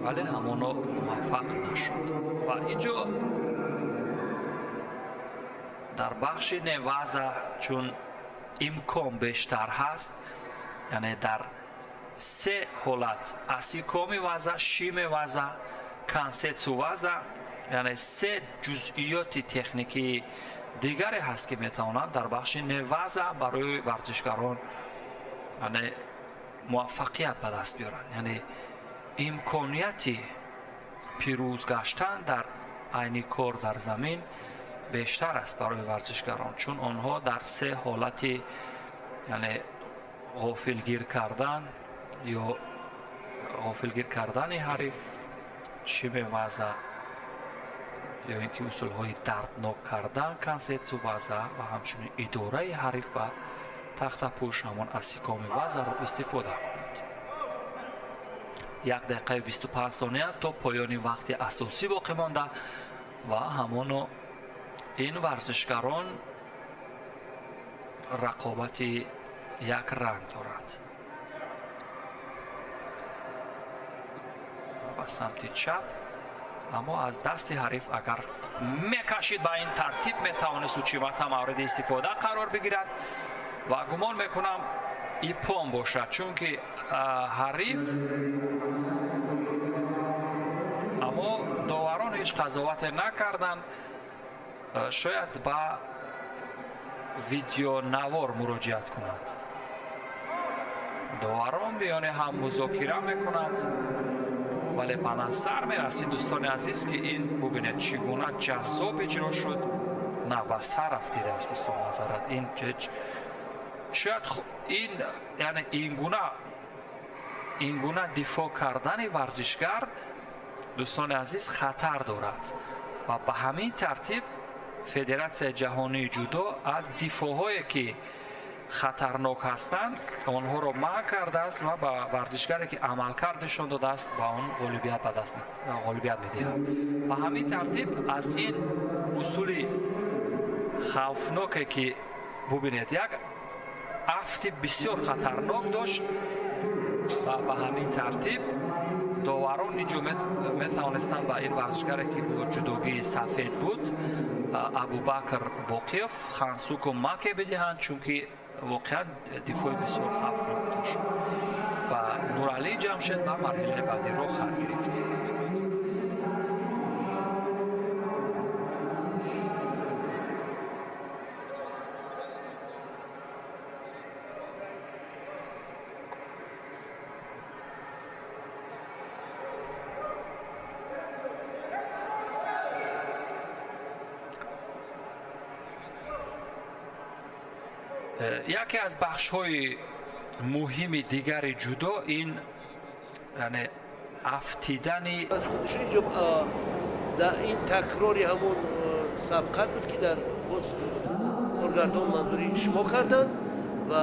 Вале ҳамоно муваффақ нашуд. Ва инҷо дар бахши неваза, чун имкон бештар ҳаст, яъне дар се ҳолат: асикоми ваза, шиме ваза, кансетсу ваза, яъне се ҷузъиёти техникии дигаре ҳаст, ки метавонанд дар бахши неваза барои варзишгарон, яъне муваффақият ба даст биёранд. Яъне имконияти пирӯз гаштан дар айни кор дар замин бештар аст барои варзишгарон, чун онҳо дар се ҳолати, яъне ғофилгир кардан ё ғофилгир кардани ҳариф, шиме ваза, ё ин ки усулҳои дарднок кардан, кансетсу ваза, ва ҳамчунин идораи ҳариф ба тахтапӯш, ҳамон асикоми вазаро истифода кунанд. 1 дақиқаю 25 сония то поёни вақти асосӣ боқӣ монда ва ҳамоно ин варзишгарон рақобати як ранг доранд. Ба самти чап, аммо аз дасти ҳариф агар мекашид, ба ин тартиб метавонист учимата мавриди истифода қарор бигирад ва гумон мекунам, иппон бошад, чунки ҳариф, аммо доварон ҳеҷ қазовате накарданд. Шояд ба видеонавор муроҷиат кунанд. Доварон миёни ҳам музокира мекунанд, вале ба назар мерасид, дӯстони азиз, ки ин, бубинед, чӣ гуна ҷаззоб иҷро шуд. На, ба сар афтидааст, дӯстон, назарат ин шояд ин, яъне ин гуна дифоъ кардани варзишгар, дӯстони азиз, хатар дорад ва ба ҳамин тартиб Федератсияи ҷаҳонии ҷудо аз дифоъҳое, ки хатарнок ҳастанд, онҳоро манъ кардааст ва ба варзишгаре, ки амалкард нишон додааст, ба он ғолибият ба даст ғолибият медиҳад. Ба ҳамин тартиб аз ин усули хавфноке, ки бубинед, як афти бисёр хатарнок дошт ва ба ҳамин тартиб доварон инҷо метавонистанд ба ин варзишгаре, ки бо ҷудогии сафед буд, Абубакр Боқиев, хансуку маке бидиҳанд, чунки воқеан дифои бисёр хавфнок дошт ва Нуралӣ Ҷамшед ба марҳилаи баъдӣ роҳ хат гирифт. Яке аз бахшҳои муҳими дигари ҷудо ин, яъне афтидани Худшо инҷо дар ин такрори ҳамон сабқат буд, ки дар боз коргардон манзури шумо карданд ва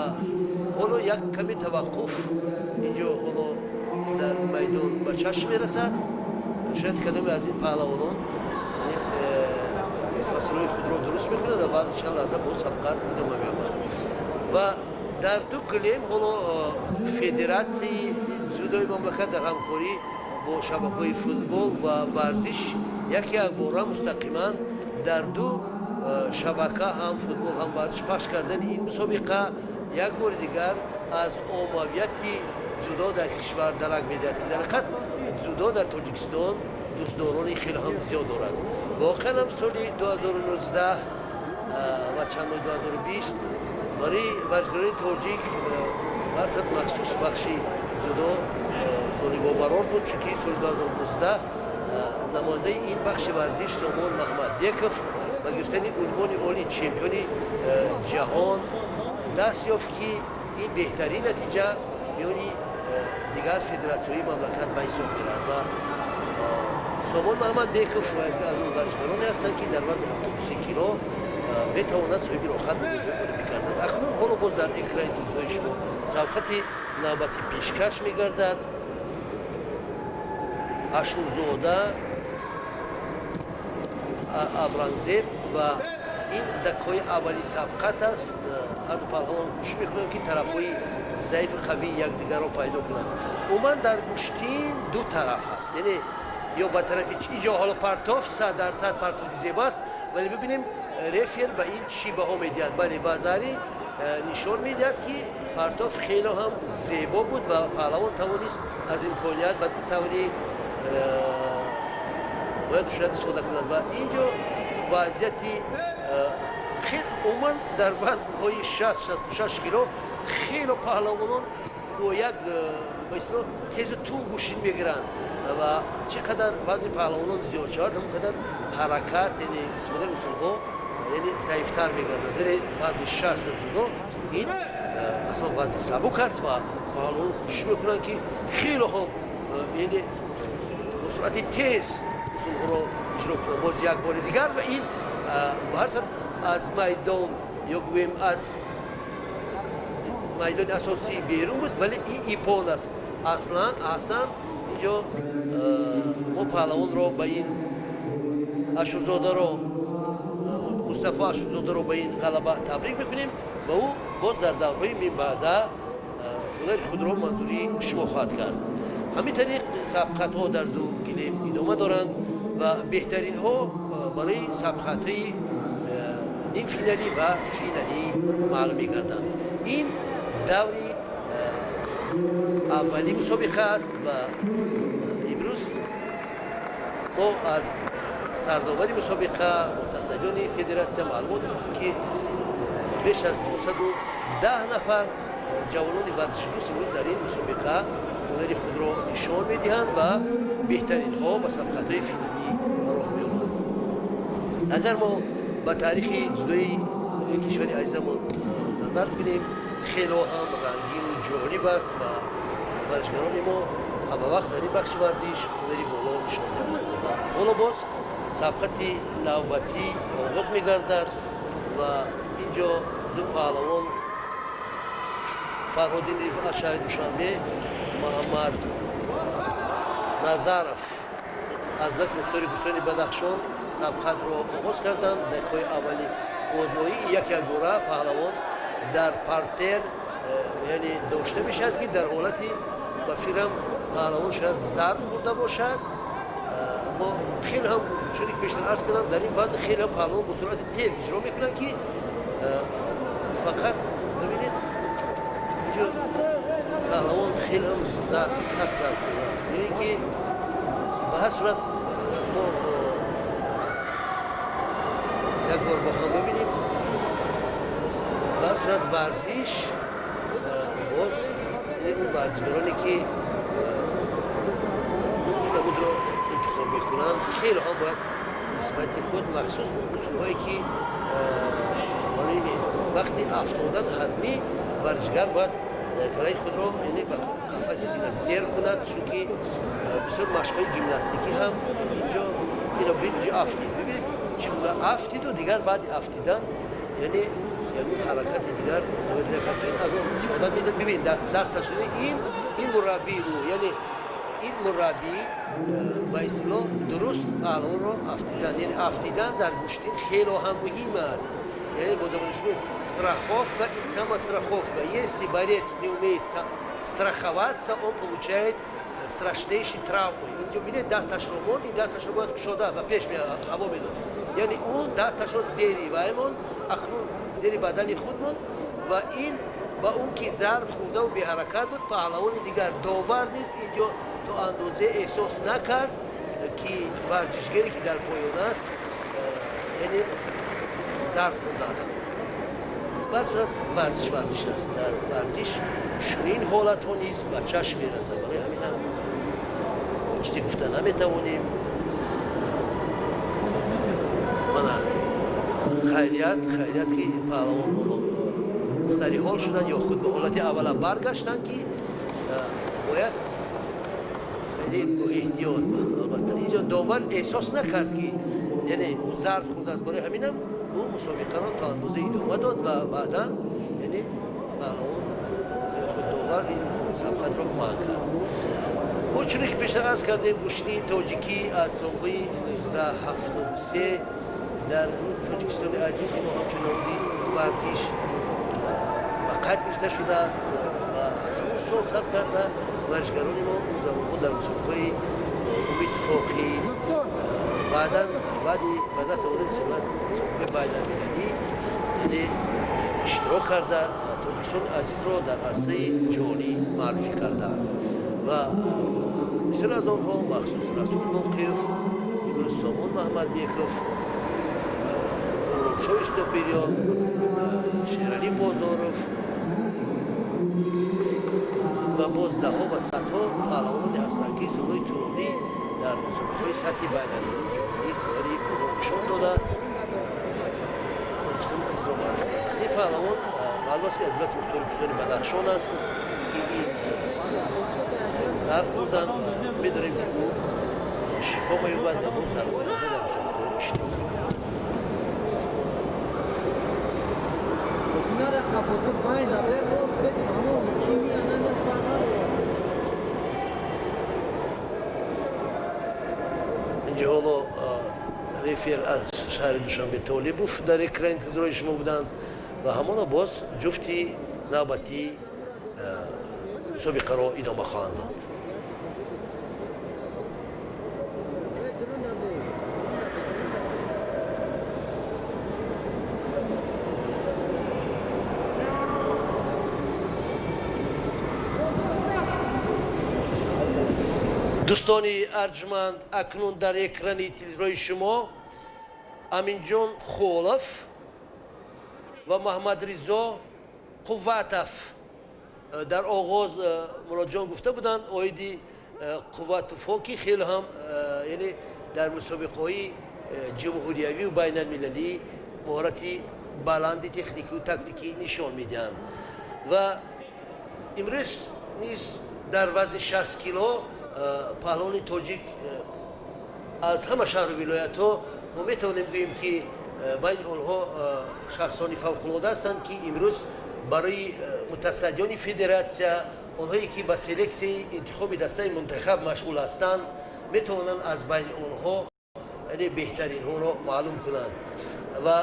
ҳоло як каме таваққуф инҷо ҳоло дар майдон ба чашм мерасад. Шояд кадоме аз ин паҳлавонон василаҳои худро дуруст мекунад ва баъди чанд лаҳза боз сабқат идома меёбад. Ва дар ду гилем ҳоло федератсияи ҷудои мамлакат дар ҳамкорӣ бо шабакаҳои футбол ва варзиш яке якбора мустақиман дар ду шабака, ҳам футбол, ҳам варзиш, пахш кардани ин мусобиқа як бори дигар аз оммавияти ҷудо дар кишвар дарак медиҳад, ки дар ҳақиқат ҷудо дар Тоҷикистон дӯстдорони хеле ҳам зиёд дорад. Воқеан ҳам соли 2019 ва чанд моҳи 2020 барои варзишгарони тоҷик барсад махсус бахши ҷудо соли бобарор буд, чунки соли 2019 намояндаи ин бахши варзиш Сомон Маҳмадбеков ба гирифтани унвони оли чемпиони ҷаҳон даст ёфт, ки ин беҳтарин натиҷа миёни дигар федератсияҳои мамлакат ба ҳисоб меравад. Ва Сомон Маҳмадбеков аз он варзишгароне ҳастанд, ки дар вазни 73 кило метавонад соҳиби роҳхат ба бозиҳои олимпӣ гардад. Акнун ҳоло боз дар экрани телевизиони шумо сабқати навбатӣ пешкаш мегардад. Ашурзода Аврангзеб ва ин дақиқаҳои аввали сабқат аст. Ҳарду паҳлавон кӯшиш мекунанд, ки тарафҳои заифу қавии якдигарро пайдо кунанд. Умуман дар гӯштин ду тараф ҳаст, яъне ё ба тарафи иҷо ҳоло партоф 100% партофи зебост, вале бибинем рефер ба ин чӣ баҳо медиҳад. Бале, вазари нишон медиҳад, ки партоф хеле ҳам зебо буд ва паҳлавон тавонист аз имконият ба таври бояд шояд истифода кунад. Ва ин ҷо вазъияти хел умуман дар вазнҳои 60-66 кило хело паҳлавонон бо як ба истилоҳ тезу тун гӯштин мегиранд ва чӣ қадар вазни паҳлавонон зиёд шавад, ҳамон қадар ҳаракат, яъне истифодаи усулҳо, яъне заифтар мегардад. Вале вазни 60 дзюдо ин аслан вазни сабук аст ва паҳлавонон кӯшиш мекунанд, ки хело ҳам, яъне бо суръати тез усулҳоро иҷро кунанд. Боз як бори дигар ва ин ба ҳар сурат аз майдон ё гӯем аз майдони асосӣ берун буд, вале ин иппон аст. Аслан аҳсан, инҷо мо паҳлавонро ба ин Ашурзодаро, Мустафо Ашурзодаро ба ин ғалаба табрик мекунем ва ӯ боз дар даврҳои минбаъда ҳунари худро манзури шумо хоҳад кард. Ҳамин тариқ сабқатҳо дар ду гилем идома доранд ва беҳтаринҳо барои сабқатҳои нимфиналӣ ва финалӣ маълум мегарданд. Ин даври аввали мусобиқа аст ва имрӯз мо аз сардовари мусобиқа, мутасаддиёни федератсия маълумот гирифтем, ки беш аз 210 нафар ҷавонони варзишдӯст имрӯз дар ин мусобиқа ҳунари худро нишон медиҳанд ва беҳтаринҳо ба сабқатҳои финалӣ роҳ меёбанд. Агар мо ба таърихи ҷудои кишвари азизамон назар кунем, хело ҳам рангину ҷолиб аст ва варзишгарони мо ҳамавақт дар ин бахши варзиш ҳунари воло нишон доданд. Ҳоло боз сабқати навбатӣ оғоз мегардад ва ин ҷо ду паҳлавон, Фарҳодинов аз шаҳри Душанбе, Муҳаммад Назаров аз вилояти мухтори Кӯҳистони Бадахшон сабқатро оғоз карданд. Дақиқаҳои аввали озмоӣ як якбора паҳлавон дар партер, яъне дошта мешавад, ки дар ҳолати ба фикрам паҳлавон шояд зарб хӯрда бошад. Мо хеле ҳам, чуне ки пештар арз кардам, дар ин вазн хеле ҳам паҳлавон бо суръати тез иҷро мекунанд, ки фақат бибинед, инҷо паҳлавон хеле ҳам сахт зарб хӯрдааст. Ё ин ки ба ҳар сурат мо як бор бо ҳам бибинем. Ба ҳар сурат варзиш боз он варзишгароне, ки ин намудро интихоб мекунанд, хеле ҳам бояд нисбати худ махсус он усулҳое, ки барои вақти афтодан ҳатмӣ варзишгар бояд калаи худро, яъне ба қафаси сина зер кунад, чунки бисёр машқҳои гимнастикӣ ҳам инҷо ино инҷо афтид, бибинед, чӣ гуна афтиду дигар баъди афтидан, яъне ягон ҳаракати дигар зоҳир накард, ки ин аз он шаҳодат медиҳад. Бибинед, дасташ, ин мураббии ӯ, яъне ин мураббӣ ба истилоҳ дуруст паҳлавонро афтидан, яъне афтидан дар гӯштин хело ҳам муҳим аст. Яъне бо забони шумо страховка и самостраховка. Если борец не умеет страховаться, он получает страшнейшие травмы. Инҷо бинед, дасташро монд, ин дасташро бояд кушода ба пеш ҳаво медод, яъне ӯ дасташро зери вай монд, акнун зери бадани худ монд ва ин ба он ки зарб хӯрдаву беҳаракат буд, паҳлавони дигар, довар низ инҷо то андозе эҳсос накард, ки варзишгаре, ки дар поён аст, яъне зарб хӯрдааст. Ба ҳар сурат варзиш варзиш аст. Дар варзиш чунин ҳолатҳо низ ба чашм мерасад. Барои ҳамин ҳам чизе гуфта наметавонем. Мана, хайрият, хайрият, ки паҳлавон ҳоло сари ҳол шуданд ё худ ба ҳолати аввала баргаштанд, ки бояд хеле бо эҳтиёт. Албатта, инҷо довар эҳсос накард, ки яъне ӯ зарб хӯрдааст. Барои ҳаминам ӯ мусобиқаро то андоза идома дод ва баъдан, яъне паҳлавон худ довар ин сабқатро манъ кард. Мо, чуне ки пештар арз кардем, гӯштини тоҷикӣ аз солҳои 1973 дар Тоҷикистони азизи мо ҳамчун намуди варзиш ба қайд гирифта шудааст ва сол сар карда варзишгарони мо он замонҳо дар мусобиқаҳои умитифоқӣ, баъдан баъди ба даст овардани истиқлолият мусобиқаҳои байналмилалӣ, яъне иштирок карда, Тоҷикистони азизро дар арсаи ҷаҳонӣ муаррифӣ кардаанд. Ва бисёр аз онҳо, махсус Расул Боқиев, имрӯз Сомон Маҳмадбеков, Муродшоҳ Истопириён, Шералӣ Бозоров ва боз даҳҳо ва садҳо паҳлавононе ҳастанд, ки солҳои тӯлонӣ дар мусобиқаҳои сатҳи байналмилалии ҷаҳонӣ ҳунари худро нишон дода, Тоҷикистони азизро муаррифӣ карданд. Ин паҳлавон маълум аст, ки аз вилояти мухтори Кӯҳистони Бадахшон аст, ки ин зарб хӯрданд ва медонем, ки ӯ шифо меёбад ва боз дар оянда дар мусобиқаҳо иштирок мекунад. Инҷо ҳоло рефер аз шаҳри Душанбе Толибов дар экрани интизорои шумо буданд ва ҳамоно боз ҷуфти навбатии мусобиқаро идома хоҳанд дод. Дӯстони арҷманд, акнун дар экрани телевизорҳои шумо Аминҷон Холов ва Маҳмадризо Қувватов. Дар оғоз Муродҷон гуфта буданд оиди Қувватовҳо, ки хеле ҳам, яъне дар мусобиқаҳои ҷумҳуриявию байналмилалӣ маҳорати баланди техникию тактикӣ нишон медиҳанд. Ва имрӯз низ дар вазни 60 кило паҳлавони тоҷик аз ҳама шаҳру вилоятҳо мо метавонем гӯем, ки байни онҳо шахсони фавқулода ҳастанд, ки имрӯз барои мутасаддиёни федератсия, онҳое ки ба селексияи интихоби дастаи мунтахаб машғул ҳастанд, метавонанд аз байни онҳо, яъне беҳтаринҳоро маълум кунанд. Ва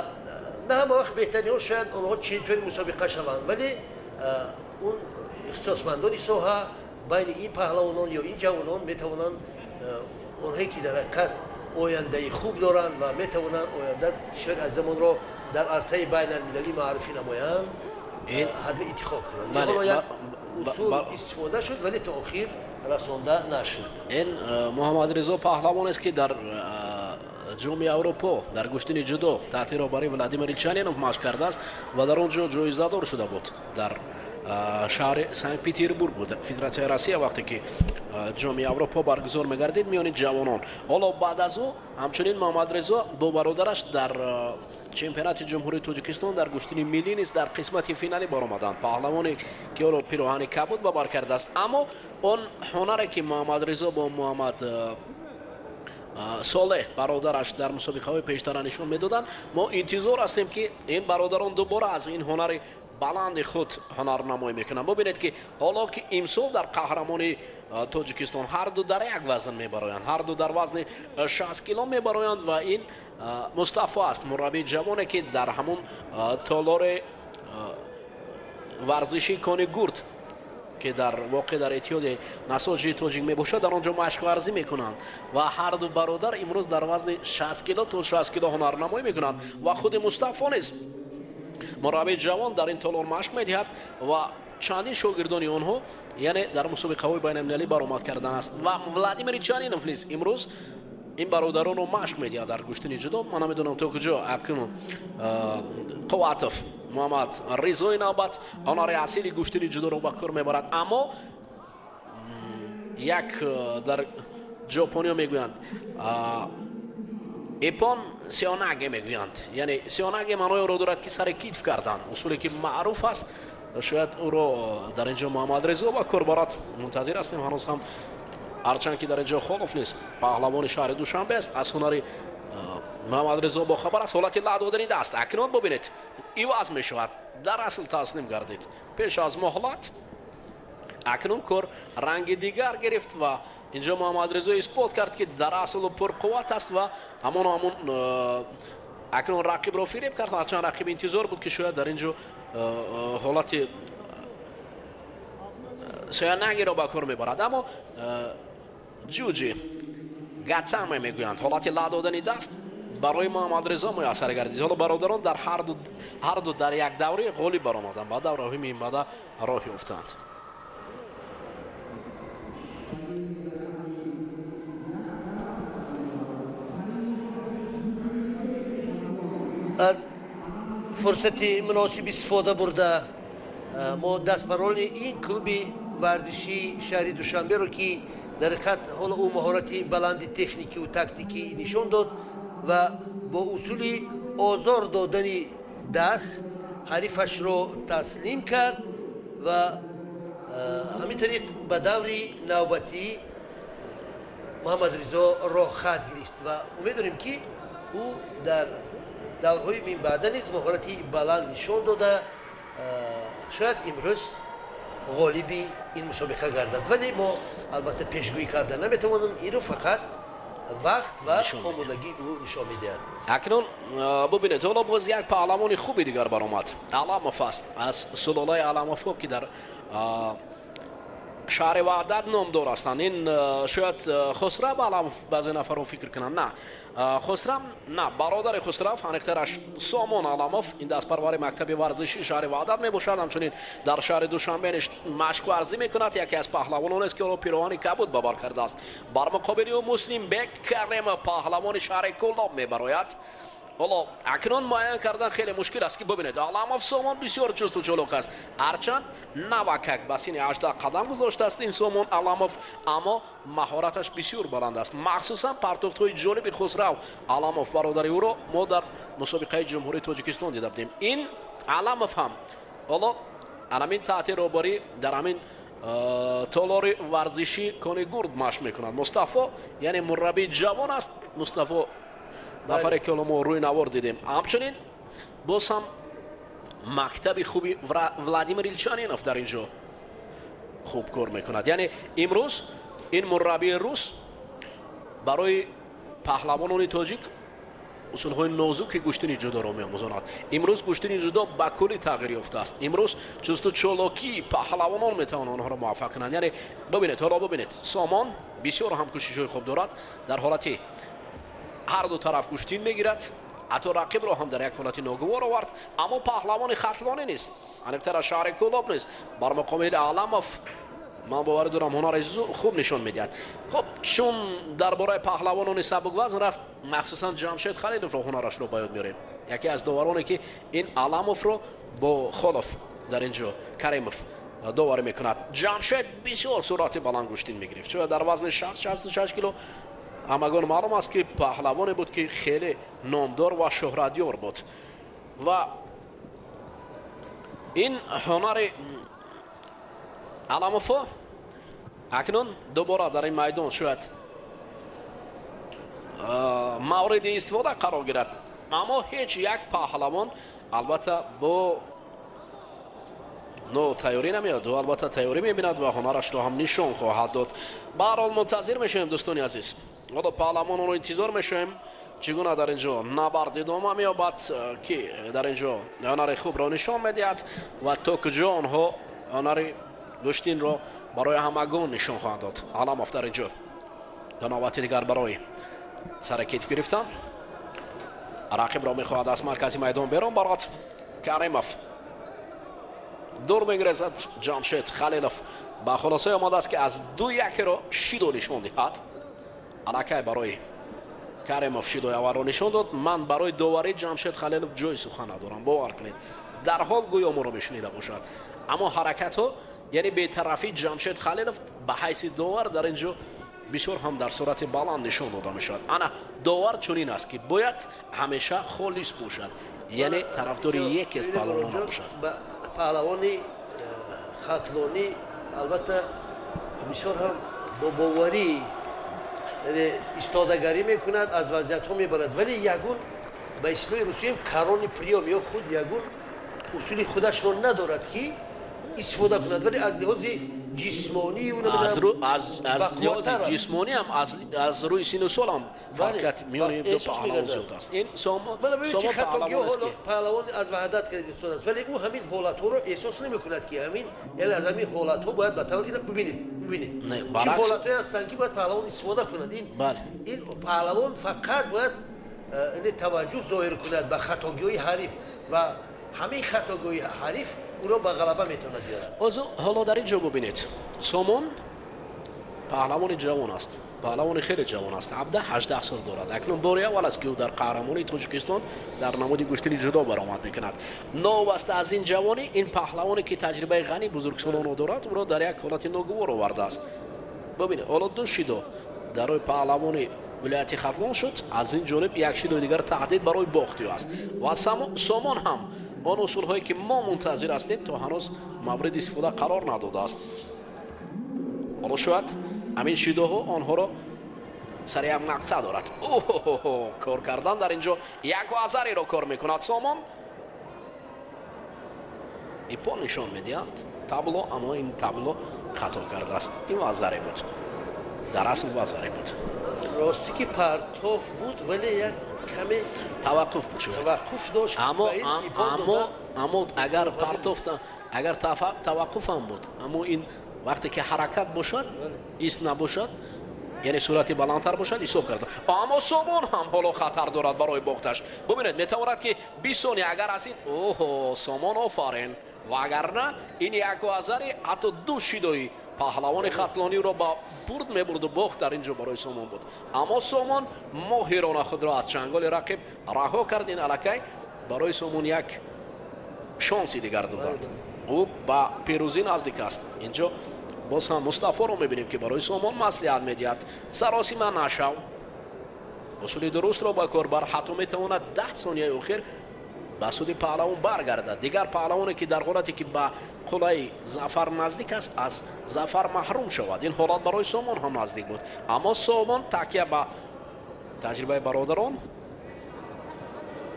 на ҳама вақт беҳтаринҳо шояд онҳо чемпиони мусобиқа шаванд, вале он ихтисосмандони соҳа байни ин паҳлавонон ё ин ҷавонон метавонанд онҳое ки дар ҳақиқат ояндаи хуб доранд ва метавонанд оянда кишвари азизамонро дар арсаи байналмилалӣ маърифӣ намоянд, ҳатман интихоб кунанд. Ҳоло як усул истифода шуд, вале то охир расонда нашуд. Ин Муҳаммадризо паҳлавон аст, ки дар ҷоми Аврупо дар гӯштини ҷудо таҳти роҳбарии Владимир Ильчанинов машқ кардааст ва дар он ҷо ҷоизадор шуда буд. Дар шаҳри Санкт Петербург буд, Федератсияи Россия, вақте ки ҷоми Аврупо баргузор мегардид миёни ҷавонон. Ҳоло баъд аз ӯ ҳамчунин Муҳаммадризо бо бародараш дар чемпионати Ҷумҳурии Тоҷикистон дар гӯштини миллӣ низ дар қисмати финалӣ баромаданд. Паҳлавоне ки ӯро пироҳани кабуд ба бар кардааст, аммо он ҳунаре ки Муҳаммадризо бо Муҳаммад Солеҳ бародараш дар мусобиқаҳои пештара нишон медоданд, мо интизор ҳастем, ки ин бародарон дубора аз ин ҳунари баланди худ ҳунарнамоӣ мекунанд. Бубинед, ки ҳоло ки имсол дар қаҳрамони Тоҷикистон ҳарду дар як вазн мебароянд, ҳарду дар вазни 60 кило мебароянд ва ин Мустафо аст, мураббии ҷавоне, ки дар ҳамун толори варзиши Кони Гурд, ки дар воқеъ дар иттиҳоди насоҷи тоҷик мебошад, дар он ҷо машқварзӣ мекунанд ва ҳарду бародар имрӯз дар вазни 60 кило то 60 кило ҳунарнамоӣ мекунанд ва худи Мустафо низ мураббии ҷавон дар ин толор машқ медиҳад ва чандин шогирдони онҳо, яъне дар мусобиқаҳои байналмилалӣ баромад кардааст. Ва Владимир Чанинов низ имрӯз ин бародаронро машқ медиҳад дар гӯштини ҷудо. Ман намедонам то куҷо акнун Қувватов Муҳаммад Ризои навбат ҳунари асили гӯштини ҷудоро ба кор мебарад, аммо як дар ҷопониё мегӯянд ипон сионаге мегӯянд, яъне сионаге маънои онро дорад, ки сари китф кардан, усуле ки маъруф аст. Шояд ӯро дар ин ҷо Муҳаммадризо ба кор барад. Мунтазир ҳастем ҳанӯз ҳам, ҳарчанд ки дар ин ҷо Холов низ паҳлавони шаҳри Душанбе аст, аз ҳунари Муҳаммадризо бохабар аст. Ҳолати лаъ додани даст акнун бубинед, иваз мешавад, дар асл таслим гардид пеш аз муҳлат. Акнун кор ранги дигар гирифт ва инҷо Муҳаммадризо исбот кард, ки дар асл пурқувват аст ва ҳамон акнун рақибро фиреб кард. Ҳарчанд рақиб интизор буд, ки шояд дар ин ҷо ҳолати Соянагиро ба кор мебарад, аммо ҷуҷи гатаме мегӯянд, ҳолати ла додани даст барои Муҳаммадризо муяссар гардид. Ҳоло бародарон дар ҳар ду дар як давре ғолиб баромаданд, ба давраҳои минбаъда роҳ ёфтанд. Аз фурсати муносиб истифода бурда мо дастпарони ин клуби варзишии шаҳри Душанберо, ки дар ҳақиқат ҳоло ӯ маҳорати баланди техникиву тактикӣ нишон дод ва бо усули озор додани даст ҳарифашро таслим кард ва ҳамин тариқ ба даври навбатӣ Муҳаммадризо роҳ хат гирифт ва умед дорем, ки ӯ дар даврҳои минбаъда низ маҳорати баланд нишон дода, шояд имрӯз ғолиби ин мусобиқа гардад. Вале мо албатта пешгӯӣ карда наметавонем, инро фақат вақт ва омодагии ӯ нишон медиҳад. Акнун бубинед, ҳоло боз як паҳлавони хуби дигар баромад. Аламов аст, аз сулолаи Аламовҳо, ки дар шаҳри Ваҳдат номдор ҳастанд. Ин шояд Хусрав Аламов баъзе нафарҳо фикр кунанд. На, Хусрав на, бародари Хусрав, аниқтараш Сомон Аламов, ин дастпарвари мактаби варзишии шаҳри Ваҳдат мебошад. Ҳамчунин дар шаҳри Душанбе машқу варзӣ мекунад. Яке аз паҳлавононест, ки ӯро пироҳани кабуд ба бар кардааст. Бар муқобили ӯ Муслимбек Каримов, паҳлавони шаҳри Кӯлоб мебарояд. Ҳоло акнун муайян кардан хеле мушкил аст, ки бубинед, Аламов Сомон бисёр чусту чолок аст. Ҳарчанд навакак ба синни 18 қадам гузоштааст ин Сомон Аламов, аммо маҳораташ бисёр баланд аст. Махсусан партофтҳои ҷолиби Хусрав Аламов, бародари ӯро мо дар мусобиқаи Ҷумҳурии Тоҷикистон дида будем. Ин Аламов ҳам ҳоло ҳамин таҳти роҳбарӣ дар ҳамин толори варзишӣ Кони Гурд машқ мекунад. Мустафо, яъне мураббии ҷавон аст. Мустафо нафаре, ки ҳоло мо рӯи навор дидем. Ҳамчунин боз ҳам мактаби хуби Владимир Илчанинов дар ин ҷо хуб кор мекунад. Яъне имрӯз ин мураббии рус барои паҳлавонони тоҷик усулҳои нозуки гӯштини ҷудоро меомӯзонад. Имрӯз гӯштини ҷудо ба куллӣ тағйир ёфтааст. Имрӯз чусту чолокии паҳлавонон метавонанд онҳоро муваффақ кунанд. Яъне бубинед, ҳоло бубинед, Сомон бисёр ҳам кӯшишҳои хуб дорад. Дар ҳолати ҳар ду тараф гӯштин мегирад, ҳатто рақибро ҳам дар як ҳолати ногувор овард, аммо паҳлавони хатлонӣ нест, аниқтар аз шаҳри Кӯлоб нест. Бар муқобили Аламов ман боварӣ дорам ҳунари хуб нишон медиҳад. Хуб, чун дар бораи паҳлавонони сабуквазн рафт, махсусан Ҷамшед Халиловро ҳунарашро ба ёд меорем. Яке аз довароне, ки ин Аламовро бо Холов дар ин ҷо Каримов доварӣ мекунад. Ҷамшед бисёр суръати баланд гӯштин мегирифт, чун дар вазни 66 кило ҳамагон маълум аст, ки паҳлавоне буд, ки хеле номдор ва шӯҳратёр буд. Ва ин ҳунари Аламовҳо акнун дубора дар ин майдон шояд мавриди истифода қарор гирад, аммо ҳеҷ як паҳлавон албатта бо нотайёрӣ намеояд. Ӯ албатта тайёрӣ мебинад ва ҳунарашро ҳам нишон хоҳад дод. Ба ҳар ҳол мунтазир мешавем, дӯстони азиз. Ҳоло паҳлавононро интизор мешавем, чӣ гуна дар ин ҷо набард идома меёбад, ки дар ин ҷо ҳунари хубро нишон медиҳад ва то куҷо онҳо ҳунари гӯштинро барои ҳамагон нишон хоҳанд дод. Аламов дар ин ҷо до навбати дигар барои сари китф гирифтан рақибро мехоҳад аз маркази майдон берун барад. Каримов дур мегирезад. Ҷамшед Халилов ба хулосае омадааст, ки аз ду якеро шидо нишон диҳад. Аллакай барои Каримов шидои аввалро нишон дод. Ман барои доварии Ҷамшед Халилов ҷои сухан надорам, бовар кунед. Дар ҳол гӯё моро мешунида бошад, аммо ҳаракатҳо, яъне бетарафии Ҷамшед Халилов ба ҳайси довар дар ин ҷо бисёр ҳам дар суръати баланд нишон дода мешавад. Ана довар чунин аст, ки бояд ҳамеша холис бошад, яъне тарафдори яке аз паҳлавонон набошад. Паҳлавони хатлонӣ албатта бисёр ҳам бо боварӣ истодагарӣ мекунад, аз вазъиятҳо мебарад, вале ягон ба истилоҳи русием карони приём ё худ ягон усули худашро надорад, ки истифода кунад, вале аз лиҳози ҷисмонӣ аз лиҳози ҷисмонӣ ҳам, аз рӯи сину сол ҳам фарқият миёни ду паҳлавон зиёд аст. Ин Сомон паҳлавон аст, ки паҳлавон аз Ваҳдат кардистон аст, вале ӯ ҳамин ҳолатҳоро эҳсос намекунад, ки ҳамин, яъне аз ҳамин ҳолатҳо бояд ба тавр ина бибинед, бибинед, чӣ ҳолатҳое ҳастанд, ки бояд паҳлавон истифода кунад. Ин паҳлавон фақат бояд таваҷҷӯҳ зоҳир кунад ба хатогиҳои ҳариф ва ҳамин хатогиҳои ҳариф ӯро ба ғалаба метавонад биёрад. Ҳоло дар ин ҷо бубинед, Сомон паҳлавони ҷавон аст, паҳлавони хеле ҷавон аст, 17-18 сол дорад. Акнун бори аввал аст, ки ӯ дар қаҳрамонии Тоҷикистон дар намуди гӯштини ҷудо баромад мекунад. Новобаста аз ин ҷавонӣ, ин паҳлавоне, ки таҷрибаи ғани бузургсолонро дорад, ӯро дар як ҳолати ногувор овардааст. Бубинед, ҳоло ду шидо дар рӯи паҳлавони вилояти Хатлон шуд, аз ин ҷониб як шидои дигар таҳдид барои бохти ӯ аст. Ва Сомон ҳам он усулҳое, ки мо мунтазир ҳастем, то ҳанӯз мавриди истифода қарор надодааст. Ҳоло шояд ҳамин шидоҳо онҳоро сари як мақсад дорад. Оҳо, кор кардан дар ин ҷо як вазареро кор мекунад Сомон. Иппон нишон медиҳанд табло, аммо ин табло хато кардааст. Ин вазаре буд, дар асл вазаре буд. Рости ки партоф буд, вале як каме таваққуф буд, таваққуф дошт. Аммо агар партоф, агар таваққуф ҳам буд, аммо ин вақте ки ҳаракат бошад, ист набошад, яъне суръати баландтар бошад, ҳисоб карда. Аммо Сомон ҳам ҳоло хатар дорад барои бохташ. Бубинед, метавонад, ки 20 сония агар аз ин, оҳо, Сомон, офарин, ва агар на, ин як вазари, ҳатто ду шидои паҳлавони хатлониро ба бурд мебурду бохт дар ин ҷо барои Сомон буд. Аммо Сомон моҳирона худро аз чанголи рақиб раҳо кард. Ин аллакай барои Сомон як шонси дигар доданд, ӯ ба пирӯзӣ наздик аст. Инҷо боз ҳам Мустафоро мебинем, ки барои Сомон маслиҳат медиҳад: саросима нашав, усули дурустро ба кор бар, ҳатто метавонад 10 сонияи охир ба суди паҳлавон баргардад. Дигар паҳлавоне, ки дар ҳолате ки ба қуллаи зафар наздик аст, аз зафар маҳрум шавад. Ин ҳолат барои Сомон ҳам наздик буд, аммо Сомон такя ба таҷрибаи бародарон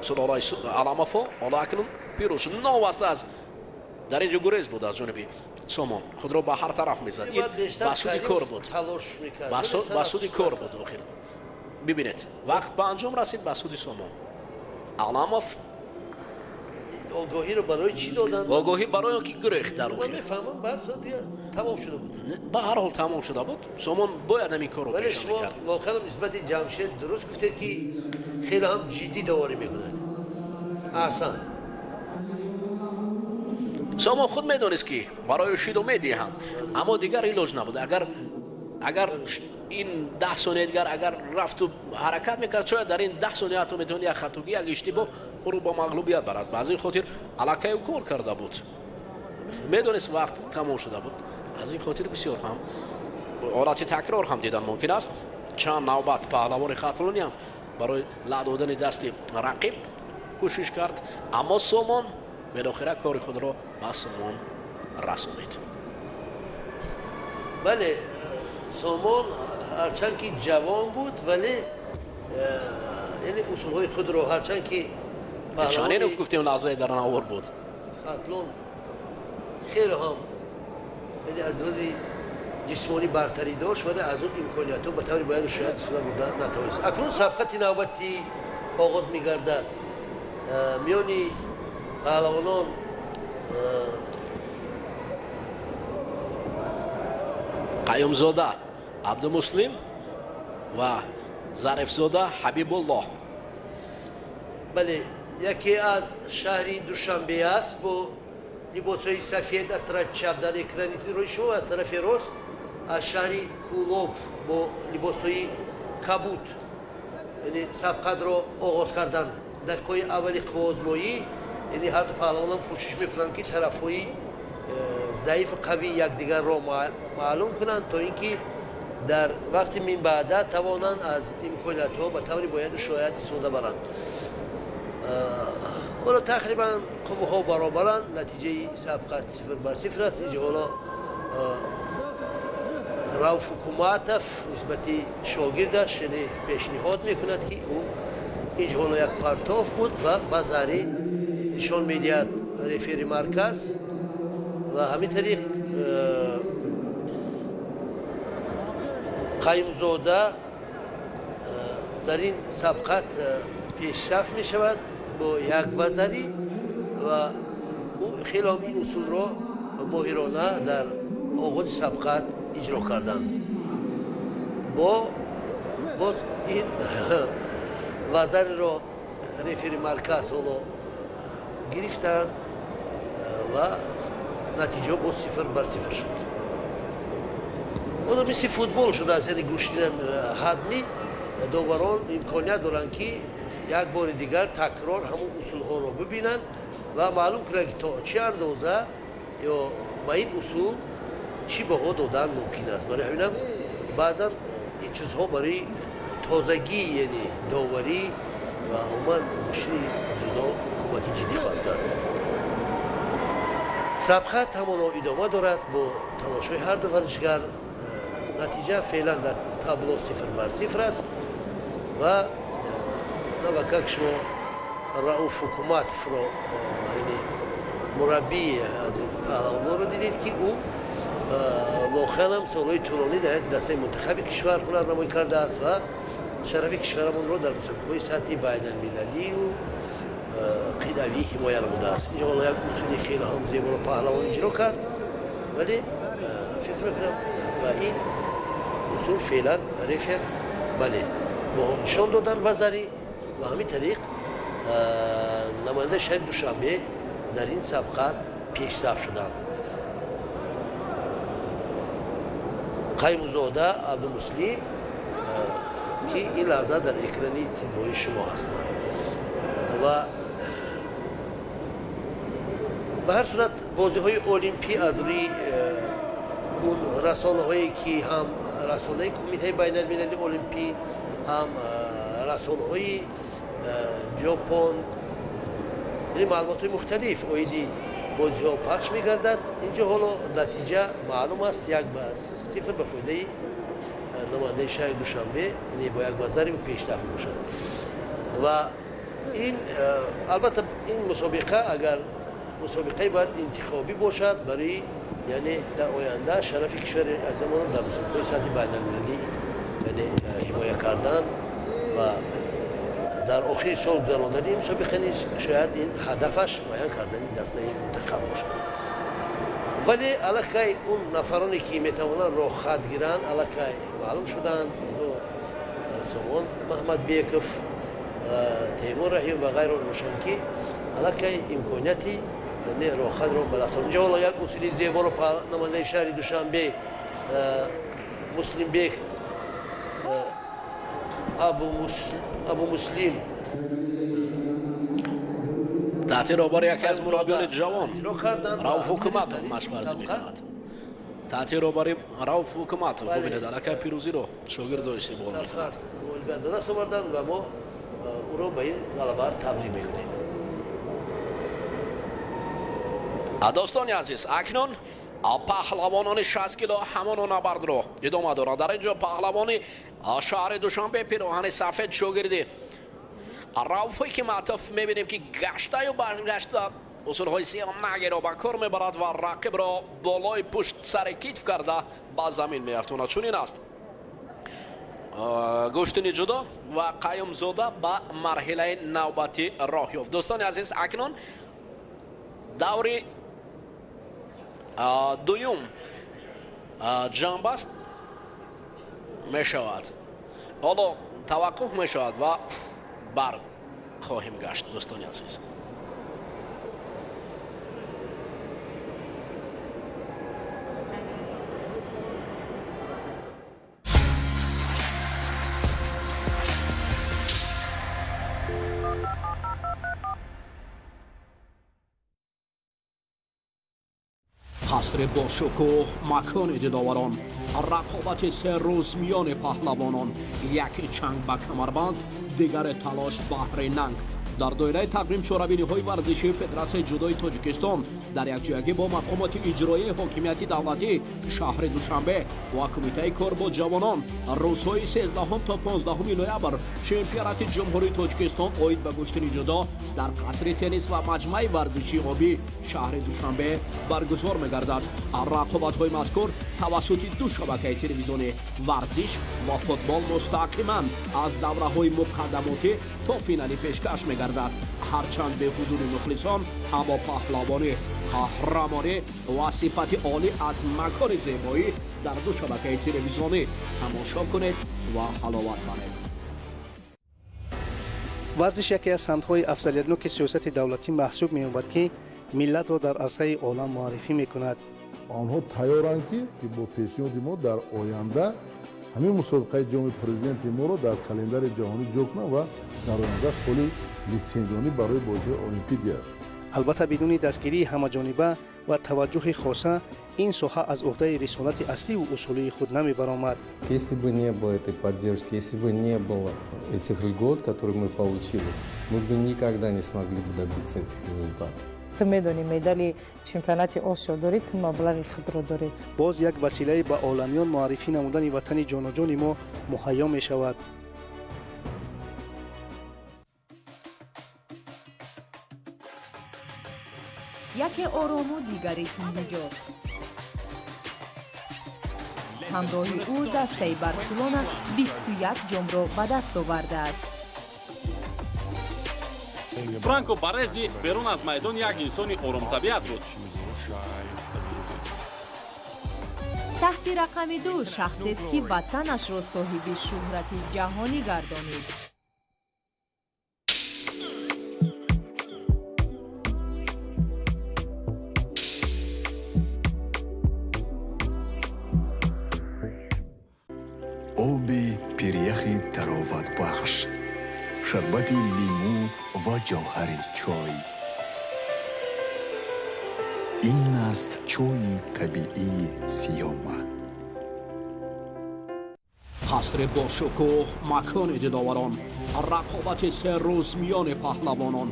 сулолаи Аламовҳо ҳоло акнун пирӯз шуд. Новобаста аз дар ин ҷо гурез буд аз ҷониби Сомон, худро ба ҳар тараф мезад. Ин ба суди кор буд, ба суди кор буд. Охир бибинед, вақт ба анҷом расид ба суди Сомон. Аламов Огоҳиро барои чӣ доданд? Огоҳӣ барои он ки гурехт дар охир. Мефаҳмам, баъд тамом шуда буд. Ба ҳар ҳол тамом шуда буд. Сомон бояд ҳамин корро пеш мекард. Воқеан нисбати Ҷамшед дуруст гуфтед, ки хеле ҳам ҷиддӣ даворӣ мекунад. Аҳсан. Сомон худ медонист, ки барои шидо медиҳанд, аммо дигар илоҷ набуд. Агар ин 10 сония дигар агар рафту ҳаракат мекард, шояд дар ин 10 сония ҳатто метавонад як хатогӣ, як иштибоҳ ӯро ба мағлубият барад. Ба аз ин хотир аллакай ӯ кор карда буд, медонист, вақт тамом шуда буд. Аз ин хотир бисёр ҳам ҳолати такрор ҳам дидан мумкин аст. Чанд навбат паҳлавони хатлонӣ ҳам барои ла додани дасти рақиб кӯшиш кард, аммо Сомон билохира кори худро ба Сомон расонид. Бале, Сомон ҳарчанд ки ҷавон буд, вале яъне усулҳои худро, ҳарчанд ки Чанинов гуфтем, лаҳзае дар навор буд, Хатлон хеле ҳам, яъне аз лиҳози ҷисмонӣ бартарӣ дошт, вале аз он имкониятҳо ба таври бояду шояд истифода бурда натавонист. Акнун сабқати навбатӣ оғоз мегардад миёни паҳлавонон. Қаюмзода Абдумуслим ва Зарифзода Ҳабибуллоҳ. Бале, яке аз шаҳри Душанбе аст бо либосҳои сафед аз тарафи чап дар экрани рӯи шумо, аз тарафи рост аз шаҳри Кӯлоб бо либосҳои кабуд. Яъне сабқатро оғоз карданд. Дақиқаҳои аввали қувваозмоӣ, яъне ҳарду паҳлавонам кӯшиш мекунанд, ки тарафҳои заифу қавии якдигарро маълум кунанд, то ин ки дар вақти минбаъда тавонанд аз имкониятҳо ба таври бояду шояд истифода баранд. Ҳоло тақрибан қувваҳо баробаранд, натиҷаи сабқат 0-0 аст. Инҷо ҳоло Рауф Ҳукуматов нисбати шогирдаш, яъне пешниҳод мекунад, ки ӯ инҷо ҳоло як партоф буд ва вазарӣ нишон медиҳад рефери марказ. Ва ҳамин тариқ Қаюмзода дар ин сабқат пешсаф мешавад бо як вазарӣ ва ӯ хеле ҳам ин усулро моҳирона дар оғози сабқат иҷро карданд. Бо боз ин вазариро рефери марказ ҳоло гирифтанд ва натиҷа боз 0-0 шуд. Оно мисли футбол шудааст, яъне гӯштина ҳадми доварон имконият доранд, ки як бори дигар такрор ҳамон усулҳоро бибинанд ва маълум кунанд, ки то чӣ андоза ё ба ин усул чӣ баҳо додан мумкин аст. Барои ҳаминам баъзан ин чизҳо барои тозагӣ, яъне доварӣ ва умуман гӯштини ҷудо кӯмаки ҷиддӣ хоҳад кард. Сабқат ҳамоно идома дорад бо талошҳои ҳар ду варзишгар. Натиҷа феълан дар табло 0-0 аст ва навакак шумо Рауф Ҳукуматовро, яъне мураббии аз ин паҳлавонҳоро дидед, ки ӯ воқеан ҳам солҳои тӯлонӣ дар як дастаи мунтахаби кишвар ҳунарнамоӣ кардааст ва шарафи кишварамонро дар мусобиқаҳои сатҳи байналмилалию қитъавӣ ҳимоя намудааст. Инҷо ҳоло як усули хеле ҳам зеборо паҳлавон иҷро кард, вале фикр мекунам ва ин усул феълан рефер бале бо нишон додан вазарӣ ва ҳамин тариқ намояндаи шаҳри Душанбе дар ин сабқат пешсаф шуданд. Қаюмзода Абдумуслим, ки ин лаҳза дар экрани телевизиони шумо ҳастанд. Ва ба ҳар сурат бозиҳои олимпӣ аз рӯи он расонаҳое, ки ҳам расонаи Кумитаи байналмилалии олимпӣ, ҳам расонаҳои Ҷопон, яъне маълумотҳои мухталиф оиди бозиҳо пахш мегардад. Инҷо ҳоло натиҷа маълум аст, 1-0 ба фоидаи намояндаи шаҳри Душанбе, яъне бо як вазари пешсаф мебошад. Ва ин албатта ин мусобиқа агар мусобиқаи бояд интихобӣ бошад барои, яъне дар оянда шарафи кишвари азамонро дар мусобиқаҳои сатҳи байналмилалӣ, яъне ҳимоя кардан ва дар охири сол гузарондани ин мусобиқа низ шояд ин ҳадафаш муайян кардани дастаи мунтахаб бошад. Вале аллакай он нафароне, ки метавонанд роҳхат гиранд, аллакай маълум шуданд. Инҳо Сомон Маҳмадбеков, Темур Раҳим ва ғайро бошанд, ки аллакай имконияти роҳхатро ба даст овард. Инҷо ҳоло як усули зеборо намояндаи шаҳри Душанбе Муслимбек Абумуслим таҳти роҳбари яке аз мураббиёни ҷавон Рауф Ҳукуматов машқварзӣ мекунад. Таҳти роҳбари Рауф Ҳукуматов бубинед, аллакай пирӯзиро шогирдо истиқбол мекунад. Ғолибият ба даст оварданд ва мо ӯро ба ин ғалаба табрик мекунем. Дӯстони азиз, акнун паҳлавонони 60 кило ҳамоно набардро идома доранд. Дар ин ҷо паҳлавони шаҳри Душанбе пироҳани сафед шогирди Рауф Ҳикматов мебинем, ки гаштаю баргашта усулҳои сиёнагиро ба кор мебарад ва рақибро болои пушт сари китф карда ба замин меафтонад. Чунин аст гӯштини ҷудо ва Қаюмзода ба марҳилаи навбатӣ роҳ ёфт. Дӯстони азиз, акнун даври дуюм ҷамбаст мешавад. Ҳоло таваққуф мешавад ва бар хоҳем гашт, дӯстони азиз. Қасри бошукӯҳ макони диловарон, рақобати се рӯз миёни паҳлавонон, яке чанг ба камарбанд, дигаре талош баҳри нанг. Дар доираи тақвим чорабиниҳои варзишии Федератсияи ҷудои Тоҷикистон дар якҷоягӣ бо мақомоти иҷроияи ҳокимияти давлатӣ шаҳри Душанбе ва Кумитаи кор бо ҷавонон рӯзҳои 13 то 15 ноябр чемпионати Ҷумҳурии Тоҷикистон оид ба гӯштини ҷудо дар қасри теннис ва маҷмӯаи варзишии обӣ шаҳри Душанбе баргузор мегардад. Рақобатҳои мазкур тавассути ду шабакаи телевизионӣ варзиш ва футбол мустақиман аз давраҳои муқаддамотӣ то финалӣ пешкаш мегардад. Ҳарчанд бе ҳузури мухлисон, аммо паҳлавонӣ, қаҳрамонӣ ва сифати олӣ аз макони зебоӣ дар ду шабакаи телевизионӣ тамошо кунед ва ҳаловат баред. Варзиш яке аз самтҳои афзалиятноки сиёсати давлатӣ маҳсуб меёбад, ки миллатро дар арсаи олам муаррифӣ мекунад. Онҳо тайёранд, ки бо пешниҳоди мо дар оянда ҳамин мусобиқаи ҷоми президенти моро дар календари ҷаҳонӣ ҷо кунанд ва дар оянда холи литсензионӣ барои бозиҳои олимпӣ диҳад. Албатта, бидуни дастгирии ҳамаҷониба ва таваҷҷӯҳи хоса ин соҳа аз уҳдаи рисолати асливу усулии худ намебаромад. Если бы не было этой поддержки, если бы не было этих льгот, которые мы получили, мы бы никогда не смогли бы добиться этих результатов. Ту медонӣ, медали чемпионати Осиё дорӣ, ту маблағи худро дорӣ. Боз як василаи ба оламиён муаррифӣ намудани ватани ҷоноҷони мо муҳайё мешавад. Яке орому, дигаре тундмиҷоз. Ҳамроҳи ӯ дастаи Барселона 21 ҷомро ба даст овардааст. Франко Барези берун аз майдон як инсони оромтабиат буд. Таҳти рақами ду шахсест, ки ватанашро соҳиби шӯҳрати ҷаҳонӣ гардонид. Оби пиряхи тароватбахш, шарбати лимӯ ва ҷавҳари чой. Ин аст чойи табиии Сиёма. Қасри бошукӯҳ, макони дидоварон, рақобати се рӯз миёни паҳлавонон,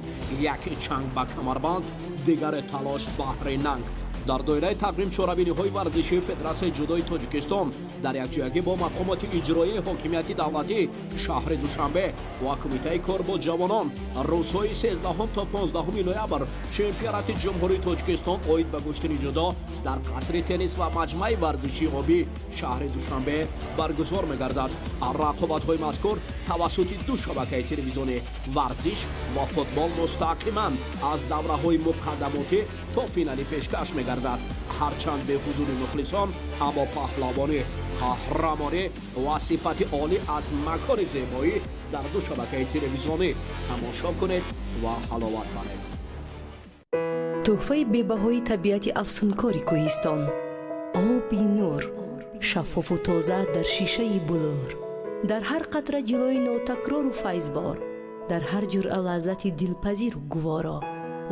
яке чанг ба камарбанд, дигаре талош баҳри нанг. Дар доираи тақвим чорабиниҳои варзишии Федератсияи ҷудои Тоҷикистон дар якҷоягӣ бо мақомоти иҷроияи ҳокимияти давлатӣ шаҳри Душанбе ва Кумитаи кор бо ҷавонон рӯзҳои 13 то 15 ноябр чемпионати Ҷумҳурии Тоҷикистон оид ба гӯштини ҷудо дар қасри теннис ва маҷмӯаи варзишии обӣ шаҳри Душанбе баргузор мегардад. Рақобатҳои мазкур тавассути ду шабакаи телевизионӣ варзиш ва футбол мустақиман аз давраҳои муқаддамотӣ то финалӣ пешкаш мегардад. Ҳарчанд бе ҳузури мухлисон, аммо паҳлавонӣ, қаҳрамонӣ ва сифати олӣ аз макони зебоӣ дар ду шабакаи телевизионӣ тамошо кунед ва ҳаловат баред. Тӯҳфаи бебаҳои табиати афсункори кӯҳистон, оби Нур, шаффофу тоза дар шишаи булур, дар ҳар қатра ҷилои нотакрору файзбор, дар ҳар ҷуръа лаззати дилпазиру гуворо,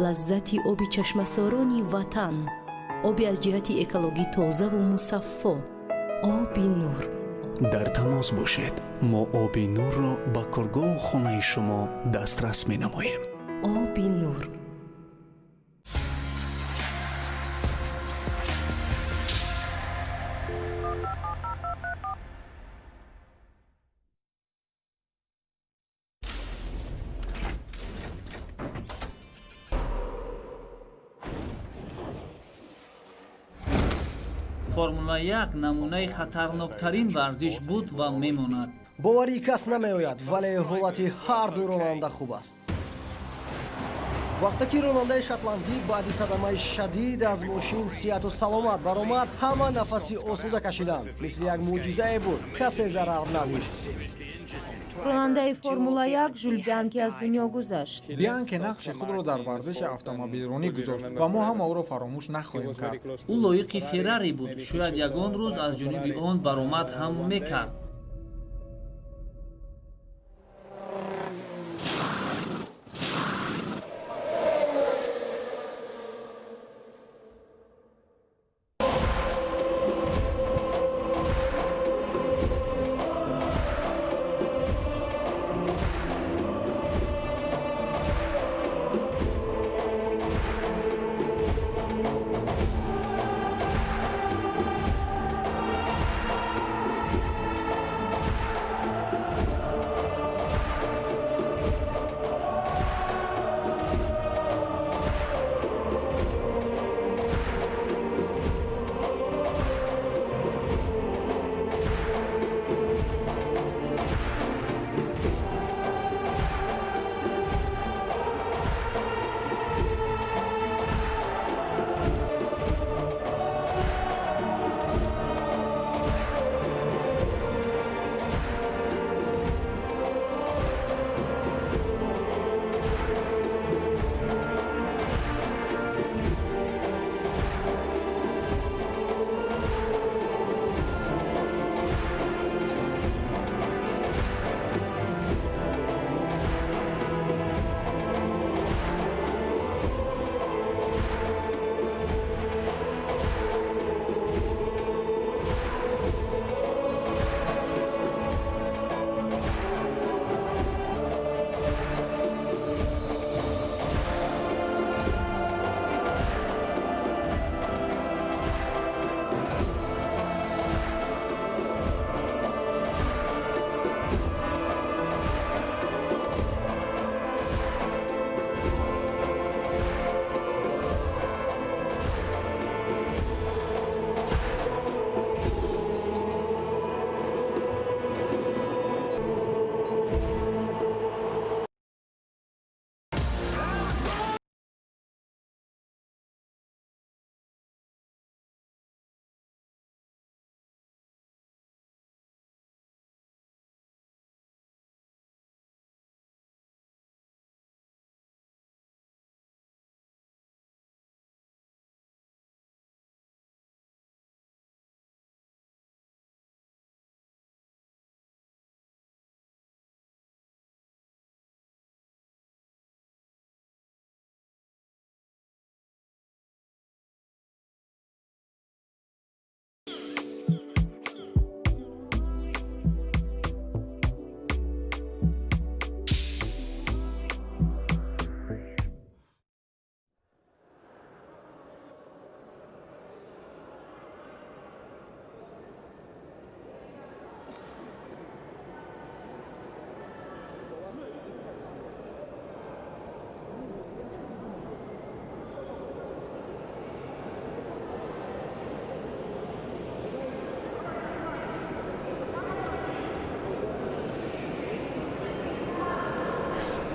лаззати оби чашмасорони ватан, оби аз ҷиҳати экологӣ тозаву мусаффо, оби Нур. Дар тамос бошед, мо оби Нурро ба коргоҳу хонаи шумо дастрас менамоем. Оби Нур. Формула 1 намунаи хатарноктарин варзиш буд ва мемонад. Боварии кас намеояд, вале ҳолати ҳарду ронанда хуб аст. Вақте ки ронандаи шотландӣ баъди садамаи шадид аз мошин сиҳату саломат баромад, ҳама нафаси осуда кашиданд. Мисли як мӯъҷизае буд, касе зарар надид. Ронандаи Формула 1 Жюл Бианки аз дунё гузашт. Бианки нақши худро дар варзиши автомобилронӣ гузошт ва мо ҳама ӯро фаромӯш нахоҳем кард. Ӯ лоиқи Феррари буд, шояд ягон рӯз аз ҷониби он баромад ҳам мекард.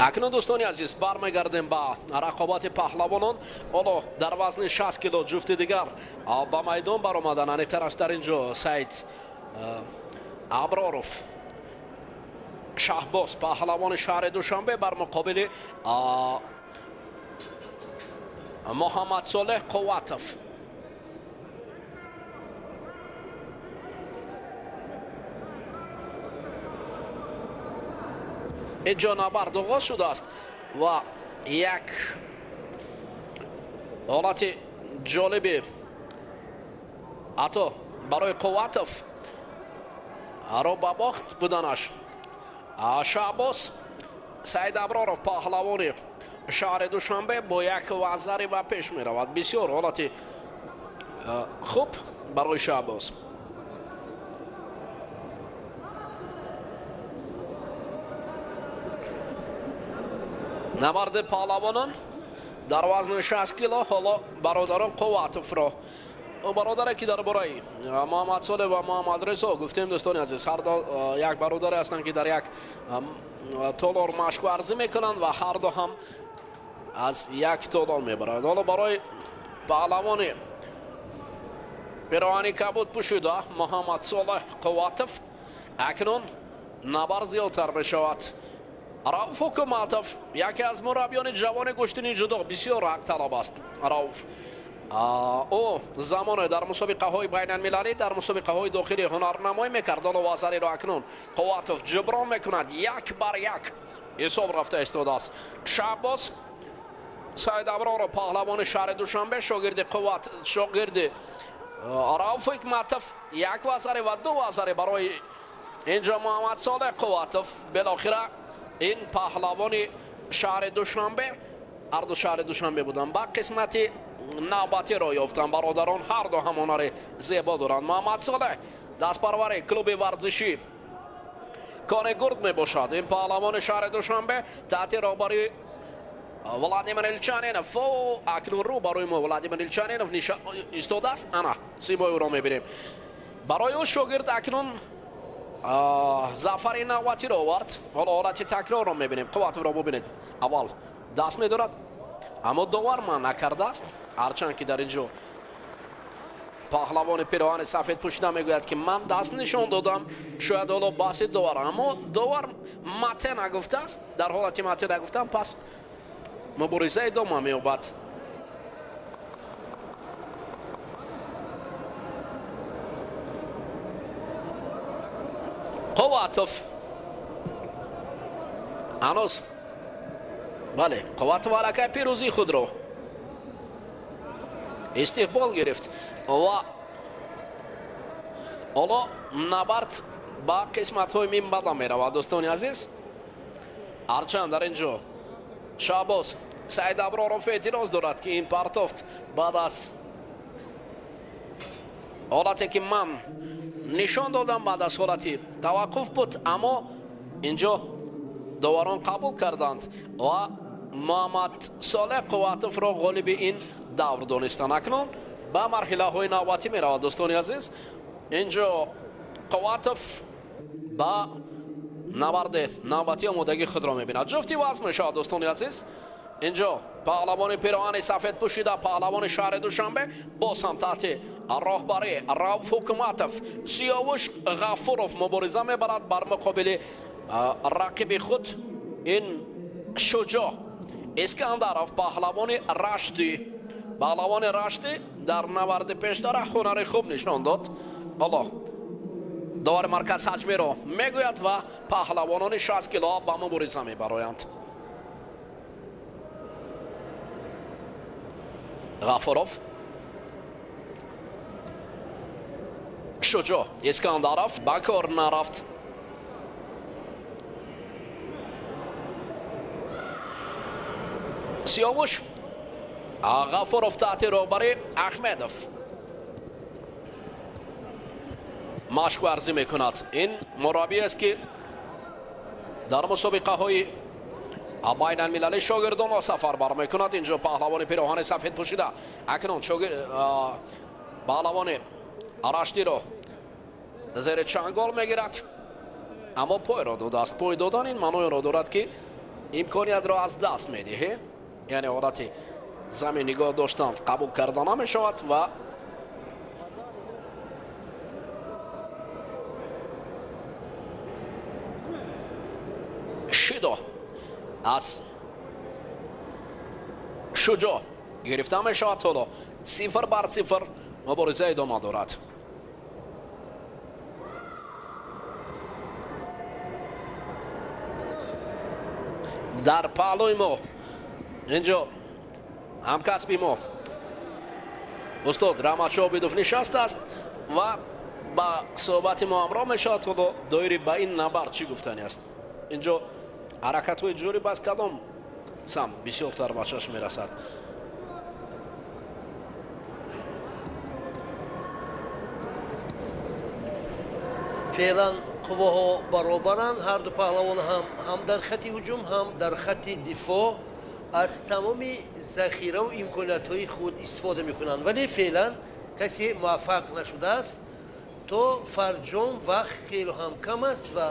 Акнун, дӯстони азиз, бармегардем ба рақобати паҳлавонон. Ҳоло дар вазни 60 кило ҷуфти дигар ба майдон баромаданд. Аниқтараш дар ин ҷо Саид Аброров Шаҳбоз, паҳлавони шаҳри Душанбе, бар муқобили Муҳаммадсолеҳ Қувватов. Инҷо набард оғоз шудааст ва як ҳолати ҷолиби ҳатто барои Қувватов ро ба бохт буданаш. Шаҳбоз Саид Аброров, паҳлавони шаҳри Душанбе, бо як вазари ба пеш меравад. Бисёр ҳолати хуб барои Шаҳбоз. Набарди паҳлавонон дар вазни 60 кило. Ҳоло бародарон Қувватовро, бародаре ки дар бораи Муҳаммадсолеҳ ва Муҳаммадрезо гуфтем, дӯстони азиз, ҳар ду як бародаре ҳастанд, ки дар як толор машқварзӣ мекунанд ва ҳар ду ҳам аз як толор мебаранд. Ҳоло барои паҳлавони пироҳани кабуд пӯшида Муҳаммадсолеҳ Қувватов акнун набард зиёдтар мешавад. Рауф Ҳукуматов, яке аз мураббиёни ҷавони гӯштини ҷудо, бисёр ҳақталаб аст Рауф. Ӯ замоне дар мусобиқаҳои байналмилалӣ, дар мусобиқаҳои дохилӣ ҳунарнамоӣ мекард. Ҳоло вазариро акнун Қувватов ҷуброн мекунад. 1-1 ҳисоб рафта истодааст. Шаҳбоз Саид Аброров, паҳлавони шаҳри Душанбе, шогирди Қувват, шогирди Рауф Ҳикматов, як вазари ва ду вазари барои инҷо Муҳаммадсолеҳ Қувватов. Билохира ин паҳлавони шаҳри Душанбе, ҳарду шаҳри Душанбе буданд, ба қисмати навбатӣ роҳ ёфтанд. Бародарон ҳар ду ҳам ҳунари зебо доранд. Муҳаммадсолеҳ дастпарвари клуби варзишӣ Кони Гурд мебошад. Ин паҳлавони шаҳри Душанбе таҳти роҳбарии Владимир Илчанинов. Акнун рӯ барои мо Владимир Илчанинов истодааст. Ана симои ӯро мебинем. Барои ӯ шогирд акнун зафари навбатиро овард. Ҳоло ҳолати такрорро мебинем. Қувватовро бубинед, аввал даст медорад, аммо довар манъ накардааст. Ҳарчанд ки дар ин ҷо паҳлавони пироҳани сафед пӯшида мегӯяд, ки ман даст нишон додам, шояд ҳоло баҳси довар, аммо довар мате нагуфтааст. Дар ҳолати мате нагуфтам, пас мубориза идома меёбад. Қувватов ҳанӯз, бале, Қувватов аллакай пирӯзии худро истиқбол гирифт ва ҳоло набард ба қисматҳои минбаъда меравад, дӯстони азиз. Ҳарчанд дар ин ҷо Шаҳбоз Саид Аброров эътироз дорад, ки ин партофт баъд аз ҳолате ки ман нишон додам, баъд аз ҳолати таваққуф буд, аммо инҷо доварон қабул карданд ва Муҳаммадсолеҳ Қувватовро ғолиби ин давр донистанд. Акнун ба марҳилаҳои навбатӣ меравад, дӯстони азиз. Инҷо Қувватов ба набарди навбатӣ омодагии худро мебинад. Ҷуфти вазн мешавад, дӯстони азиз. Инҷо паҳлавони пироҳани сафед пӯшида, паҳлавони шаҳри Душанбе, боз ҳам таҳти роҳбарии Рауф Ҳукуматов Сиёвуш Ғафуров мубориза мебарад бар муқобили рақиби худ, ин Шуҷоъ Искандаров, паҳлавони Раштӣ. Паҳлавони Раштӣ дар набарди пештара ҳунари хуб нишон дод. Ҳоло довари марказ ҳаҷмиро мегӯяд ва паҳлавонони 60 кило ба мубориза мебароянд. Ғафуров, Шуҷоъ Искандаров ба кор нарафт. Сиёвуш Ғафуров таҳти роҳбарии Аҳмедов машқварзӣ мекунад. Ин мураббӣ аст, ки дар мусобиқаҳои байналмилалӣ шогирдонро сафарбар мекунад. Инҷо паҳлавони пироҳани сафед пӯшида акнун паҳлавони Раштиро зери чангол мегирад, аммо пойро додааст. Пой додан ин маъноеро дорад, ки Имкониятро аз даст медиҳӣ, яъне ҳолати замин нигоҳ доштан қабул карда намешавад ва шидо аз Шуҷоъ гирифта мешавад. Ҳоло 0-0 мубориза идома дорад. Дар паҳлӯи мо инҷо ҳамкасби мо устод Раҳматшоҳ Обидов нишастааст ва ба суҳбати мо ҳамроҳ мешавад. Ҳоло доири ба ин набард чӣ гуфтанӣ аст? Инҷо ҳаракатҳои ҷолиб аз кадом самт бисёртар ба чашм мерасад? Феълан қувваҳо баробаранд. Ҳар ду паҳлавон ҳам дар хати ҳуҷум, ҳам дар хати дифоъ аз тамоми захираву имкониятҳои худ истифода мекунанд, вале феълан касе муваффақ нашудааст. То фарҷом вақт хело ҳам кам аст ва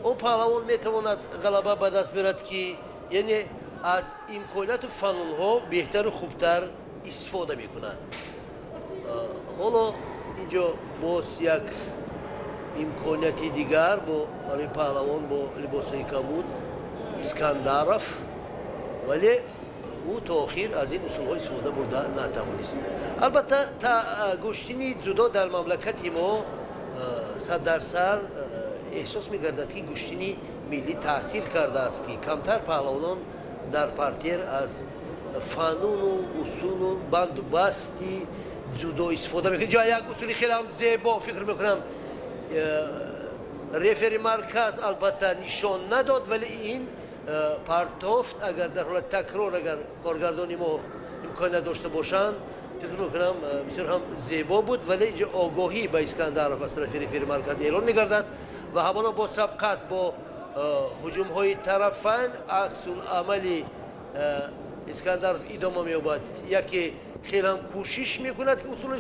он паҳлавон метавонад ғалаба ба даст биёрад, ки яъне аз имконияту фанунҳо беҳтару хубтар истифода мекунад. Ҳоло инҷо боз як имконияти дигар бо барои паҳлавон бо либосҳои кабуд Искандаров, вале ӯ то охир аз ин усулҳо истифода бурда натавонист. Албатта, гӯштини ҷудо дар мамлакати мо 100% эҳсос мегардад, ки гӯштини миллӣ таъсир кардааст, ки камтар паҳлавонон дар партер аз фануну усулу банду басти ҷудо истифода мекунанд. Ҷо як усули хеле ҳам зебо, фикр мекунам, рефери марказ албатта нишон надод, вале ин партофт агар дар ҳолати такрор, агар коргардони мо имконият дошта бошанд, фикр мекунам бисёр ҳам зебо буд, вале инҷо огоҳӣ ба Искандаров аз тарафи рефери марказ эълон мегардад ва ҳамоно бо сабқат, бо ҳуҷумҳои тарафайн аксуламали Искандаров идома меёбад. Яке хеле ҳам кӯшиш мекунад, ки усулро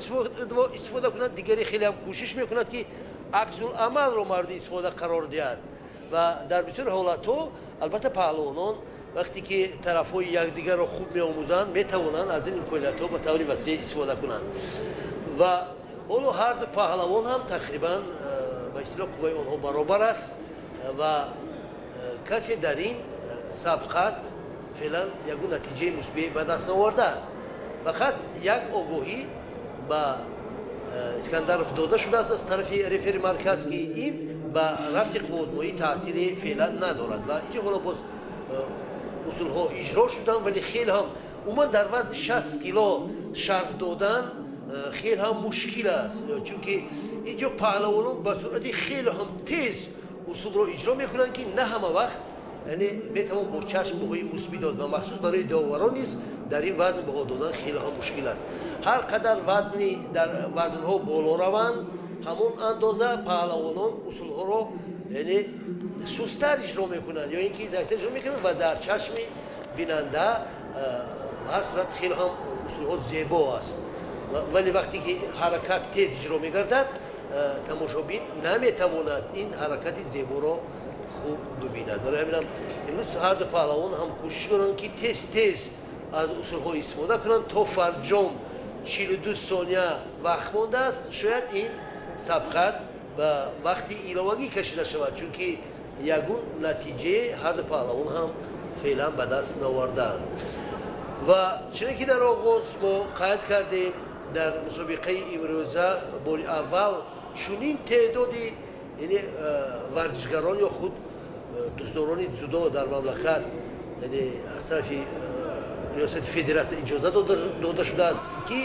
истифода кунад, дигаре хеле ҳам кӯшиш мекунад, ки аксуламалро мавриди истифода қарор диҳад. Ва дар бисёр ҳолатҳо албатта паҳлавонон вақте ки тарафҳои якдигарро хуб меомӯзанд, метавонанд аз ин имкониятҳо ба таври васеъ истифода кунанд. Ва ҳоло ҳар ду паҳлавон ҳам тақрибан ба истилоҳ қувваи онҳо баробар аст ва касе дар ин сабқат феълан ягон натиҷаи мусбӣ ба даст наовардааст. Фақат як огоҳӣ ба Искандаров дода шудааст аз тарафи рефери марказ, ки ин ба рафти қувватмоӣ таъсири феълан надорад. Ва инҷо ҳоло боз усулҳо иҷро шуданд, вале хеле ҳам умуман дар вазни 60 кило шарҳ додан хеле ҳам мушкил аст, чунки инҷо паҳлавонон ба суръати хеле ҳам тез усулро иҷро мекунанд, ки на ҳама вақт яъне метавон бо чашм баҳои мусбӣ дод ва махсус барои доварон низ дар ин вазн баҳо додан хеле ҳам мушкил аст. Ҳар қадар вазни дар вазнҳо боло раванд, ҳамон андоза паҳлавонон усулҳоро яъне сустар иҷро мекунанд ё ин ки заифтар иҷро мекунанд ва дар чашми бинанда ба ҳар сурат хеле ҳам усулҳо зебо аст. Вале вақте ки ҳаракат тез иҷро мегардад, тамошобин наметавонад ин ҳаракати зеборо хуб бибинад. Барои ҳаминам имрӯз ҳар ду паҳлавон ҳам кӯшиш доранд, ки тез тез аз усулҳо истифода кунанд. То фарҷом 42 сония вақт мондааст. Шояд ин сабқат ба вақти иловагӣ кашида шавад, чунки ягон натиҷаи ҳар ду паҳлавон ҳам феълан ба даст наовардаанд. Ва чуне ки дар оғоз мо қайд кардем, дар мусобиқаи имрӯза бори аввал чунин теъдоди яъне варзишгарон ё худ дӯстдорони ҷудо дар мамлакат яъне аз тарафи риёсати федератсия иҷоза дода шудааст, ки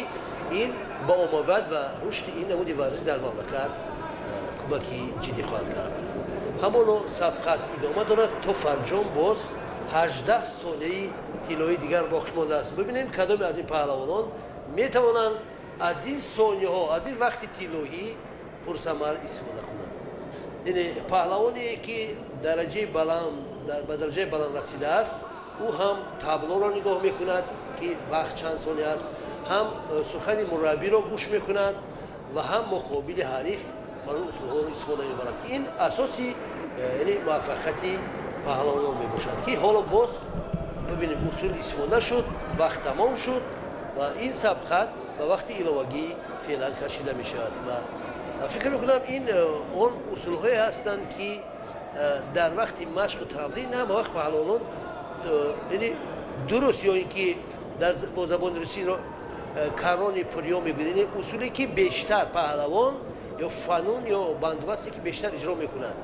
ин ба оммавият ва рушди ин намуди варзиш дар мамлакат кӯмаки ҷиддӣ хоҳад кард. Ҳамоно сабқат идома дорад то фарҷом боз 18 сонияи тиллоии дигар боқӣ мондааст. Бибинем, кадоме аз ин паҳлавонон метавонанд аз ин сонияҳо, аз ин вақти тиллоӣ пурсамар истифода кунанд. Яъне паҳлавоне ки дараҷаи баланд ба дараҷаи баланд расидааст, ӯ ҳам таблоро нигоҳ мекунад, ки вақт чанд сония аст, ҳам сухани мураббиро гӯш мекунад ва ҳам муқобили ҳариф фалон усулҳоро истифода мебарад, ки ин асоси яъне муваффақияти Паҳлавонон мебошад, ки ҳоло боз бибинем, усул истифода шуд, вақт тамом шуд ва ин сабқат ба вақти иловагӣ феълан кашида мешавад. Ва фикр мекунам, ин он усулҳое ҳастанд, ки дар вақти машқу тамрин ҳама вақт паҳлавонон, яъне дуруст ё ин ки бо забони русӣ короткий приём мегӯянд, яъне усуле ки бештар паҳлавон ё фанун ё бандубасте ки бештар иҷро мекунанд.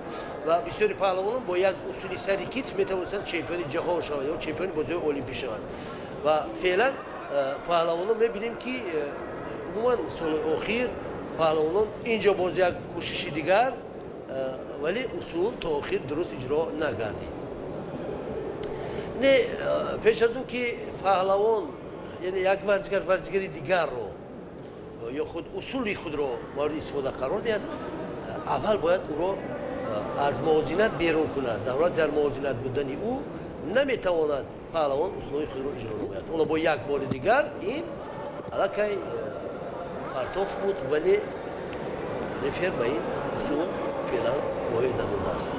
Ва бисёри паҳлавонон бо як усули сари китф метавонистанд чемпиони ҷаҳон шаванд ё чемпиони бозиҳои олимпӣ шаванд. Ва феълан паҳлавонон мебинем, ки умуман соли охир паҳлавонон инҷо боз як кӯшиши дигар, вале усул то охир дуруст иҷро нагардид. Не, пеш аз он ки паҳлавон, яъне як варзишгар варзишгари дигарро ё худ усули худро мавриди истифода қарор диҳад, аввал бояд ӯро аз мувозинат берун кунад. Дар ҳолати дар мувозинат будани ӯ наметавонад паҳлавон усулҳои худро иҷро намояд. Ҳоло бо як бори дигар ин аллакай партоф буд, вале рефер ба ин усул феълан воҳид надодааст.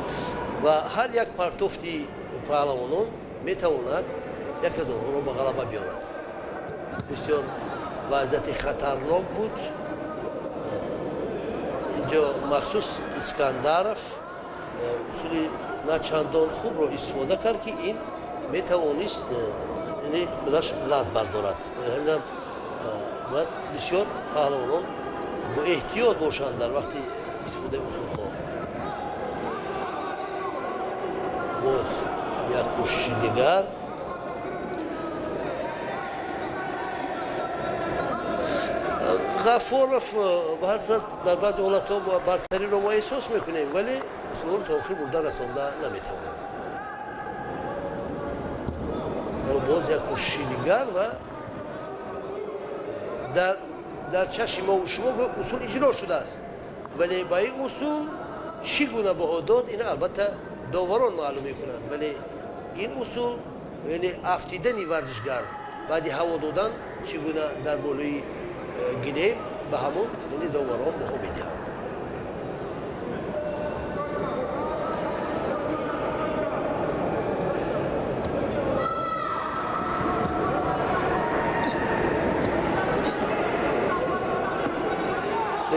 Ва ҳар як партофти паҳлавонон метавонад як аз онҳоро ба ғалаба биёрад. Бисёр вазъияти хатарнок буд инҷо. Махсус Искандаров усули начандон хубро истифода кард, ки ин метавонист, яъне худаш лат бардорад. Ҳаминам бояд бисёр паҳлавонон бо эҳтиёт бошанд дар вақти истифодаи усулҳо. Боз як кӯшиши дигар. Ғафоров ба ҳар сурат дар баъзе ҳолатҳо бартариро мо эҳсос мекунем, вале усулҳоро то охир бурда расонда наметавонад. Боз як кӯшиши дигар ва дар чашми мо шумо усул иҷро шудааст, вале ба ин усул чӣ гуна баҳо дод, ин албатта доварон маълум мекунанд. Вале ин усул, яъне афтидани варзишгар баъди ҳаво додан чӣ гуна дар болои гилем, ба ҳамон, яъне доварон баҳо медиҳанд.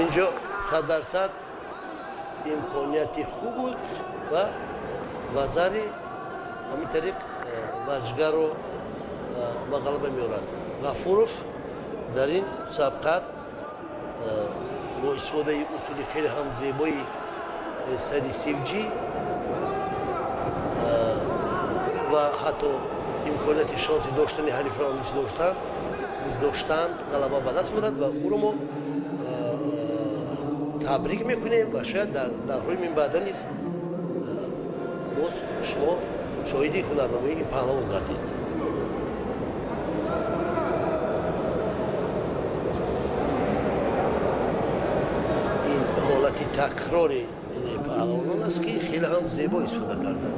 Инҷо 100% имконияти хуб буд ва вазари ҳамин тариқ варзишгарро ба ғалаба меорад. Ғафуров дар ин сабқат бо истифодаи усули хеле ҳам зебои сари сивҷӣ ва ҳатто имконияти шонси доштани ҳарифро низ доштан ғалаба ба даст меорад ва ӯро мо табрик мекунем. Ва шояд дар даврҳои минбаъда низ боз шумо шоҳиди ҳунарнамоии ин паҳлавон гардед. Ин ҳолати такрори паҳлавонон аст, ки хеле ҳам зебо истифода карданд.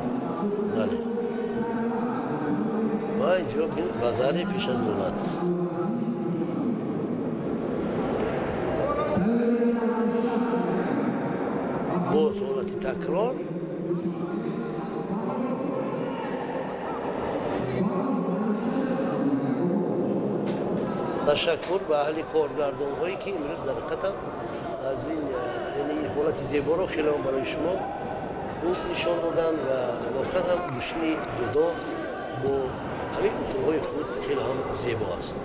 Бале, ва инҷо вазари пеш аз мурад. Боз ҳолати такрор. Ташаккур ба аҳли коргардонҳое, ки имрӯз дар ҳақиқатам аз ин, яъне ин ҳолати зеборо хеле ҳам барои шумо хуб нишон доданд. Ва воқеан ҳам гӯштини ҷудо бо ҳамин усулҳои худ хеле ҳам зебо аст.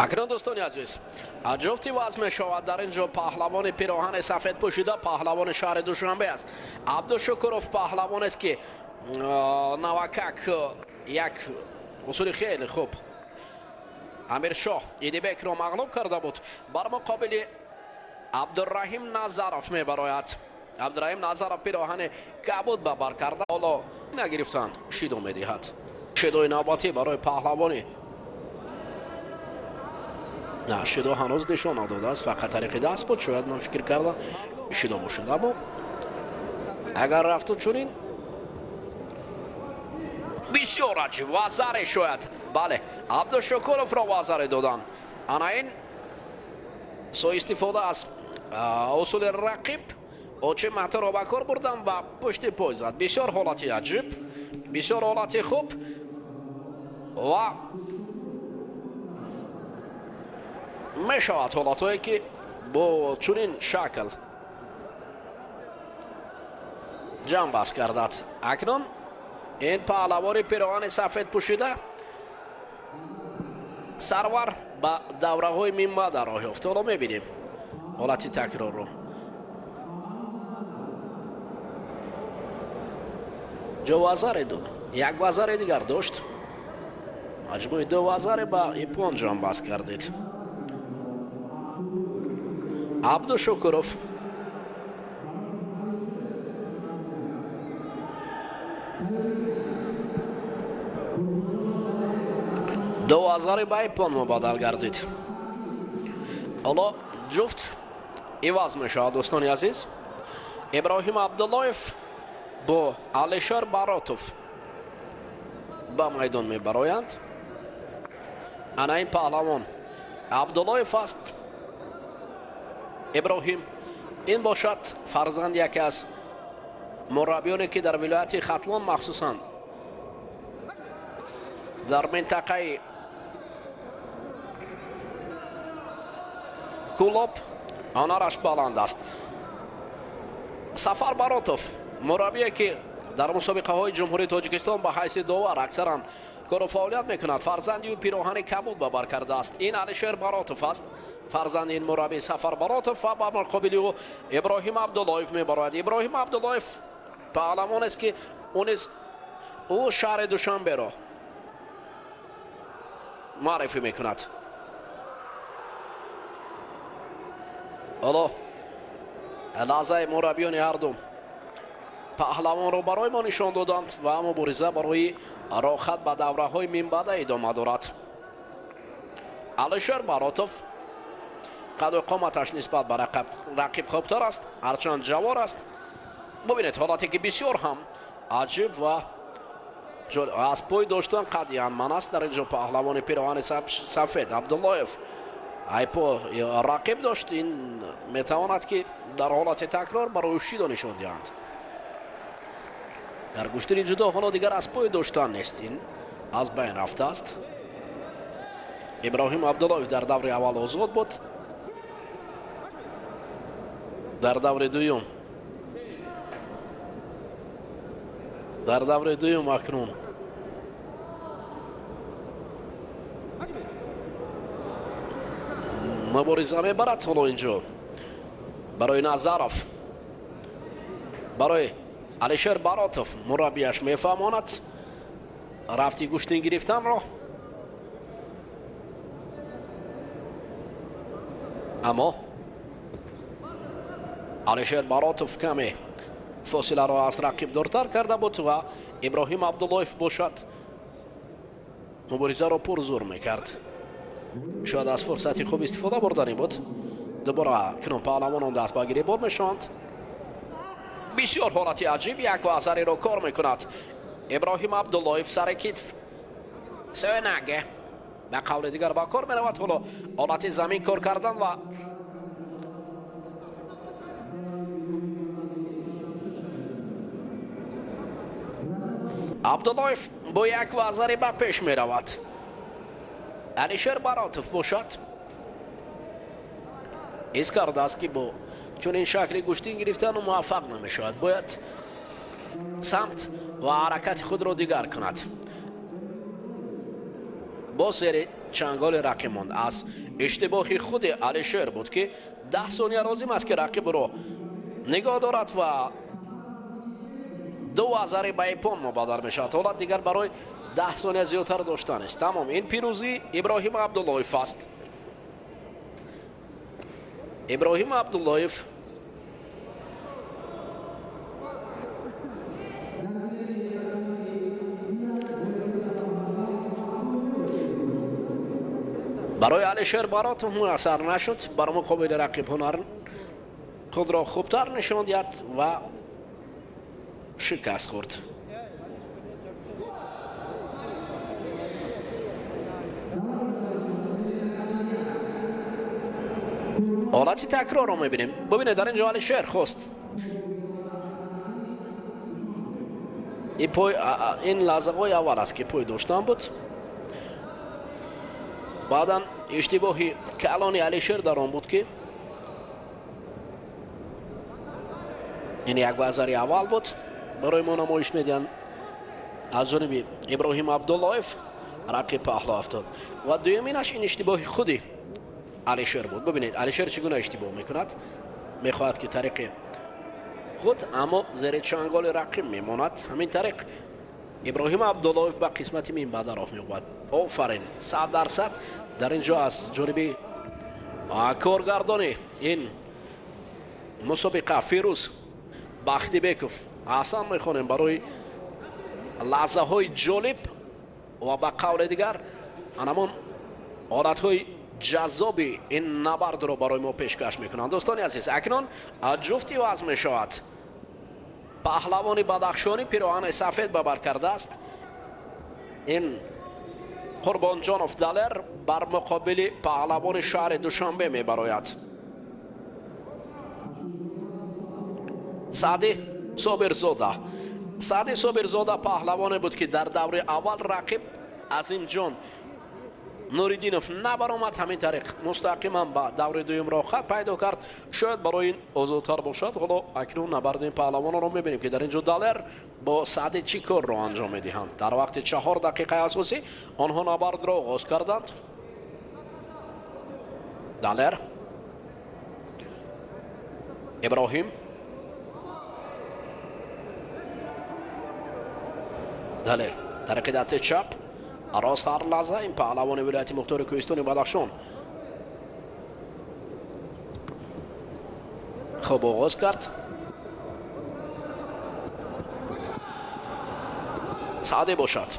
Акнун, дӯстони азиз, ҷуфти вазн мешавад. Дар ин ҷо паҳлавони пироҳани сафед пӯшида паҳлавони шаҳри Душанбе аст, Абдушукуров. Паҳлавонест, ки навакак як усули хеле хуб Амиршоҳ Идибекро мағлуб карда буд. Бар муқобили Абдураҳим Назаров мебарояд. Абдураҳим Назаров пироҳани кабуд ба бар карда, ҳоло нагирифтан шидо медиҳад. Шидои навбатӣ барои паҳлавони на, шидо ҳанӯз нишон надодааст, фақат тариқи даст буд. Шояд ман фикр кардам шидо бошад, аммо агар рафту чунин бисёр аҷиб вазаре шояд. Бале, Абдушукуровро вазаре доданд. Ана ин суистифода аз усули рақиб очи маторо ба кор бурдан ва пушти пой зад. Бисёр ҳолати аҷиб, бисёр ҳолати хуб ва мешавад ҳолатҳое ки бо чунин шакл ҷамъбаст кардад. Акнун ин паҳлавони пироҳани сафед пӯшида Сарвар ба давраҳои минбаъда роҳ ёфт. Ҳоло мебинем ҳолати такрорро. Ҷо вазаре дод, як вазаре дигар дошт. Маҷмӯи ду вазаре ба ипон ҷамъбаст кардид. Абдушукуров ду вазаре ба ипон мубаддал гардид. Ҳоло ҷуфт иваз мешавад, дӯстони азиз. Иброҳим Абдуллоев бо Алишер Баротов ба майдон мебароянд. Ана ин паҳлавон Абдуллоев аст. Иброҳим ин бошад фарзанд яке аз мураббиёне ки дар вилояти Хатлон, махсусан дар минтақаи Кулоб ҳунараш баланд аст. Сафар Баротов мураббие ки дар мусобиқаҳои Ҷумҳурии Тоҷикистон ба ҳайси довар аксаран кору фаъолият мекунад, фарзанди ӯ пироҳани кабуд ба бар кардааст. Ин Алишер Баротов аст, фарзанди ин мураббӣ Сафар Баротов ва ба муқобили ӯ Иброҳим Абдуллоев мебарояд. Иброҳим Абдуллоев паҳлавонест ки ӯ низ ӯ шаҳри Душанберо муаррифӣ мекунад. Ҳоло лаҳзаи мураббиёни ҳарду паҳлавонро барои мо нишон доданд ва мубориза барои роҳат ба давраҳои минбаъда идома дорад. Алишер Баротов қаду қоматаш нисбат ба рақиб хубтар аст, ҳарчанд ҷавор аст. Бубинед ҳолате ки бисёр ҳам аҷиб ва аз пой доштан қатъиян ман аст. Дар инҷо паҳлавони пироҳани сафед Абдуллоев айпо рақиб дошт. Ин метавонад ки дар ҳолати такрор барои шидо нишон диҳанд. Дар гӯштини ҷудо ҳоло дигар аз пой доштан нест, ин аз байн рафтааст. Иброҳим Абдуллоев дар даври аввал озод буд, дар даври дуюм акнун мубориза мебарад. Ҳоло инҷо барои Назаров, барои Алишер Баротов мураббияш мефаҳмонад рафти гӯштин гирифтанро, аммо Алишер Баротов каме фосиларо аз рақиб дуртар карда буд ва Иброҳим Абдуллоев бошад муборизаро пурзур мекард. Шояд аз фурсати хуб истифода бурдани буд. Дубора акнун паҳлавонон даст ба гиребон мешаванд. Бисёр ҳолати аҷиб, як вазареро кор мекунад Иброҳим Абдуллоев сари китф сенаге ба қавли дигар ба кор меравад. Ҳоло ҳолати замин кор кардан ва Абдуллоев бо як вазаре ба пеш меравад. Алишер Баротов бошад ҳис кардааст ки бо чунин шакли гӯштин гирифтану муваффақ намешавад, бояд самт ва ҳаракати худро дигар кунад. Боз зери чанголи рақиб монд. Аз иштибоҳи худи Алишер буд ки 10 сония лозим аст ки рақибро нигоҳ дорад ва ду вазари ба ипон мубаддал мешавад. Ҳолат дигар барои 10 сония зиёдтар доштан аст. Тамом, ин пирӯзии Иброҳим Абдуллоев аст. Иброҳим Абдуллоев барои Алишер Баротов муяссар нашуд бар муқобили рақиб ҳунар худро хубтар нишон диҳад ва шикаст хӯрд. Ҳолати такрорро мебинем. Бубинед, дар ин ҷо Алишер хост ин лаҳзаҳои аввал аст, ки пой доштан буд. Баъдан иштибоҳи калони Алишер дар он буд, ки ин як вазари аввал буд барои мо намоиш медиҳанд аз ҷониби Иброҳим Абдуллоев, рақиб паҳло афтод. Ва дуюминаш ин иштибоҳи худи Алишер буд. Бубинед, Алишер чӣ гуна иштибоҳ мекунад, мехоҳад ки тариқи худ, аммо зери чанголи рақиб мемонад. Ҳамин тариқ Иброҳим Абдуллоев ба қисмати минбаъда роҳ меёбад. Офарин, 100% дар ин ҷо аз ҷониби коргардони ин мусобиқа Фирӯз Бахтибеков ҳасан мехонем барои лаҳзаҳои ҷолиб ва ба қавли дигар анамон ҳолатҳои ҷаззоби ин набардро барои мо пешкаш мекунанд. Дӯстони азиз, акнун ҷуфти вазн мешавад. Паҳлавони бадахшонӣ пироҳани сафед ба бар кардааст. Ин Қурбонҷонов Далер бар муқобили паҳлавони шаҳри Душанбе мебарояд. Саъди Собирзода. Саъди Собирзода паҳлавоне буд, ки дар даври аввал рақиб Азимҷон Нуриддинов набаромад. Ҳамин тариқ мустақиман ба даври дуюм роҳхат пайдо кард. Шояд барои ин озодтар бошад. Ҳоло акнун набарди ин паҳлавонро мебинем, ки дар ин ҷо Далер бо Саъди чӣ корро анҷом медиҳанд. Дар вақти 4 дақиқаи асосӣ онҳо набардро оғоз карданд. Далер, Иброҳим, Далер тариқи дасти чап, рост ҳар лаҳза ин паҳлавони вилояти мухтори кӯҳистони Бадахшон хуб оғоз кард. Саъдӣ бошад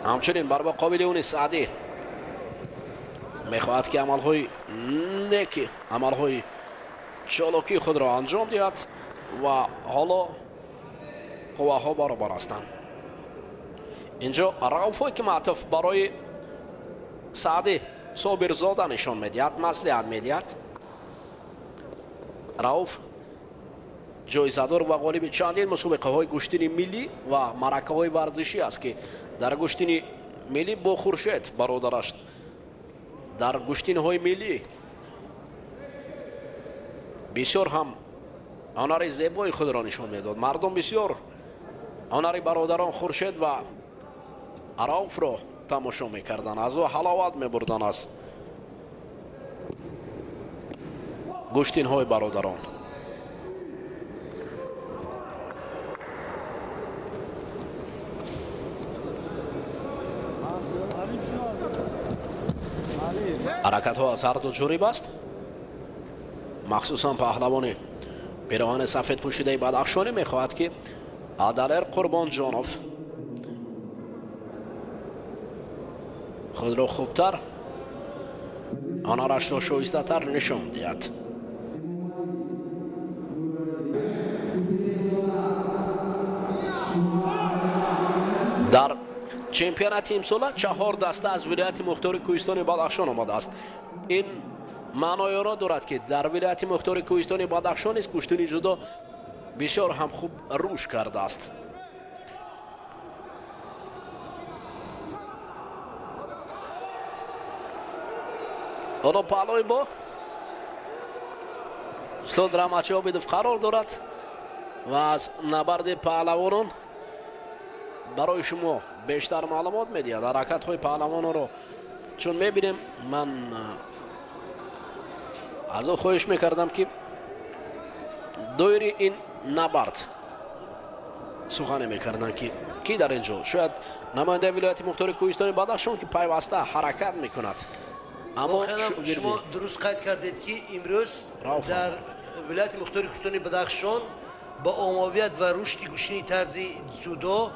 ҳамчунин бар муқобили ӯ Саъдӣ мехоҳад, ки амалҳои неки, амалҳои чолокии худро анҷом диҳад ва ҳоло қувваҳо баробар ҳастанд. Инҷо Рауф Ҳикматов барои Саъди Собирзода нишон медиҳад, маслиҳат медиҳад. Рауф ҷоизадор ва ғолиби чандин мусобиқаҳои гӯштини миллӣ ва маъракаҳои варзишӣ аст, ки дар гӯштини миллӣ бо Хуршед бародараш дар гӯштинҳои миллӣ бисёр ҳам ҳунари зебои худро нишон медод. Мардум бисёр ҳунари бародарон Хуршед ва Рауфро тамошо мекарданд, аз ӯ ҳаловат мебурданд аз гӯштинҳои бародарон. Ҳаракатҳо аз ҳар ду ҷуриб аст. Махсусан паҳлавони пироҳани сафед пӯшидаи бадахшонӣ мехоҳад, ки Далер Қурбонҷонов худро хубтар, ҳунарашро шоистатар нишон диҳад. Дар чемпионати имсола 4 даста аз вилояти мухтори кӯҳистони Бадахшон омадааст. Ин маъноеро дорад, ки дар вилояти мухтори кӯҳистони Бадахшон низ гӯштини ҷудо бисёр ҳам хуб рушд кардааст. Ҳоло паҳлои мо устод Раҳматшоҳ Обидов қарор дорад ва аз набарди паҳлавонон барои шумо бештар маълумот медиҳад. Ҳаракатҳои паҳлавононро чун мебинем, ман аз ӯ хоҳиш мекардам, ки доири ин набард сухане мекарданд, ки ки дар ин ҷо шояд намояндаи вилояти мухтори кӯҳистони Бадахшон, ки пайваста ҳаракат мекунад. Аммо шумо дуруст қайд кардед, ки имрӯз дар вилояти мухтори кӯҳистони Бадахшон ба оммавият ва рушди гӯштини тарзи дзюдо,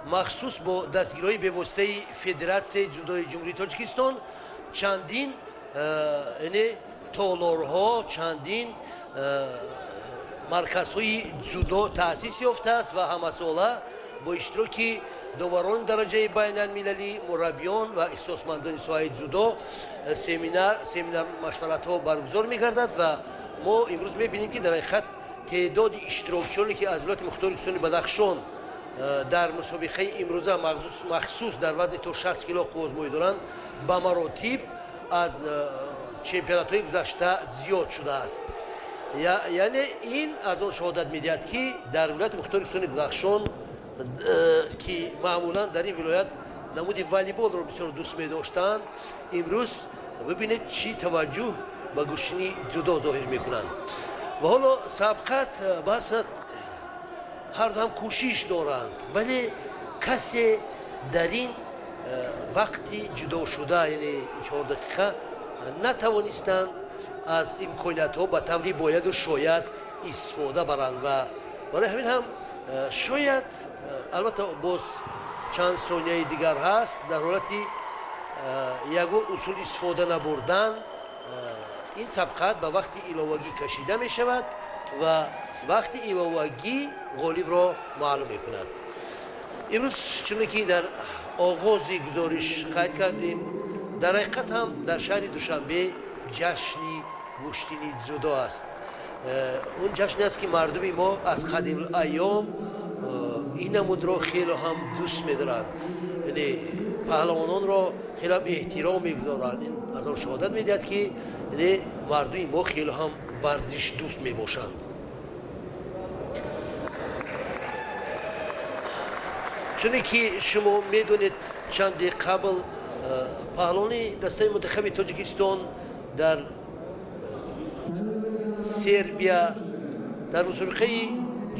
махсус бо дастгириҳои бевоситаи Федератсияи дзюдои Ҷумҳурии Тоҷикистон, чандин яъне толорҳо, чандин марказҳои дзюдо таъсис ёфтааст ва ҳамасола бо иштироки доварони дараҷаи байналмилалӣ, мураббиён ва ихтисосмандони соҳаи дзюдо семинар машваратҳо баргузор мегардад. Ва мо имрӯз мебинем, ки дар ҳақиқат теъдоди иштирокчиёне, ки аз вилояти мухтори кӯҳистони Бадахшон дар мусобиқаи имрӯза, махсус дар вазни то 60 кило қувваозмоӣ доранд, ба маротиб аз чемпионатҳои гузашта зиёд шудааст. Яъне ин аз он шаҳодат медиҳад, ки дар вилояти мухтори кӯҳистони Бадахшон, ки маъмулан дар ин вилоят намуди волейболро бисёр дӯст медоштанд, имрӯз бибинед, чӣ таваҷҷӯҳ ба гӯштини дзюдо зоҳир мекунанд. Ва ҳоло сабқат ба ҳар сурат ҳарду ҳам кӯшиш доранд, вале касе дар ин вақти ҷудошуда, яъне 4 дақиқа, натавонистанд аз имкониятҳо ба таври бояду шояд истифода баранд. Ва барои ҳамин ҳам шояд, албатта, боз чанд сонияи дигар ҳаст, дар ҳолати ягон усул истифода набурдан ин сабқат ба вақти иловагӣ кашида мешавад ва вақти иловагӣ ғолибро маълум мекунад. Имрӯз, чуне ки дар оғози гузориш қайд кардем, дар ҳақиқат ҳам дар шаҳри Душанбе ҷашни гӯштини дзюдо аст. Он ҷашне аст, ки мардуми мо аз қадимулайём ин намудро хело ҳам дӯст медоранд, яъне паҳлавононро хеле ҳам эҳтиром мегузоранд. Ин аз он шаҳодат медиҳад, ки яъне мардуми мо хело ҳам варзишдӯст мебошанд. Чуне ки шумо медонед, чанде қабл паҳлавони дастаи мунтахаби Тоҷикистон дар Сербия дар мусобиқаи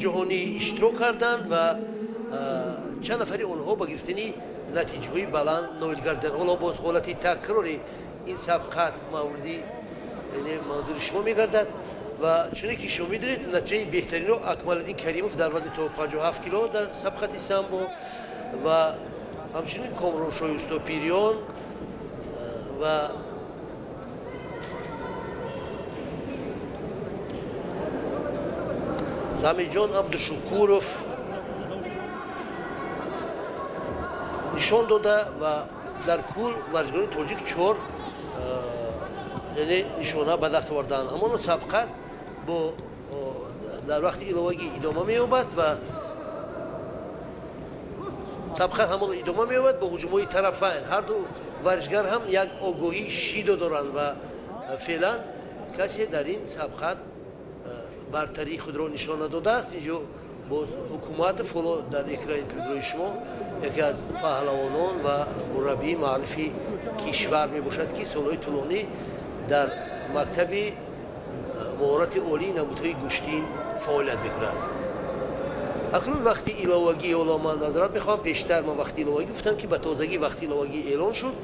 ҷаҳонӣ иштирок карданд ва чанд нафари онҳо ба гирифтани натиҷаҳои баланд ноил гардиданд. Ҳоло боз ҳолати такрори ин сабқат мавриди манзури шумо мегардад. Ва чуне ки шумо медонед, натиҷаи беҳтаринро Акмалиддин Каримов дар вазни то 57 кило дар сабқати самбо ва ҳамчунин Комроншоҳи Устопириён ва Самиҷон Абдушукуров нишон дода ва дар кул варзишгарони тоҷик чор яъне нишона ба даст оварданд. Ҳамон сабқат бо дар вақти иловагӣ идома меёбад ва сабқат ҳамон идома меёбад бо ҳуҷумҳои тарафайн. Ҳарду варзишгар ҳам як огоҳии шидо доранд ва феълан касе дар ин сабқат бартарии худро нишон надодааст. Инҷо боз Ҳукуматов, ҳоло дар экрани телевизори шумо, яке аз паҳлавонон ва мураббии маъруфи кишвар мебошад, ки солҳои тӯлонӣ дар мактаби маҳорати олии намудҳои гӯштин фаъолият мекунад. Акнун вақти иловагӣ. Ҳоло ман назарат мехоҳам, пештар ман вақти иловагӣ гуфтам, ки ба тозагӣ вақти иловагӣ эълон шуд.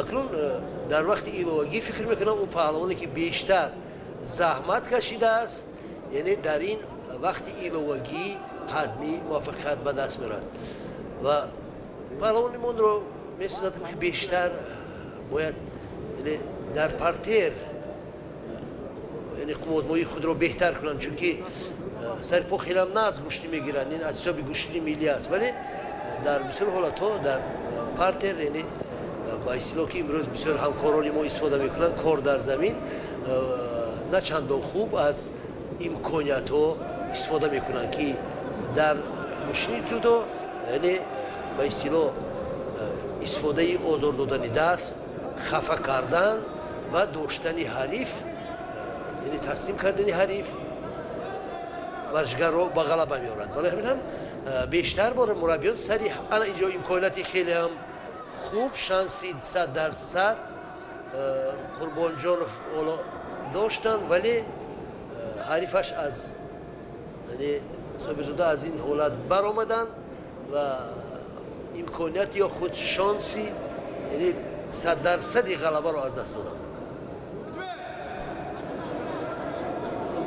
Акнун дар вақти иловагӣ фикр мекунам, он паҳлавоне, ки бештар заҳмат кашидааст, яъне дар ин вақти иловагӣ ҳатмӣ муваффақият ба даст меорад. Ва паҳлавонимонро месозад, ки бештар бояд дар партер, яъне қувваозмоии худро беҳтар кунанд, чунки сари по хелам нағз гӯштӣ мегиранд, ин аз ҳисоби гӯштини миллӣ аст, вале дар бисёр ҳолатҳо дар партер, яъне ба истилоҳ, ки имрӯз бисёр ҳамкорони мо истифода мекунанд, кор дар замин, на чандон хуб аз имкониятҳо истифода мекунанд, ки дар гӯштини дзюдо, яъне ба истилоҳ истифодаи озор додани даст, хафа кардан ва доштани ҳариф, яъне таслим кардани ҳариф, варзишгарро ба ғалаба меорад. Барои ҳамин ҳам бештар бора мураббиён сари ана инҷо имконияти хеле ҳам хуб, шанси 100% Қурбонҷонов ҳоло доштанд, вале ҳарифаш аз, яъне Собирзода, аз ин ҳолат баромаданд ва имконият ё худ шонси, яъне 100 дарсади ғалабаро аз даст доданд.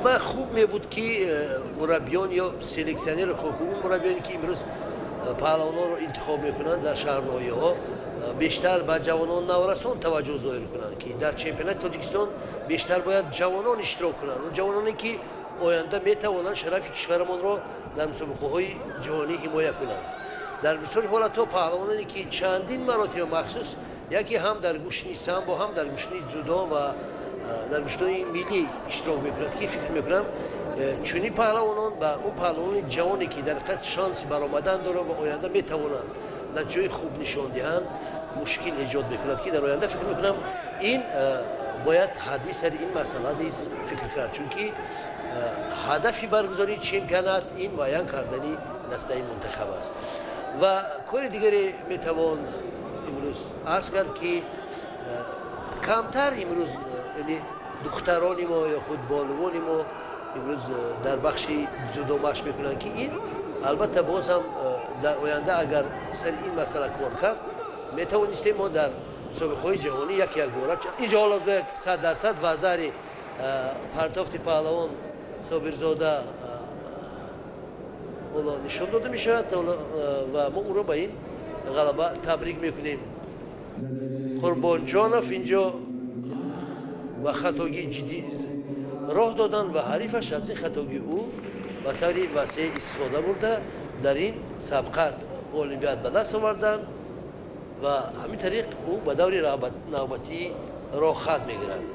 Ва хуб мебуд, ки мураббиён ё селексионери хуб, он мураббиёне, ки имрӯз паҳлавононро интихоб мекунанд дар шаҳрноҳияҳо, бештар ба ҷавонон, наврасон таваҷҷӯҳ зоҳир кунанд, ки дар чемпионати Тоҷикистон бештар бояд ҷавонон иштирок кунанд, он ҷавононе, ки оянда метавонанд шарафи кишварамонро дар мусобиқаҳои ҷаҳонӣ ҳимоя кунанд. Дар бисёри ҳолатҳо паҳлавононе, ки чандин маротиба, махсус яке ҳам дар гӯштини самбо, ҳам дар гӯштини дзюдо ва дар гӯштинои миллӣ иштирок мекунад, ки фикр мекунам, чунин паҳлавонон ба он паҳлавонони ҷавоне, ки дар ҳақиқат шанси баромадан доранд ва оянда метавонанд натиҷаҳои хуб нишон диҳанд, мушкил эҷод мекунад, ки дар оянда, фикр мекунам, ин бояд ҳатмӣ сари ин масъала низ фикр кард, чунки ҳадафи баргузории чемпионат ин муайян кардани дастаи мунтахаб аст. Ва кори дигаре метавон имрӯз арз кард, ки камтар имрӯз, яъне духтарони мо ё худ бонувони мо имрӯз дар бахши дзюдо машқ мекунанд, ки ин албатта боз ҳам дар оянда агар сари ин масъала кор кард, метавонистем мо дар мусобиқаҳои ҷаҳонӣ як якбора инҷо ҳоло 100% вазари партофти паҳлавон Собирзода ҳоло нишон дода мешавад ва мо ӯро ба ин ғалаба табрик мекунем. Қурбонҷонов инҷо ба хатогии ҷиддӣ роҳ доданд ва ҳарифаш аз ин хатогии ӯ ба таври васеъ истифода бурда, дар ин сабқат ғолибият ба даст оварданд ва ҳамин тариқ ӯ ба даври навбатӣ роҳхат мегирад.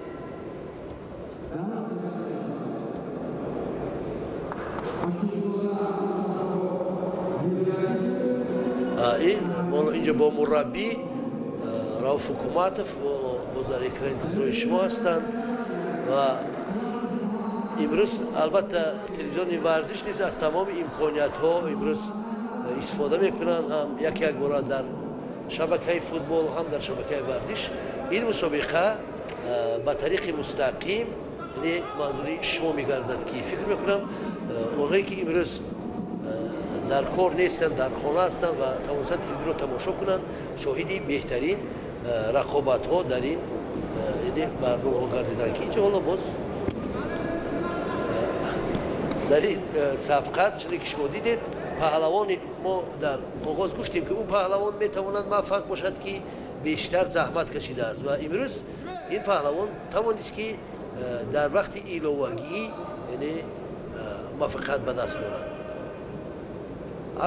Ин инҷо бо мураббӣ Рауф Ҳукуматов боз дар экрани интизори шумо ҳастанд. Ва имрӯз албатта телевизиони варзиш низ аз тамоми имкониятҳо имрӯз истифода мекунанд, ҳам як якбора дар шабакаи футбол, ҳам дар шабакаи варзиш ин мусобиқа ба тариқи мустақим манзури шумо мегардад, ки фикр мекунам, онҳое, ки имрӯз дар кор нестанд, дар хона ҳастанд ва тавонистанд телевизорро тамошо кунанд, шоҳиди беҳтарин рақобатҳо дар ин барномаҳо гардиданд, ки инҷо ҳоло боз дар ин сабқат, чуне ки шумо дидед, паҳлавони мо дар оғоз гуфтем, ки ӯ паҳлавон метавонад муваффақ бошад, ки бештар заҳмат кашидааст, ва имрӯз ин паҳлавон тавонист, ки дар вақти иловагӣ, яъне муваффақият ба даст биёрад.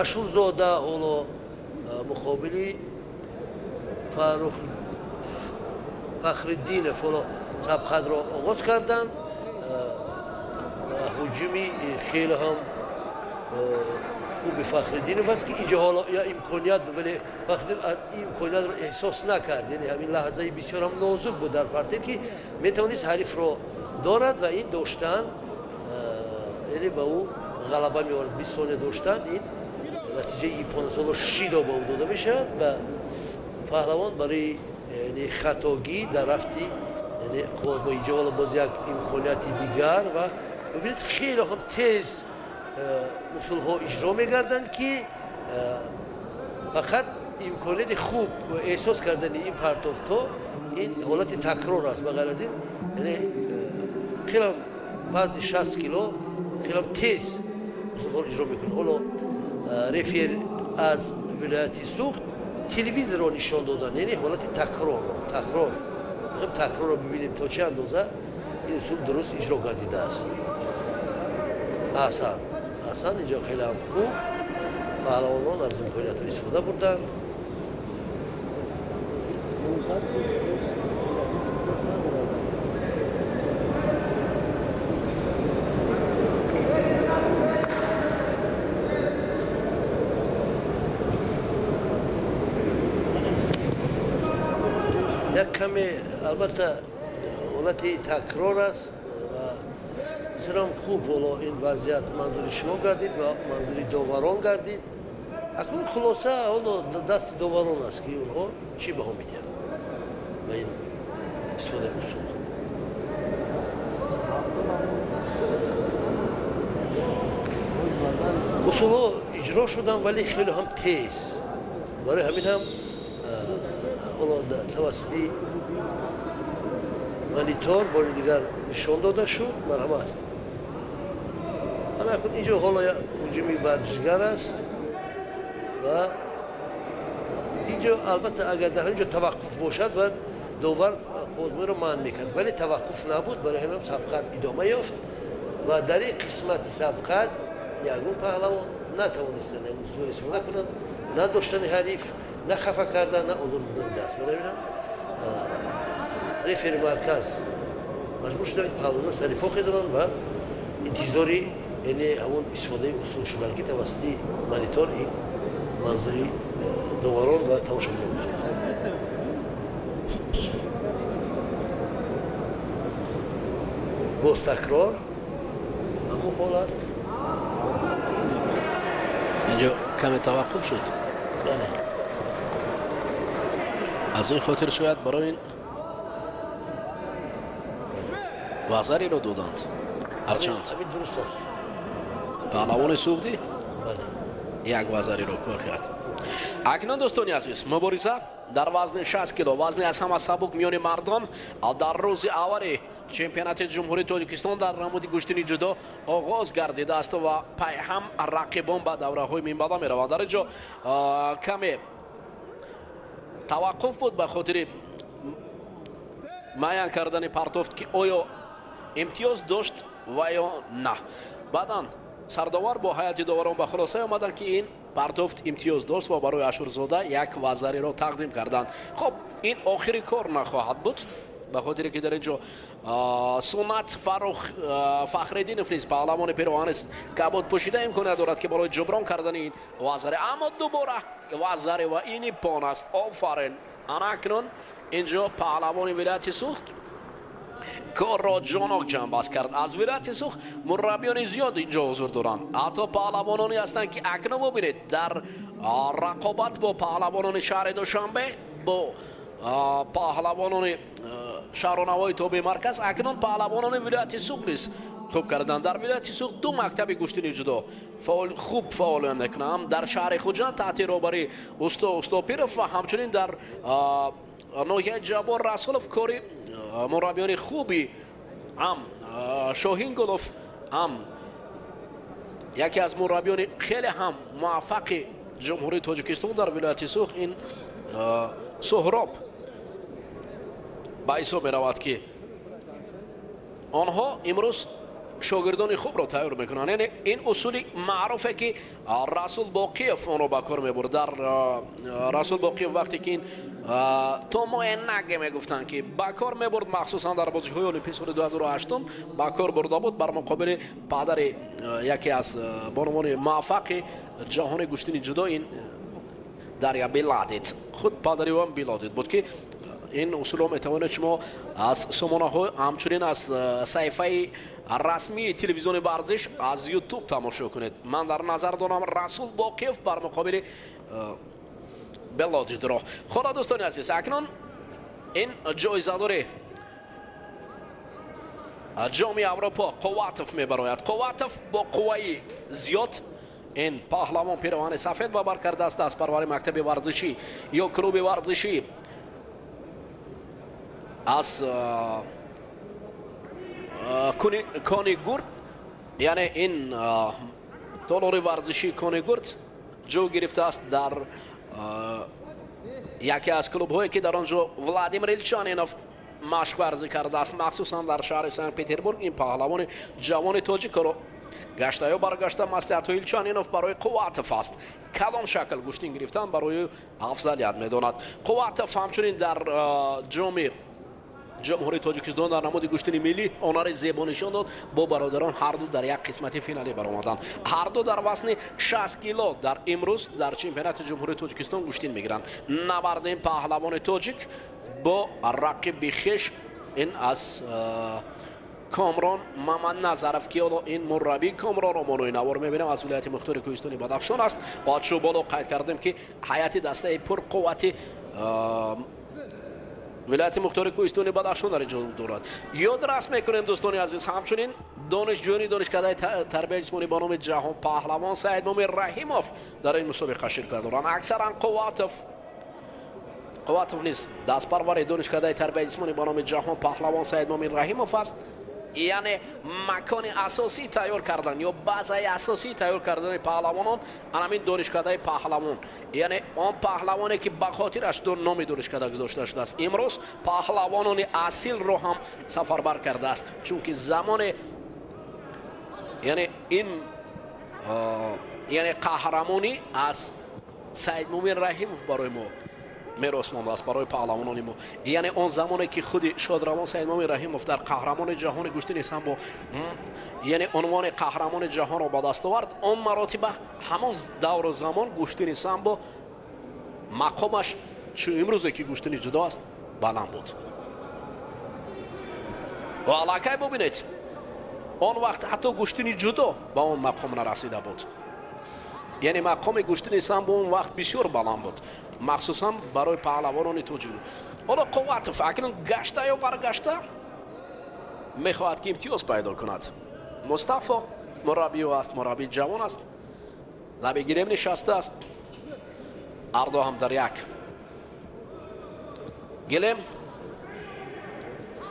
Ашурзода ҳоло муқобили Фаррух Фахриддинов ҳоло сабқатро оғоз карданд. Ҳуҷуми хеле ҳам хуби Фахриддинов аст, ки инҷо ҳоло я имконият, вале Фахриддинов имкониятро эҳсос накард, яъне ҳамин лаҳзаи бисёр ҳам нозук буд дар партер, ки метавонист ҳарифро дорад ва ин доштан, яъне ба ӯ ғалаба меовард. 20 сония доштан, ин натиҷаи иппон. Ҳоло шидо ба ӯ дода мешавад, ба паҳлавон, барои хатогӣ дар рафти қуввозмо. Инҷо ҳоло боз як имконияти дигар ва бибинед, хеле ҳам тез усулҳо иҷро мегарданд, ки фақат имконияти хуб эҳсос кардани ин партофтҳо ин ҳолати такрор аст. Ба ғайр аз ин, яъне хелам вазни 60 кило хелам тез усулҳоро иҷро мекунад. Ҳоло рефери аз вилояти Суғд телевизорро нишон додан, яъне ҳолати такрорро, такрор мехоҳем, такрорро бибинем, то чӣ андоза ин усул дуруст иҷро гардидааст. Аҳсан, аҳсан, инҷо хеле ҳам хуб паҳлавонон аз имкониятҳо истифода бурданд. Як каме албатта ҳолати такрор аст ва бисёрам хуб ҳоло ин вазъият манзури шумо гардид ва манзури доварон гардид. Акнун хулоса ҳоло дасти доварон аст, ки онҳо чӣ баҳо медиҳанд ба ин истифодаи усул. Усулҳо иҷро шуданд, вале хеле ҳам тез, барои ҳамин ҳам ҳоло Ҳоло тавассути монитор бори дигар нишон дода шуд. Марҳамат, ана инҷо ҳоло ҳуҷуми варзишгар аст ва инҷо албатта агар дар ҳаминҷо таваққуф бошад, бояд довар қозмоиро манъ мекард, вале таваққуф набуд, барои ҳамин сабқат идома ёфт ва дар ин қисмати сабқат ягон паҳлавон натавонистанд усулро истифода кунанд, на доштани ҳариф, на хафа кардан, на озор будани даст. Барои ҳамин рефери марказ маҷбур шуданд, ки паҳлавонро сари по хезонанд ва интизори, яъне ҳамон истифодаи усул шуданд, ки тавассути монитор ин манзури доварон ва тамошобинон гардид. Боз такрор ҳамон ҳолат. Инҷо каме таваққуф шуд, аз ин хотир шояд барои ин вазариро доданд. Ҳарчанд дуруст аст, паҳлавони суғдӣ як вазариро кор кард. Акнун, дӯстони азиз, мубориза дар вазни 60 кило, вазни аз ҳама сабук миёни мардон, дар рӯзи аввали чемпионати Ҷумҳурии Тоҷикистон дар намуди гӯштини ҷудо оғоз гардидааст ва пайҳам рақибон ба давраҳои минбаъда мераванд. Дар ин ҷо каме таваққуф буд ба хотири муайян кардани партофт, ки оё имтиёз дошт ва ё на. Баъдан сардовар бо ҳайати доварон ба хулосае омаданд, ки ин партофт имтиёз дошт ва барои Ашурзода як вазариро тақдим карданд. Хоб, ин охири кор нахоҳад буд, ба хотире ки дар ин ҷо Суннат Фаррух Фахриддинов низ, паҳлавони пироҳани кабуд пӯшида, имконият дорад, ки барои ҷуброн кардани ин вазари, аммо дубора вазари ва ин иппон аст. Офарин! Ана акнун инҷо паҳлавони вилояти Суғд корро ҷонок ҷамъбаст кард. Аз вилояти Суғд мураббиёни зиёд инҷо ҳузур доранд, ҳатто паҳлавононе ҳастанд, ки акнун бубинед, дар рақобат бо паҳлавонони шаҳри Душанбе, бо паҳлавонони шаҳру навои тобеи марказ, акнун паҳлавонони вилояти Суғд низ хуб карданд. Дар вилояти Суғд ду мактаби гӯштини ҷудо хуб фаъолият мекунанд, ҳам дар шаҳри Хуҷанд таҳти роҳбарии усто Устопиров ва ҳамчунин дар ноҳияи Ҷаббор Расулов кори мураббиёни хуби ҳам Шоҳингулов, ҳам яке аз мураббиёни хеле ҳам муваффақи Ҷумҳурии Тоҷикистон дар вилояти Суғд, ин Суҳроб ба ҳисоб меравад, ки онҳо имрӯз шогирдони хубро тайёр мекунанд. Яъне ин усули маъруфе, ки Расул Боқиев онро ба кор мебурд. Дар Расул Боқиев вақте ки ин томоe наге мегуфтанд, ки ба кор мебурд, махсусан дар бозиҳои Олимпии соли 2008 ба кор бурда буд бар муқобили падари яке аз бонувони муваффақи ҷаҳони гӯштини ҷудо, ин Дарья Беладид. Худ падари ӯ ҳам Беладид буд, ки ин усулро метавонед шумо аз сомонаҳо, ҳамчунин аз саҳифаи расмии телевизиони варзиш аз Ютуб тамошо кунед. Ман дар назар дорам Расул Боқиев бар муқобили Белодидро. Худо, дӯстони азиз, акнун ин ҷоизадори ҷоми Аврупо Қувватов мебарояд. Қувватов бо қувваи зиёд, ин паҳлавон пироҳани сафед ба бар кардааст, аз парвари мактаби варзишӣ ё клуби варзишӣ аз Кони Гурд, яъне ин толори варзишии Кони Гурд ҷой гирифтааст дар яке аз клубҳое, ки дар он ҷо Владимир Илчанинов машқварзӣ кардааст, махсусан дар шаҳри Санкт Петербург. Ин паҳлавони ҷавони тоҷикро гашта ё баргашта маслиҳатҳои Илчанинов барои Қувватов аст. Кадом шакл гӯштин гирифтан барои афзалият медонад. Қувватов ҳамчунин дар ҷоми Ҷумҳурии Тоҷикистон дар намуди гӯштини миллӣ ҳунари зебо нишон дод. Бо бародарон ҳарду дар як қисмати финалӣ баромаданд. Ҳарду дар вазни 60 кило дар имрӯз дар чемпионати Ҷумҳурии Тоҷикистон гӯштин мегиранд. Набарди ин паҳлавони тоҷик бо рақиби хеш, ин аз Комрон Мамадназаров, ки ҳоло ин мураббии Комронро мо рӯи навор мебинем, аз вилояти мухтори кӯҳистони Бадахшон аст. Ва чӯ боло қайд кардем, ки ҳайати дастаи пурқуввати вилояти мухтори кӯҳистони Бадахшон дар ин ҷо дорад. Ёдрас мекунем, дӯстони азиз, ҳамчунин донишҷӯёни донишкадаи тарбияи ҷисмонӣ ба номи Ҷаҳон паҳлавон Саидмумин Раҳимов дар ин мусобиқа ширкат доранд. Аксаран Қувватов Қувватов низ дастпарвари донишкадаи тарбияи ҷисмонӣ ба номи Ҷаҳон паҳлавон Саидмомин Раҳимов аст. Яъне макони асосӣ тайёр кардан ё базаи асосӣ тайёр кардани паҳлавонон анамин донишкадаи паҳлавон, яъне он паҳлавоне ки ба хотираш номи донишкада гузошта шудааст, имрӯз паҳлавонони асилро ҳам сафарбар кардааст. Чунки замоне яъне ин яъне қаҳрамонӣ аз Саидмумин Раҳимов барои мо мерос мондааст, барои паҳлавонони мо. Яъне он замоне ки худи шодравон Саидмумин Раҳимов дар қаҳрамони ҷаҳони гӯштини самбо яъне унвони қаҳрамони ҷаҳонро ба даст овард, он маротиба ҳамон давру замон гӯштини самбо мақомаш чун имрӯзе ки гӯштини ҷудо аст баланд буд. Ва аллакай бубинед, он вақт ҳатто гӯштини ҷудо ба он мақом нарасида буд. Яъне мақоми гӯштини самбо он вақт бисёр баланд буд, махсусан барои паҳлавонони тоҷик. Ҳоло Қувватов акнун гашта ё баргашта мехоҳад ки имтиёз пайдо кунад. Мустафо мураббиё аст, мураббии ҷавон аст, лаби гирем нишастааст. Ҳардо ҳам дар як гилем.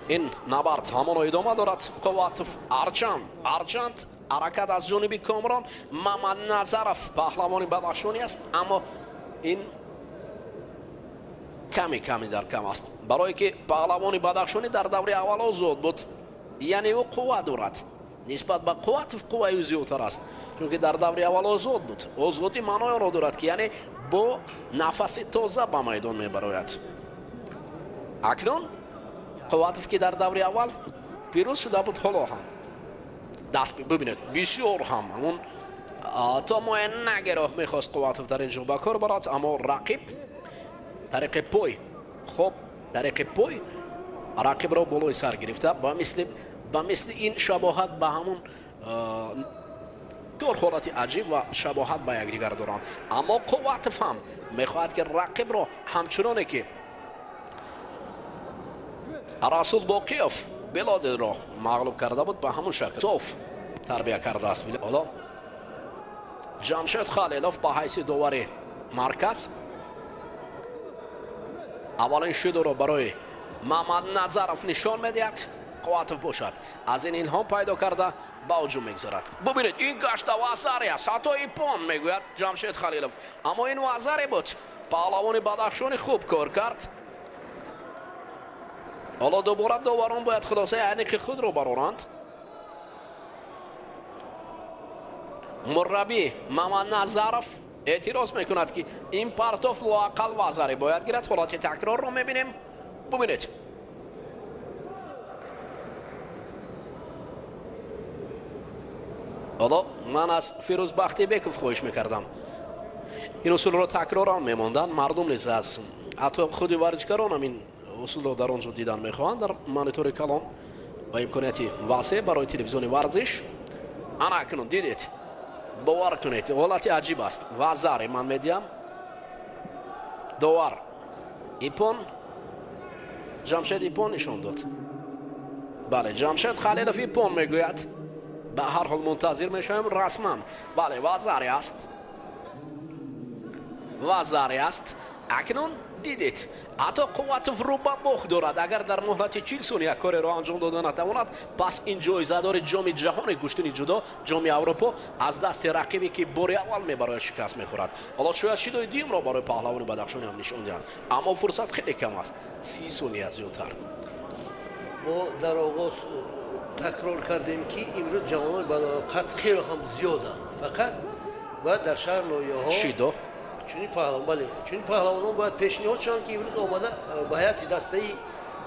Ин набард ҳамоно идома дорад. Қувватов арчанд ҳаракат аз ҷониби Комрон Мамадназаров паҳлавони бадахшонӣ аст, аммо ин ками ками дар кам аст, барое ки паҳлавони бадахшонӣ дар даври аввал озод буд, яъне ӯ қувва дорад. Нисбат ба Қувватов қувваи ӯ зиёдтар аст, чунки дар даври аввал озод буд. Озодӣ маънои онро дорад ки яъне бо нафаси тоза ба майдон мебарояд. Акнун Қувватов ки дар даври аввал пирӯз шуда буд, ҳоло ҳам даст бибинед, бисёр ҳам он то муайян мехост Қувватов дар ин ҷо ба кор барад, аммо рақиб тариқи пой, хоб тариқи пой рақибро болои сар гирифта, ба мисли ин шабоҳат ба ҳамун бисёр ҳолати аҷиб ва шабоҳат ба якдигар доранд. Аммо Қувватов ҳам мехоҳад ки рақибро ҳамчуноне ки Расул Боқиев Белодиро мағлуб карда буд, ба ҳамун шакл соф тарбия кардааст. Ҳоло Ҷамшед Халилов ба ҳайси довари марказ аввалин шидоро барои Мамадназаров нишон медиҳад. Қувватов бошад аз ин илҳом пайдо карда ба ҳуҷум мегузарад. Бубинед, ин гашта вазаре аст, ҳатто ипон мегӯяд Ҷамшед Халилов, аммо ин вазаре буд. Паҳлавони бадахшонӣ хуб кор кард. Ҳоло дубора доварон бояд хулосаи аниқи худро бароранд. Мураббӣ Мамадназаров эътироз мекунад ки ин партоф лоақал вазаре бояд гирад. Ҳолати такрорро мебинем. Бубинед, ҳоло ман аз Фирӯз Бахтибеков хоҳиш мекардам ин усулро такроран мемонданд. Мардум низ аз ҳатто худи варзишгаронам ин усулро дар он ҷо дидан мехоҳанд дар монитори калон ва имконияти васеъ барои телевизиони варзиш. Ана акнун дидед, бовар кунед, ҳолати аҷиб аст. Вазаре ман медиҳам. Довар ипон, Ҷамшед ипон нишон дод. Бале, Ҷамшед Халилов ипон мегӯяд. Ба ҳар ҳол мунтазир мешавем расман. Бале, вазаре аст, вазаре аст. Акнун дидед, ҳатто Қувватов рӯ ба бохт дорад. Агар дар муҳлати 40 сония кореро анҷом дода натавонад, пас ин ҷоизадори ҷоми ҷаҳони гӯштини ҷудо, ҷоми Аврупо аз дасти рақибе ки бори аввал мебарояд шикаст мехӯрад. Ҳоло шояд шидои дуюмро барои паҳлавони бадахшонӣ ҳам нишон диҳанд, аммо фурсат хеле кам аст, 30 сония зиёдтар. Мо дар оғоз такрор кардем ки имрӯз ҷавонони балоқат хеле ҳам зиёданд, фақат бояд дар шаҳр ноҳияҳо шидо чунин паҳлавон, бале, чунин паҳлавонон бояд пешниҳод шаванд ки имрӯз омада ба ҳайати дастаи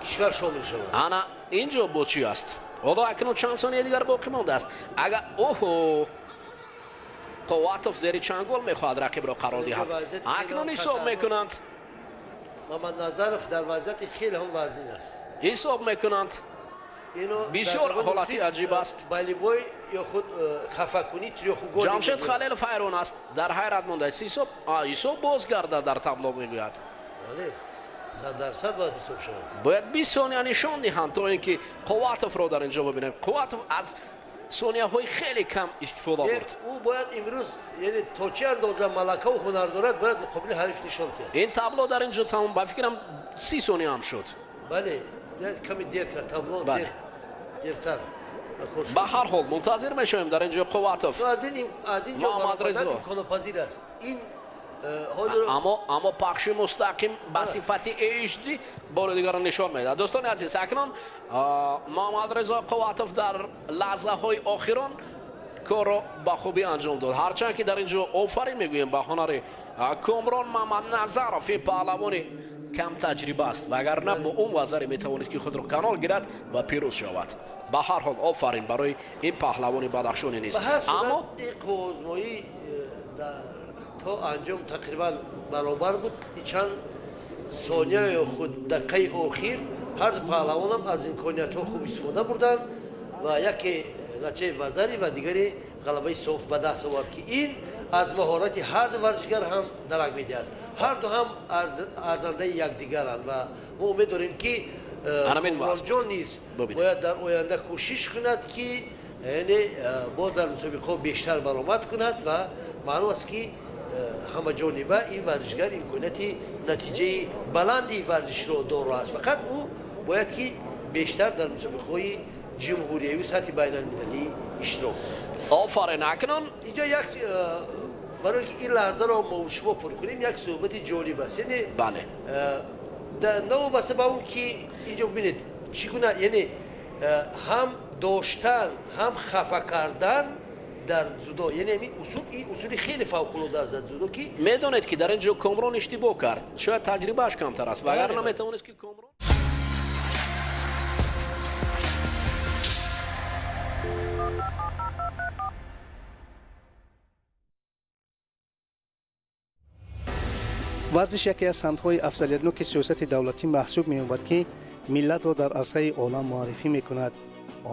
кишвар шомил шаванд. Ана ин ҷо бо чӣ аст? Ҳоло акнун чанд сония дигар боқӣ мондааст. Агар оҳо Қувватов зери чангол мехоҳад рақибро қарор диҳад. Акнун ҳисоб мекунанд. Мамадназаров дар вазъияти хеле ҳам вазнин аст. Ҳисоб мекунанд. Бисёр ҳолати аҷиб аст. Болевой ё худ хафакунӣ трёхугольник. Ҷамшед Халилов ҳайрон аст, дар ҳайрат мондааст. Ҳисоб бозгардад дар табло мегӯяд. Бале, 100% бояд ҳисоб шавад. Бояд 20 сония нишон диҳанд то ин ки Қувватовро дар ин ҷо бибинем. Қувватов аз Сонияҳои хеле кам истифода бурд. Ӯ бояд имрӯз, яъне то чӣ андоза малакаву ҳунар дорад, бояд муқобили ҳариф нишон диҳад. Ин табло дар ин ҷо тамом, ба фикрам, 30 сония ҳам шуд. Бале, каме дер кард табло, дертар. Ба ҳар ҳол, мунтазир мешавем дар ин ҷо Қувватов. Аз ин ҷо имконопазир аст ин. Аммо пахши мустақим ба сифати HD бори дигарро нишон медиҳад. Дӯстони азиз, акнун Муҳаммадрезо Қувватов дар лаҳзаҳои охирон корро ба хубӣ анҷом дод, ҳарчанд ки дар ин ҷо офарин мегӯем ба ҳунари Комрон Мамадназаров. Ин паҳлавони кам таҷриба аст, вагарна бо он вазаре метавонед, ки худро канор гирад ва пирӯз шавад. Ба ҳар ҳол, офарин барои ин паҳлавони бадахшонӣ нест. Аммо ин қувваозмоӣ то анҷом тақрибан баробар буд. Чанд сония ё худ дақиқаи охир ҳарду паҳлавонам аз имкониятҳо хуб истифода бурданд ва яке натиҷаи вазари ва дигаре ғалабаи соф ба даст овард, ки ин аз маҳорати ҳарду варзишгар ҳам дарак медиҳад. Ҳарду ҳам арзандаи якдигаранд ва мо умед дорем, ки Комронҷон низ бояд дар оянда кӯшиш кунад, ки яъне боз дар мусобиқаҳо бештар баромад кунад ва маълум аст, ки ҳамаҷониба ин варзишгар имконияти натиҷаи баланди варзишро доро аст. Фақат ӯ бояд ки бештар дар мусобиқаҳои ҷумҳуриявӣ, сатҳи байналмилалӣ иштирок кунад. Офарин, акнун инҷо як барои ки ин лаҳзаро мо шумо пур кунем, як суҳбати ҷолиб аст, яъне новобаста ба он ки инҷо бибинед, чӣ гуна, яъне ҳам доштан, ҳам хафа кардан дар дзюдо, яъне ин усул, ин усули хеле фавқулода аст дар дзюдо, ки медонед, ки дар ин ҷо Комрон иштибоҳ кард, шояд таҷрибааш камтар аст, вагарна метавонист, ки Комрон. Варзиш яке аз самтҳои афзалиятноки сиёсати давлатӣ маҳсуб меёбад, ки миллатро дар арсаи олам муаррифӣ мекунад.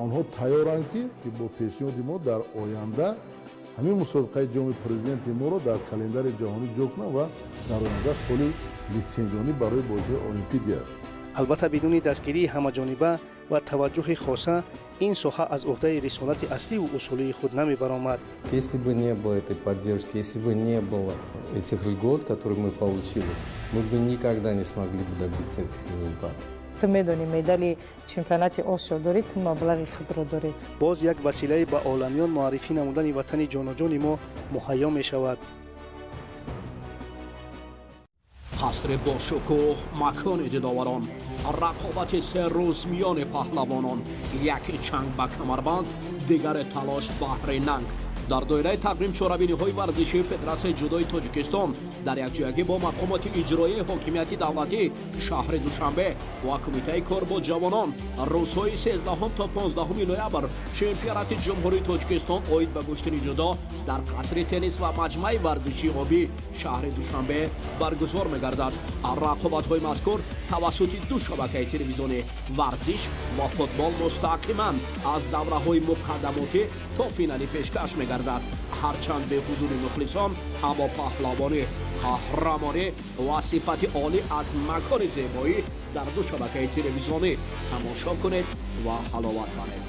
Онҳо тайёранд, ки бо пешниҳоди мо дар оянда ҳамин мусобиқаи ҷоми президенти моро дар календари ҷаҳонӣ ҷо кунанд ва дар оянда холи литсензионӣ барои бозиҳои олимпӣ диҳад. Албатта, бидуни дастгирии ҳамаҷониба ва таваҷҷӯҳи хоса ин соҳа аз уҳдаи рисолати асливу усулии худ намебаромад. Если бы не было этой поддержки, если бы не было этих льгот, которые мы получили, мы бы никогда не смогли бы добиться этих результатов. Ту медонӣ, медали чемпионати Осиё дорӣ, ту маблағи худро дорӣ. Боз як василаи ба оламиён муаррифӣ намудани ватани ҷоноҷони мо муҳайё мешавад. Қасри бошукӯҳ, макони диловарон, рақобати се рӯз миёни паҳлавонон, яке чанг ба камарбанд, дигаре талош баҳри нанг. Дар доираи тақвим чорабиниҳои варзишии Федератсияи ҷудои Тоҷикистон дар якҷоягӣ бо мақомоти иҷроияи ҳокимияти давлатӣ шаҳри Душанбе ва Кумитаи кор бо ҷавонон, рӯзҳои 13 то 15 ноябр чемпионати Ҷумҳурии Тоҷикистон оид ба гӯштини ҷудо дар қасри теннис ва маҷмӯаи варзишии обӣ шаҳри Душанбе баргузор мегардад. Рақобатҳои мазкур тавассути ду шабакаи телевизионӣ, варзиш ва футбол, мустақиман аз давраҳои муқаддамотӣ то финалӣ пешкаш мегардад. Ҳарчанд беҳузури мухлисон, аммо паҳлавонӣ, қаҳрамонӣ ва сифати олӣ аз макони зебоӣ дар ду шабакаи телевизионӣ тамошо кунед ва ҳаловат баред.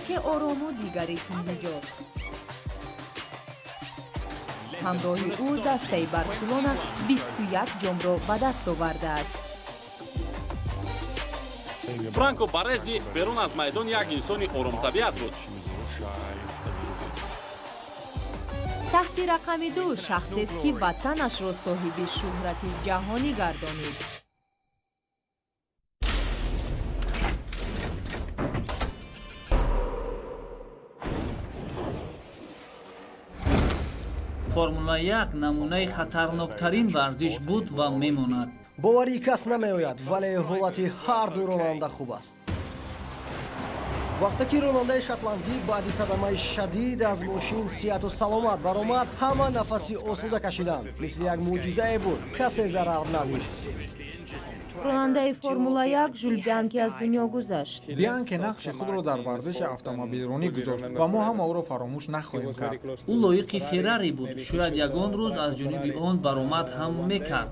Яке орому, дигаре тундмиҷоз. Ҳамроҳи ӯ дастаи Барселона 21 ҷомро ба даст овардааст. Франко Барези берун аз майдон як инсони оромтабиат буд. Таҳти рақами ду шахсест, ки ватанашро соҳиби шӯҳрати ҷаҳонӣ гардонид. Формула 1 намунаи хатарноктарин варзиш буд ва мемонад. Боварии кас намеояд, вале ҳолати ҳарду ронанда хуб аст. Вақте ки ронандаи шотландӣ баъди садамаи шадид аз мошин сиҳату саломат баромад, ҳама нафаси осуда кашиданд. Мисли як мӯъҷизае буд, касе зарар надид. Ронандаи Формула 1 Жул Бианки аз дунё гузашт. Бианки нақши худро дар варзиши автомобилронӣ гузошт ва мо ҳама ӯро фаромӯш нахоҳем кард. Ӯ лоиқи Феррари буд. Шояд ягон рӯз аз ҷониби он баромад ҳам мекард.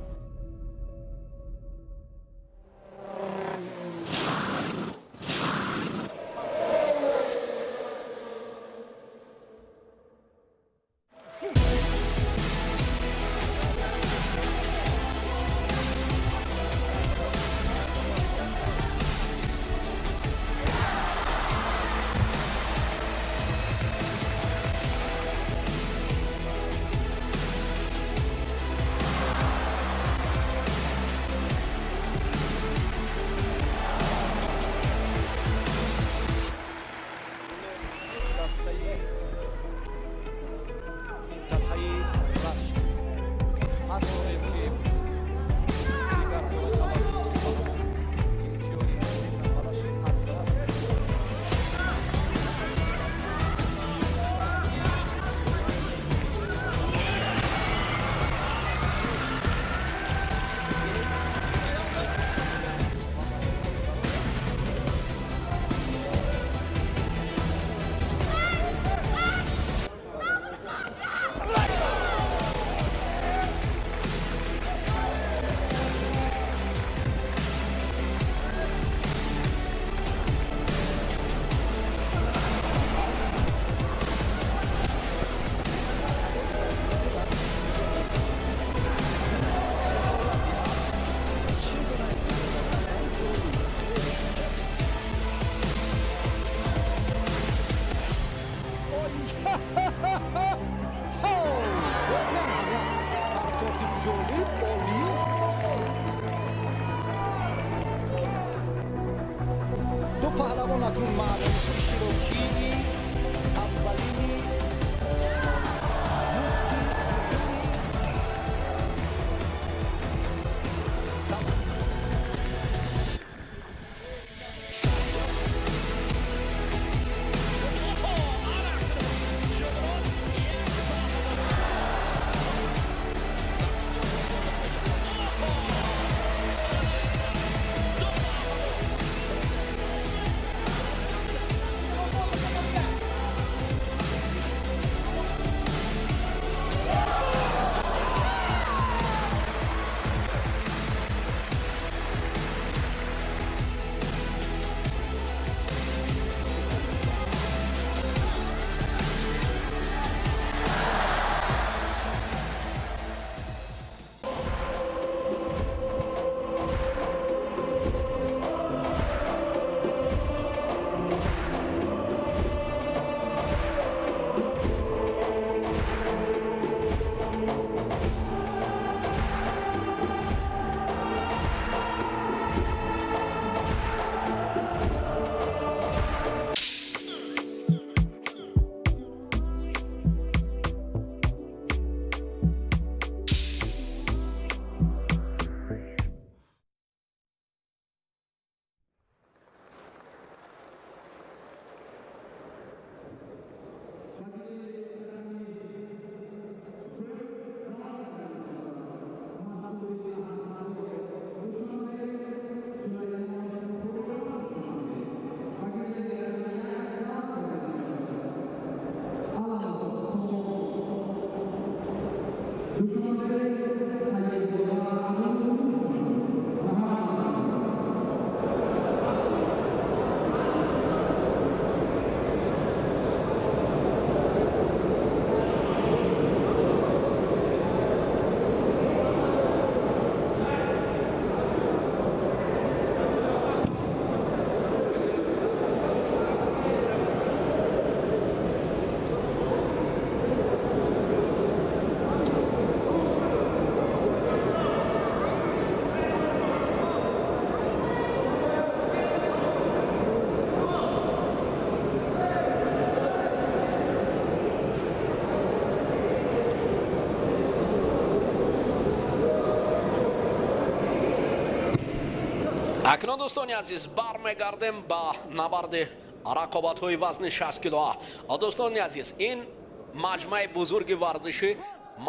Акнун, дӯстони азиз, бармегардем ба набарди рақобатҳои вазни 60 килоа. Дӯстони азиз, ин маҷмӯаи бузурги варзишӣ,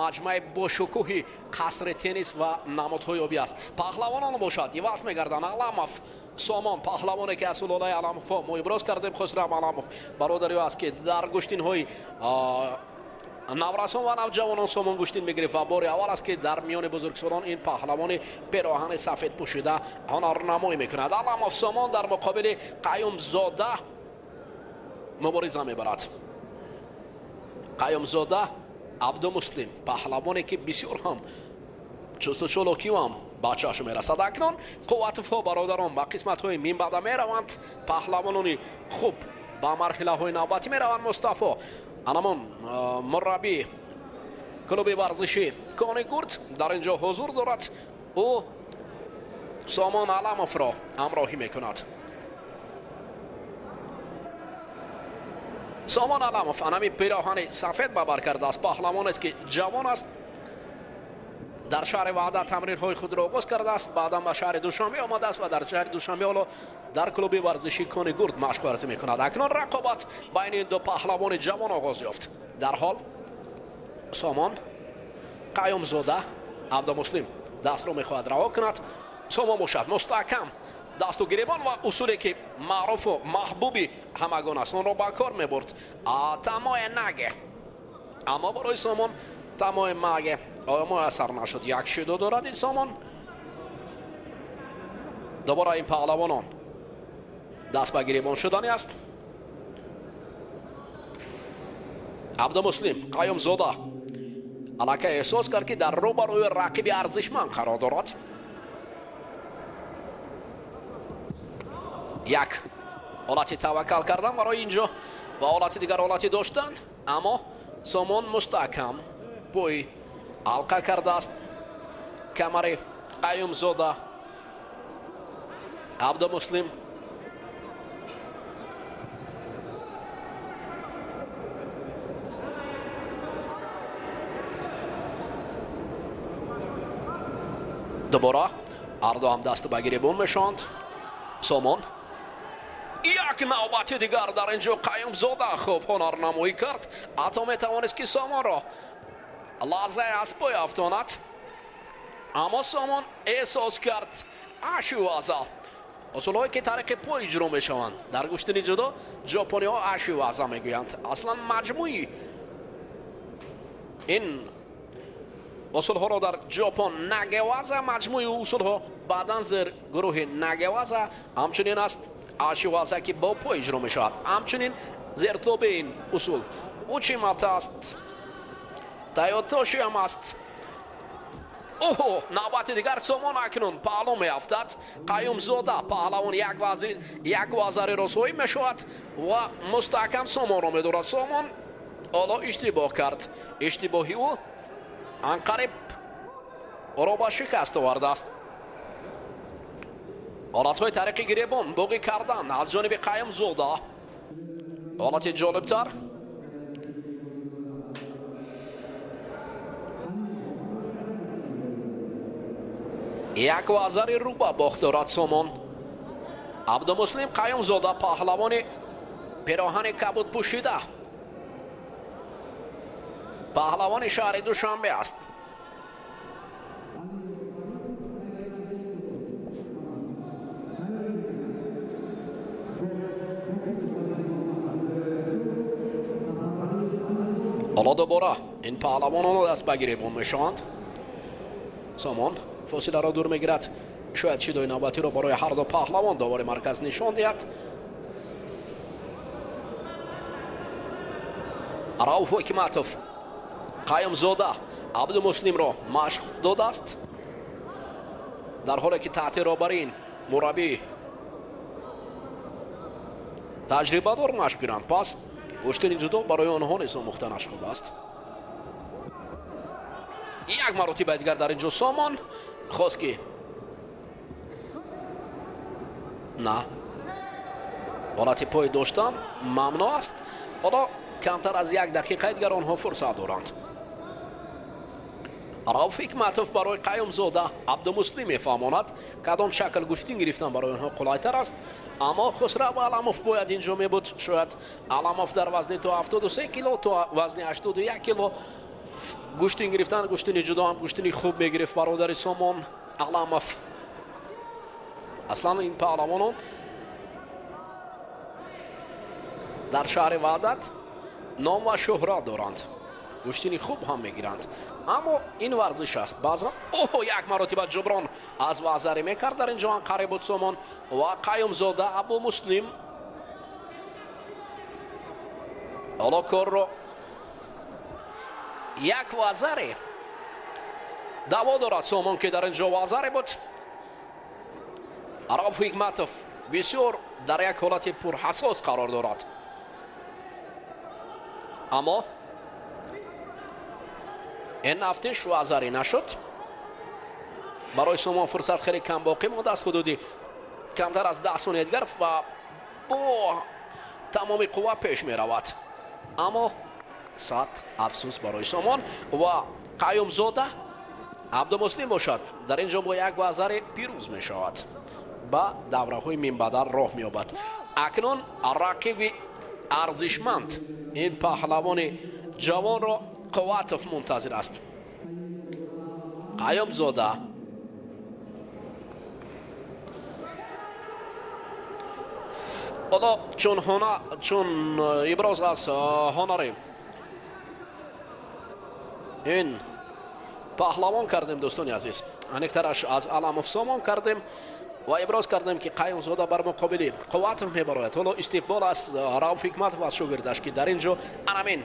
маҷмӯаи бошукӯҳи қасри теннис ва намудҳои обӣ аст. Паҳлавонон бошад, иваз мегарданд. Аламов Сомон, паҳлавоне ки аз сулолаи Аламовҳо мо иброз кардем, Хусрав Аламов бародари ӯ аст, ки дар гӯштинҳои наврасон ва навҷавонон Сомон гӯштин мегирифт ва бори аввал аст, ки дар миёни бузургсолон ин паҳлавони пироҳани сафед пӯшида ҳунарнамоӣ мекунад. Аламов Сомон дар муқобили Қаюмзода мубориза мебарад. Қаюмзода Абдумуслим, паҳлавоне ки бисёр ҳам чусту чолокиам ба чашм мерасад. Акнун Қувватовҳо бародарон ба қисматҳои минбаъда мераванд. Паҳлавонони хуб ба марҳилаҳои навбатӣ мераванд. Мустафо анамон мураббӣ клуби варзишӣ Кони Гурд дар ин ҷо ҳузур дорад. Ӯ Сомон Аламовро ҳамроҳӣ мекунад. Сомон Аламов анами пироҳани сафед ба бар кардааст. Паҳлавонест, ки ҷавон аст, дар шаҳри Ваҳдат тамринҳои худро оғоз кардааст, баъдан ба шаҳри Душанбе омадааст ва дар шаҳри Душанбе ҳоло дар клуби варзишӣ Кони Гурд машқ варзӣ мекунад. Акнун рақобат байни ин ду паҳлавони ҷавон оғоз ёфт. Дар ҳол Сомон Қаюмзода Абдумуслим дастро мехоҳад раҳо кунад. Сомон бошад мустаҳкам дасту гиребон ва усуле ки маъруфу маҳбуби ҳамагон аст, онро ба кор мебурд, тамои наге. Аммо барои Сомон тамои маге муяссар нашуд. Як шидо дорад ин Сомон. Дубора ин паҳлавонон даст ба гиребон шудани аст. Абдумуслим Қаюмзода аллакай эҳсос кард, ки дар рӯбарӯи рақиби арзишманд қарор дорад. Як ҳолати таваккал кардан барои инҷо ва ҳолати дигар ҳолати доштан, аммо Сомон мустаҳкам пой алқа кардааст камари Қаюмзода Абдумуслим. Дубора ҳарду ҳам дасту ба гиребон мешаванд. Сомон як навбати дигар дар ин ҷо Қаюмзода хуб ҳунарнамоӣ кард, ҳатто метавонист, ки Сомонро лаҳзае аз пой афтонад, аммо Сомон эҳсос кард ашиваза. Усулҳое ки тариқи пой иҷро мешаванд дар гӯштини ҷудо ҷопониҳо ашиваза мегӯянд. Аслан маҷмӯи ин усулҳоро дар Ҷопон нагеваза, маҷмӯи усулҳо баъдан зер гурӯҳи нагеваза ҳамчунин аст ашиваза, ки бо пой иҷро мешавад. Ҳамчунин зертоби ин усул учимата аст, таётошиам аст. Оҳо, навбати дигар Сомон акнун паҳлӯ меафтад. Қаюмзода паҳлавон як вазариро соҳиб мешавад ва мустаҳкам Сомонро медорад. Сомон ҳоло иштибоҳ кард. Иштибоҳи ӯ анқариб ӯро ба шикаст овардааст. Ҳолатҳои тариқи гиребон боғӣ кардан аз ҷониби Қаюмзода. Ҳолати ҷолибтар. Як вазари рӯба бохт дорад Сомон. Абдумуслим Қаюмзода паҳлавони пироҳани кабуд пӯшида, паҳлавони шаҳри Душанбе аст. Ҳоло дубора ин паҳлавонон даст ба гиребон мешаванд. Сомон фосиларо дур мегирад. Шояд шидои навбатиро барои ҳар ду паҳлавон довари марказ нишон диҳад. Рауф Ҳикматов Қаюмзода Абдумуслимро машқ додааст, дар ҳоле ки таҳти роҳбари ин мураббӣ таҷрибадор машқ гиранд. Пас гӯштини ҷудо барои онҳо низ омӯхтанаш хуб аст. Як маротиба дигар дар ин ҷо Сомон хост, ки на, ҳолати пой доштан мамнӯъ аст. Ҳоло камтар аз як дақиқаи дигар онҳо фурсат доранд. Рауф Ҳикматов барои Қаюмзода Абдумуслим мефаҳмонад, кадом шакл гӯштин гирифтан барои онҳо қулайтар аст. Аммо Хусрав Аламов бояд инҷо мебуд. Шояд Аламов дар вазни то 73 кило, то вазни 81 кило гӯштин гирифтан, гӯштини ҷудо ҳам гӯштини хуб мегирифт бародари Сомон Аламов. Аслан ин паҳлавонон дар шаҳри Ваҳдат ном ва шӯҳрат доранд, гӯштини хуб ҳам мегиранд. Аммо ин варзиш аст. Баъзан оҳо як маротиба ҷуброн аз вазаре мекард. Дар инҷо ҳам қариб буд Сомон ва Қаюмзода Абумуслим. Ҳоло корро як вазаре даъво дорад Сомон, ки дар инҷо вазаре буд. Рауф Ҳикматов бисёр дар як ҳолати пурҳассос қарор дорад. Аммо ин нафтиш вазаре нашуд. Барои Сомон фурсат хеле кам боқӣ мондааст, ҳудуди камтар аз 10 сония дигар ва бо тамоми қувва пеш меравад. Аммо сад афсӯс барои Сомон ва Қаюмзода Абдумуслим бошад. Дар инҷо бо як вазаре пирӯз мешавад, ба давраҳои минбаъдар роҳ меёбад. Акнун рақиби арзишманд ин паҳлавони ҷавонро Қувватов мунтазир аст. Қаюмзода ҳоло чун иброз аз ҳонари ин паҳлавон кардем, дӯстони азиз, аниқтараш аз Аламов Сомон кардем ва иброз кардем, ки Қаюмзода бар муқобили Қувватов мебарояд. Ҳоло истиқбол аз Рауф Ҳикматов аз шогирдаш, ки дар ин ҷо анамин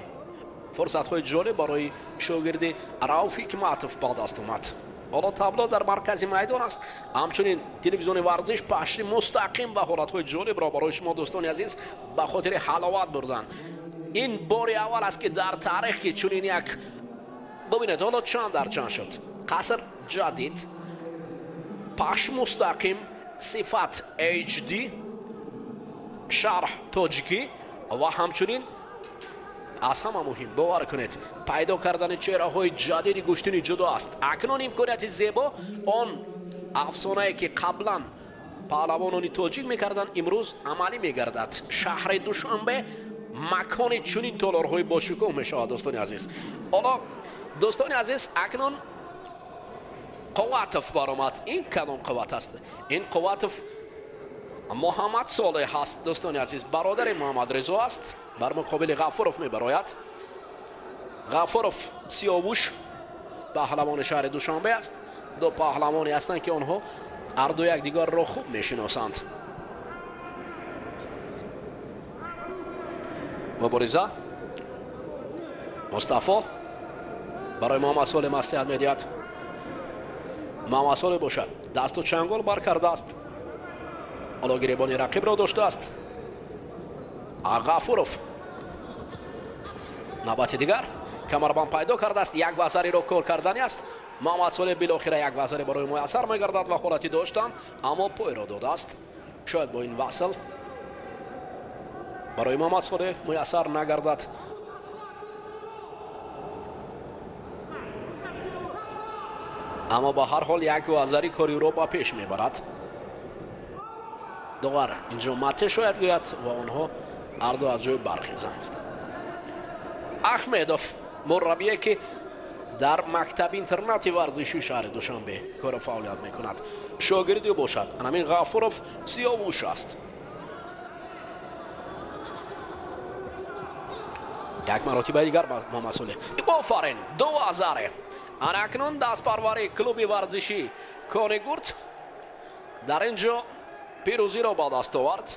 фурсатҳои ҷолиб барои шогирди Рауф Ҳикматов ба даст омад. Ҳоло табло дар маркази майдон аст. Ҳамчунин телевизиони варзиш пахши мустақим ва ҳолатҳои ҷолибро барои шумо дӯстони азиз ба хотири ҳаловат бурдан. Ин бори аввал аст, ки дар таърих ки чунин як бубинед, ҳоло чанд дар чанд шуд. Қаср ҷадид, пахш мустақим, сифат HD, шарҳ тоҷикӣ ва ҳамчунин аз ҳама муҳим, бовар кунед, пайдо кардани чеҳраҳои ҷадиди гӯштини ҷудо аст. Акнун имконияти зебо, он афсонае ки қаблан паҳлавонони тоҷик мекарданд, имрӯз амалӣ мегардад. Шаҳри Душанбе макони чунин толорҳои бошукӯҳ мешавад, дӯстони азиз. Ҳоло дӯстони азиз, акнун Қувватов баромад. Ин кадом қувват аст? Ин Қувватов Муҳаммад Солеҳ ҳаст, дӯстони азиз, бародари Муҳаммад Ризо аст. Бар муқобили Ғафуров мебарояд. Ғафуров Сиёвуш паҳлавони шаҳри Душанбе аст. Ду паҳлавоне ҳастанд, ки онҳо ҳарду якдигарро хуб мешиносанд. Мубориза Мустафо барои Муҳаммад Солеҳ маслиҳат медиҳад. Муҳаммад Солеҳ бошад дасту чангол бар кардааст. Ҳоло гиребони рақибро доштааст. Ғафуров навбати дигар камарбанд пайдо кардааст. Як вазареро кор кардани аст. Муҳаммад Солеҳ билохира як вазаре барои муяссар мегардад ва ҳолати доштан, аммо пойро додааст. Шояд бо ин васл барои Муҳаммад Солеҳ муяссар нагардад. Аммо ба ҳар ҳол як вазари кори ӯро ба пеш мебарад. Довар инҷо мате шояд гӯяд ва онҳо ҳарду аз ҷой бархезанд. Аҳмедов мураббие, ки дар мактаби интернати варзишии шаҳри Душанбе кору фаъолият мекунад, шогирди ӯ бошад анамин Ғафуров Сиёвуш аст. Як маротибаи дигар Муҳаммад Солеҳ. Офарин, ду вазаре. Анакнун дастпарвари клуби варзишӣ Конигурд дар ин ҷо пирӯзиро ба даст овард.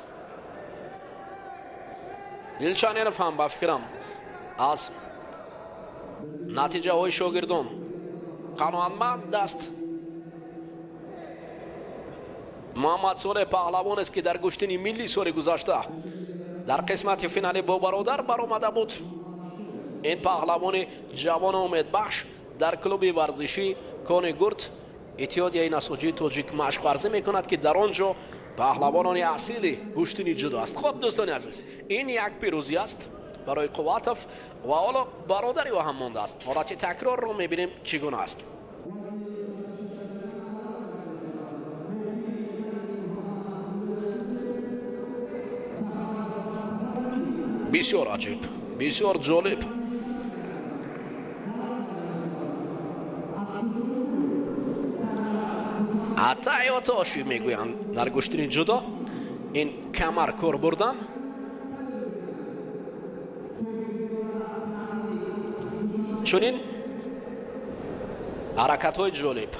Дилчаненов ҳам ба фикрам аз натиҷаҳои шогирдон қаноатманд аст. Муҳаммад Солеҳ паҳлавонест, ки дар гӯштини миллӣ соли гузашта дар қисмати финалӣ бо бародар баромада буд. Ин паҳлавони ҷавону умедбахш дар клуби варзишӣ Конигурд иттиҳодияи насоҷии тоҷик машқварзӣ мекунад, ки дар он ҷо паҳлавонони асили гӯштини ҷудо аст. Хуб, дӯстони азиз, ин як пирӯзӣ аст барои Қувватов ва ҳоло бародари ӯ ҳам мондааст. Ҳолати такрорро мебинем чӣ гуна аст. Бисёр аҷиб, бисёр ҷолиб. Атайотоши мегӯянд дар гӯштини ҷудо ин камар кор бурдан. Чунин ҳаракатҳои ҷолиб.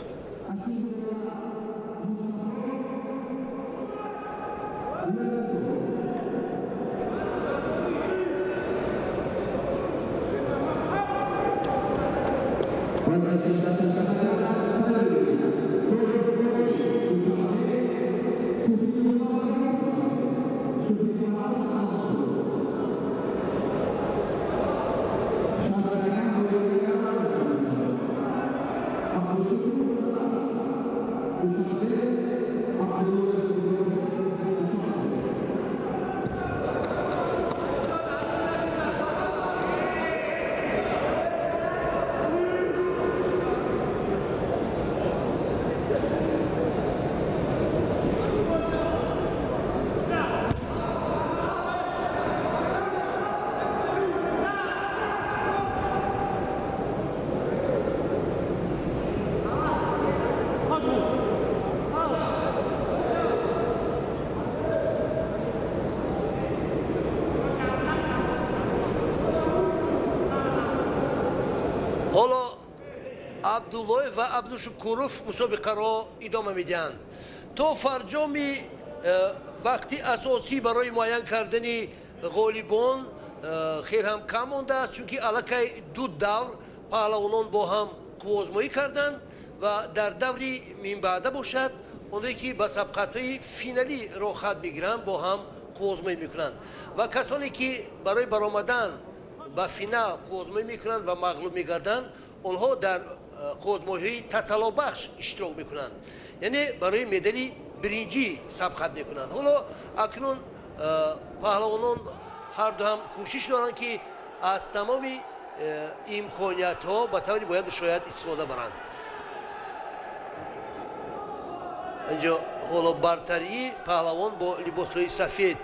Ҳоло Абдуллоев ва Абдушукуров мусобиқаро идома медиҳанд то фарҷоми вақти асосӣ барои муайян кардани ғолибон хел ҳам кам мондааст, чунки аллакай ду давр паҳлавонон бо ҳам қувваозмоӣ карданд ва дар даври минбаъда бошад онҳое ки ба сабқатҳои финалӣ роҳхат мегиранд бо ҳам қувваозмоӣ мекунанд ва касоне ки барои баромадан ба финал қувваозмоӣ мекунанд ва мағлуб мегарданд, онҳо дар қувваозмоиҳои тасаллобахш иштирок мекунанд, яъне барои медали биринҷӣ сабқат мекунанд. Ҳоло акнун паҳлавонон ҳарду ҳам кӯшиш доранд ки аз тамоми имкониятҳо ба таври бояду шояд истифода баранд. Инҷо ҳоло бартарии паҳлавон бо либосҳои сафед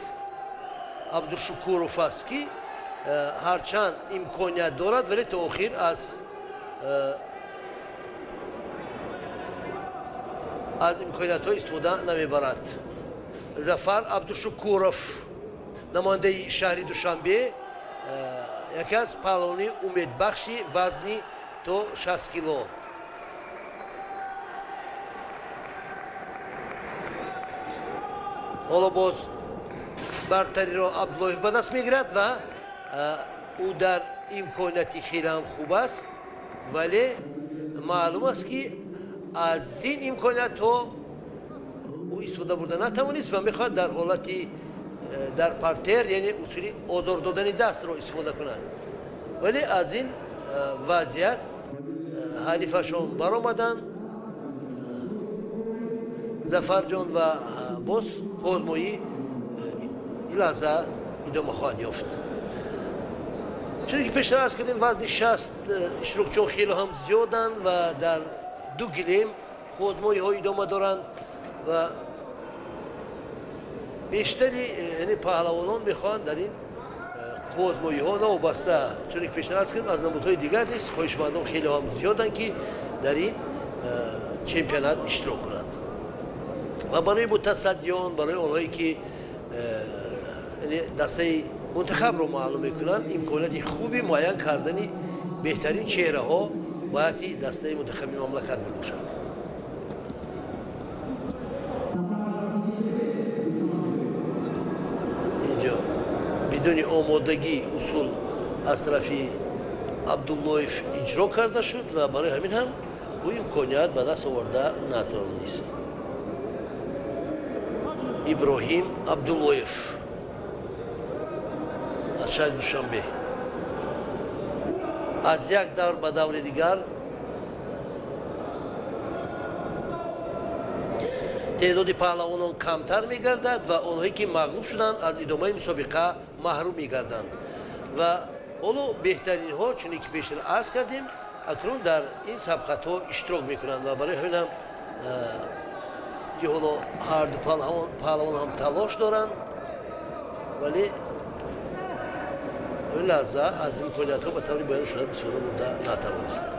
Абдушукуров аст ки ҳарчанд имконият дорад, вале то охир аз имкониятҳо истифода намебарад. Зафар Абдушукуров, намояндаи шаҳри Душанбе, яке аз паҳлавони умедбахши вазни то 60 кило. Ҳоло боз бартариро Абдуллоев ба даст мегирад ва ӯ дар имконияти хеле ҳам хуб аст, вале маълум аст ки аз ин имкониятҳо ӯ истифода бурда натавонист ва мехоҳад дар ҳолати дар партер, яъне усули озор додани дастро истифода кунад, вале аз ин вазъият ҳалифашон баромаданд Зафарҷон ва боз қувваозмоӣ ин лаҳза идома хоҳад ёфт. Чунки пештар арз кардем, вазни 60 иштирокчиён хеле ҳам зиёданд ва дар ду гилем қувваозмоиҳо идома доранд ва бештари паҳлавонон мехоҳанд дар ин қувваозмоиҳо новобаста, чунки пештар арз кардем, аз намудҳои дигар низ хоҳишмандон хеле ҳам зиёданд ки дар ин чемпионат иштирок кунанд ва барои мутасаддиён, барои онҳое ки дастаи мунтахабро маълум мекунанд, имконияти хуби муайян кардани беҳтарин чеҳраҳо бояди дастаи мунтахаби мамлакат мебошад. Инҷо бидуни омодагӣ усул аз тарафи Абдуллоев иҷро карда шуд ва барои ҳамин ҳам ӯ имконият ба даст оварда натавонист. Иброҳим Абдуллоев аз шаҳри Душанбе аз як давр ба даври дигар теъдоди паҳлавонон камтар мегардад ва онҳое ки мағлуб шуданд аз идомаи мусобиқа маҳрум мегарданд ва ҳоло беҳтаринҳо, чуне ки пештар арз кардем, акнун дар ин сабқатҳо иштирок мекунанд ва барои ҳамин ҳам ки ҳоло ҳарду паҳлавон ҳам талош доранд, вале Ин лаҳза аз имкониятҳо ба таври бояду шояд истифода бурда натавонистанд.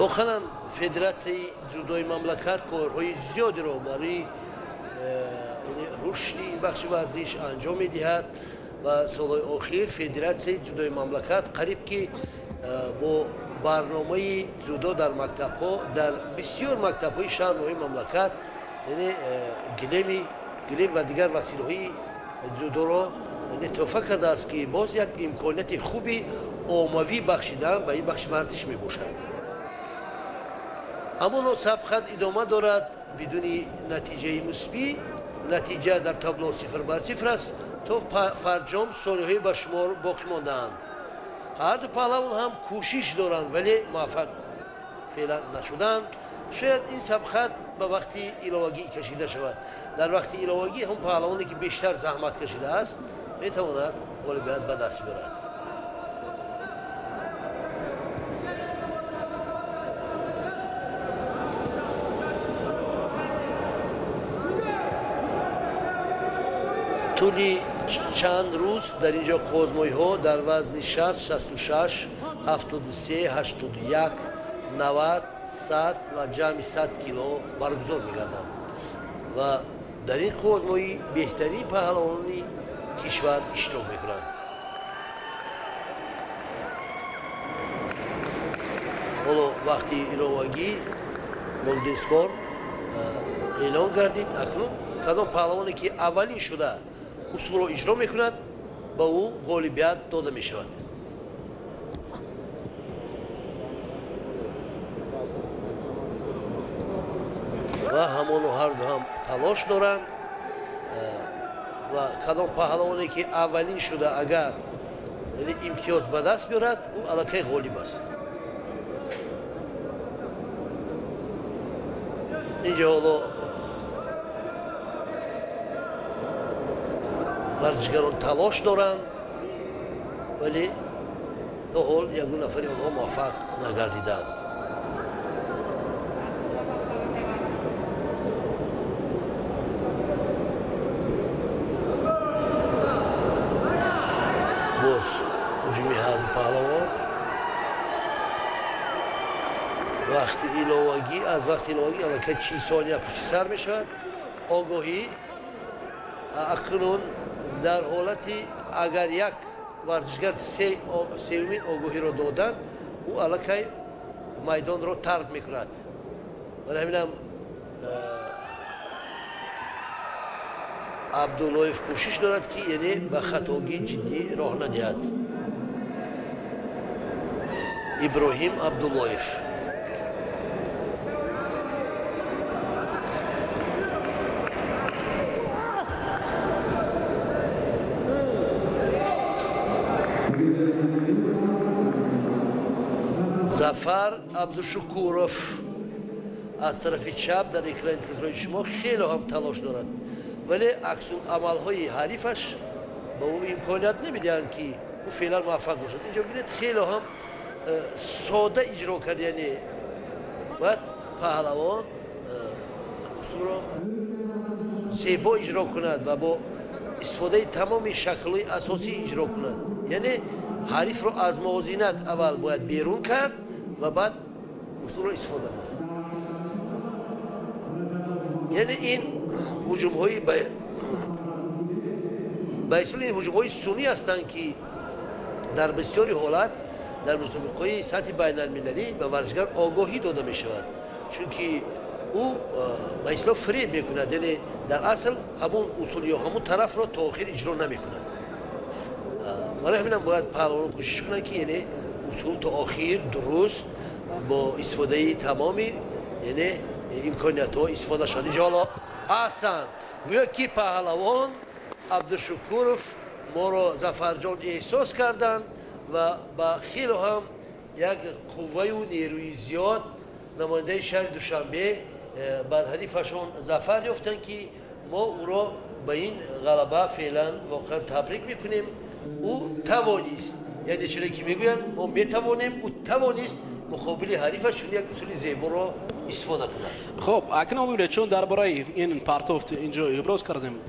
Воқеан, федератсияи ҷудои мамлакат корҳои зиёдеро барои рушди ин бахши варзиш анҷом медиҳад ва солҳои охир федератсияи ҷудои мамлакат қариб ки бо барномаи ҷудо дар мактабҳо, дар бисёр мактабҳои шаҳр ноҳияи мамлакат, яъне гилем ва дигар василаҳои ҷудоро тӯҳфа кардааст, ки боз як имконияти хуби оммавӣ бахшидан ба ин бахши варзиш мебошад. Ҳамоно сабқат идома дорад бидуни натиҷаи мусбӣ. Натиҷа дар табло 0-0 аст. То фарҷом сониҳои ба шумор боқӣ мондаанд. Ҳар ду паҳлавон ҳам кӯшиш доранд, вале муваффақ феълан нашуданд. Шояд ин сабқат ба вақти иловагӣ кашида шавад. Дар вақти иловагӣ ҳам паҳлавоне ки бештар заҳмат кашидааст метавонад ғолибият ба даст биёрад. Тӯли чанд рӯз дар ин ҷо қозмоиҳо дар вазни 60, 66, 73, 81, 90, 100 ва ҷамъи 100 кило баргузор мегарданд ва дар ин қозмоӣ беҳтарин паҳлавонони кишвар иштирок мекунанд. Ҳоло вақти иловагӣ golden score эълон гардид. Акнун кадом паҳлавоне ки аввалин шуда усулро иҷро мекунад, ба ӯ ғолибият дода мешавад. Ва ҳамоно ҳарду ҳам талош доранд ва кадом паҳлавоне ки аввалин шуда агар имтиёз ба даст биёрад, ӯ аллакай ғолиб аст. Инҷо ҳоло варзишгарон талош доранд, вале то ҳол ягон нафари онҳо муваффақ нагардидаанд. Боз ҳуҷуми ҳарду паҳлавон. Вақти иловагӣ, аз вақти иловагӣ аллакай 40 сония пушти сар мешавад. Огоҳӣ акнун дар ҳолати агар як варзишгар сеюмин огоҳиро доданд, ӯ аллакай майдонро тарк мекунад. Барои ҳаминам Абдуллоев кӯшиш дорад, ки яъне ба хатогии ҷиддӣ роҳ надиҳад. Иброҳим Абдуллоев. Зафар Абдушукуров аз тарафи чап дар экрани телевизиони шумо хеле ҳам талош дорад, вале аксуламалҳои ҳарифаш ба ӯ имконият намедиҳанд, ки ӯ феълан муваффақ бошад. Инҷо бинед, хеле ҳам сода иҷро кард, яъне бояд паҳлавон усулро зебо иҷро кунад ва бо истифодаи тамоми шаклҳои асосӣ иҷро кунад. Яъне ҳарифро аз мувозинат аввал бояд берун кард ва баъд усулро истифода бурд. Яъне ин ҳуҷумҳои ба истилоҳ ин ҳуҷумҳои сунъӣ ҳастанд, ки дар бисёри ҳолат дар мусобиқаҳои сатҳи байналмилалӣ ба варзишгар огоҳӣ дода мешавад, чунки ӯ ба истилоҳ фиреб мекунад, яъне дар асл ҳамон усул ё ҳамон тарафро то охир иҷро намекунад. Барои ҳаминам бояд паҳлавонон кӯшиш кунанд, ки яъне усул то охир дуруст бо истифодаи тамоми яъне имкониятҳо истифода шавад. Инҷо ҳоло аҳсан, гӯё ки паҳлавон Абдушукуров моро Зафарҷон эҳсос карданд ва ба хеле ҳам як қувваю нерӯи зиёд намояндаи шаҳри Душанбе бар ҳарифашон зафар ёфтанд, ки мо ӯро ба ин ғалаба феълан воқеан табрик мекунем. Ӯ тавонист, яъне чизе ки мегӯянд, мо метавонем, ӯ тавонист муқобили ҳарифаш чун як усули зеборо истифода кунад. Хуб, акнун бибинед, чун дар бораи ин партофт инҷо иброз кардем,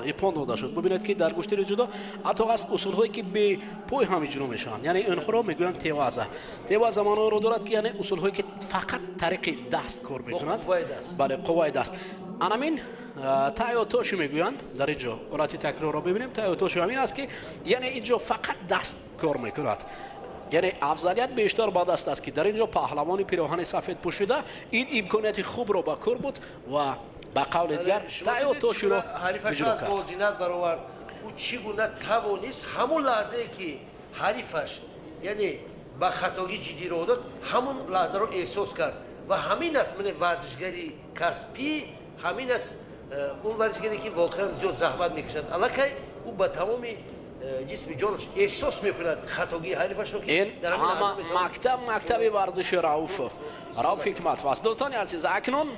ипон дода шуд. Бибинед, ки дар гӯштини ҷудо ҳатто ҳаст усулҳое, ки бепой ҳам иҷро мешаванд, яъне инҳоро мегӯянд теваза. Теваза маъноро дорад, ки яъне усулҳое, ки фақат тариқи даст кор мекунад, бале, қувваи даст. Анамин таётоши мегӯянд. Дар ин ҷо ҳолати такрорро бибинем. Таётоши ҳамин аст, ки яъне ин ҷо фақат даст кор мекунад, яъне афзалият бештар ба даст аст, ки дар ин ҷо паҳлавони пироҳани сафед пӯшида ин имконияти хубро ба кор буд ва ба қавли дигар таётоширо ҳарифашро аз мувозинат баровард. Ӯ чӣ гуна тавонист ҳамон лаҳзае, ки ҳарифаш, яъне, ба хатогӣ ҷиддӣ роҳ дод, ҳамон лаҳзаро эҳсос кард. Ва ҳамин аст, мане, варзишгари касбӣ, ҳамин аст он варзишгаре, ки воқеан зиёд заҳмат мекашад. Аллакай ӯ ба тамоми ҷисми ҷонаш эҳсос мекунад хатогии ҳарифашро, ки ин ҳама мактаб, мактаби варзиши Рауф Ҳикматов аст. Дӯстони азиз, акнун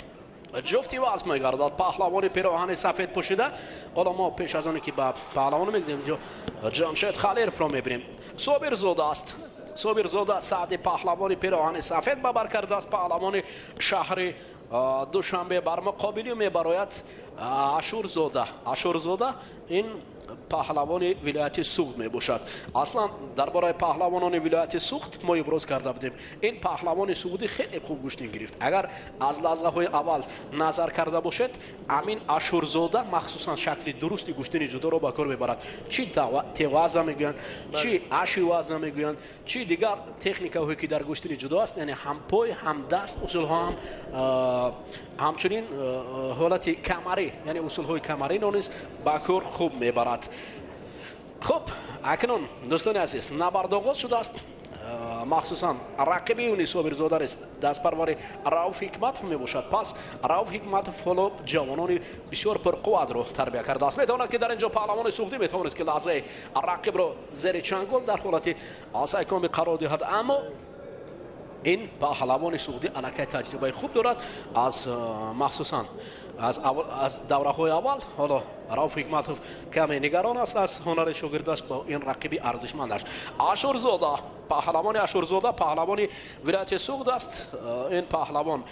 ҷуфти вазн мегардад. Паҳлавони пироҳани сафед пӯшида, ҳоло мо пеш аз оне ки ба паҳлавон мегӯем, инҷо Ҷамшед Халиловро мебинем. Собирзода аст, Собирзода Саъди, паҳлавони пироҳани сафед ба бар кардааст, паҳлавони шаҳри Душанбе. Бар муқобили мебарояд Ашурзода. Ашурзода ин паҳлавони вилояти Суғд мебошад. Аслан дар бораи паҳлавонони вилояти Суғд мо иброз карда будем, ин паҳлавони суғдӣ хеле хуб гӯштин гирифт. Агар аз лаҳзаҳои аввал назар карда бошед, амин Ашурзода махсусан шакли дурусти гӯштини ҷудоро ба кор мебарад. Чӣ теваза мегӯянд, чӣ ашиваза мегӯянд, чӣ дигар техникаҳое, ки дар гӯштини ҷудо аст, яъне ҳам пой, ҳам даст, усулҳо ҳам, ҳамчунин ҳолати камарӣ, яъне усулҳои камариро низ ба кор хуб мебарад. Хуб, акнун, дӯстони азиз, набард оғоз шудааст. Махсусан рақиби ӯ Собирзода нест, дастпарвари Рауф Ҳикматов мебошад. Пас Рауф Ҳикматов ҳоло ҷавонони бисёр пурқувватро тарбия кардааст. Метавонад, ки дар ин ҷо паҳлавони суғдӣ метавонист, ки лаҳзаи рақибро зери чангол дар ҳолати асайкоми қарор диҳад, аммо ин паҳлавони суғдӣ аллакай таҷрибаи хуб дорад, аз махсусан аз давраҳои аввал. Ҳоло Рауф Ҳикматов каме нигарон аст аз ҳунари шогирдаш бо ин рақиби арзишмандаш. Ашурзода, паҳлавони Ашурзода, паҳлавони вилояти Суғд аст. Ин паҳлавон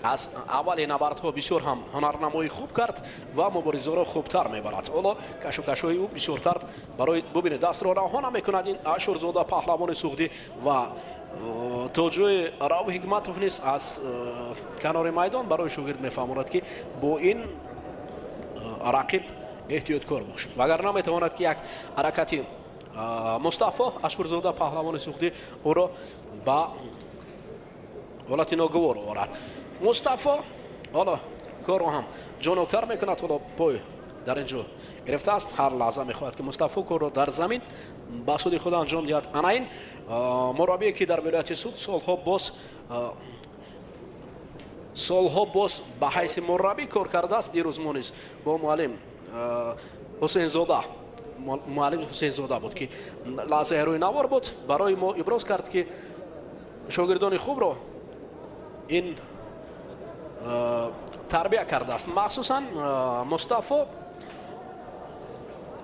аз аввали набардҳо бисёр ҳам ҳунарнамоӣ хуб кард ва муборизаро хубтар мебарад. Ҳоло кашокашҳои ӯ бисёртар барои, бубинед, дастро раҳо намекунад ин Ашурзода, паҳлавони суғдӣ. Ва то ҷои Рауф Ҳикматов низ аз канори майдон барои шогирд мефаҳмонад, ки бо ин рақиб эҳтиёткор бош, вагарна метавонад, ки як ҳаракати Мустафо Ашурзода, паҳлавони суғдӣ, ӯро ба ҳолати ногувор оварад. Мустафо ҳоло корро ҳам ҷоноктар мекунад. Ҳоло пой дар ин ҷо гирифтааст, ҳар лаҳза мехоҳад, ки Мустафо корро дар замин ба суди худ анҷом диҳад. Ана ин мураббие, ки дар вилояти Суғд солҳо боз ба ҳайси мураббӣ кор кардааст. Дирӯз мо низ бо муаллим Ҳусейнзода, муаллим Ҳусейнзода буд, ки лаҳзаи рӯи навор буд, барои мо иброз кард, ки шогирдони хубро ин тарбия кардааст, махсусан Мустафо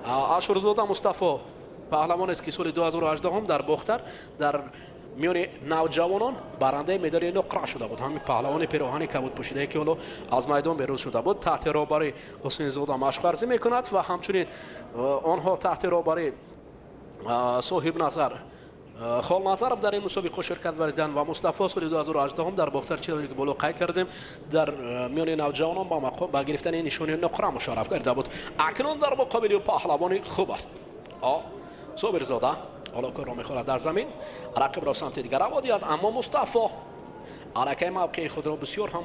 Ашурзода. Мустафо паҳлавонест, ки соли 2018 дар Бохтар дар миёни навҷавонон барандаи медали нуқра шуда буд. Ҳамин паҳлавони пироҳани кабуд пӯшидае, ки ҳоло аз майдон берун шуда буд, таҳти роҳбари Ҳусейнзода машқварзӣ мекунад ва ҳамчунин онҳо таҳти роҳбари Соҳибназар Холназаров дар ин мусобиқа ширкат варзиданд. Ва Мустафо соли 2018 дар Бохтар, чизе ки боло қайд кардем, дар миёни навҷавонон ба гирифтани нишони нуқра мушарраф карда буд. Акнун дар муқобили паҳлавони хуб аст Собирзода. Ҳоло корро мехоҳад дар замин рақибро самти дигар раво диҳад, аммо Мустафо аллакай мавқеи худро бисёр ҳам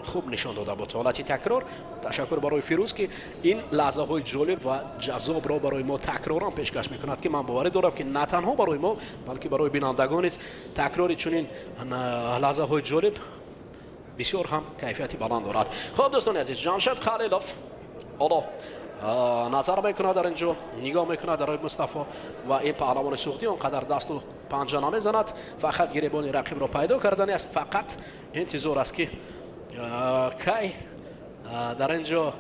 хуб нишон дода буд. Ҳолати такрор. Ташаккур барои Фирӯз, ки ин лаҳзаҳои ҷолиб ва ҷаззобро барои мо такроран пешкаш мекунад, ки ман боварӣ дорам, ки на танҳо барои мо, балки барои бинандагон низ такрори чунин лаҳзаҳои ҷолиб бисёр ҳам кайфияти баланд дорад. Хуб, дӯстони азиз, Ҷамшед Халилов ҳоло назар мекунад, дар ин ҷо нигоҳ мекунад дарои Мустафо. Ва ин паҳлавони суғдӣ он қадар дасту панҷа намезанад, фақат гиребони рақибро пайдо кардани аст, фақат интизор аст, ки кай дар ин ҷо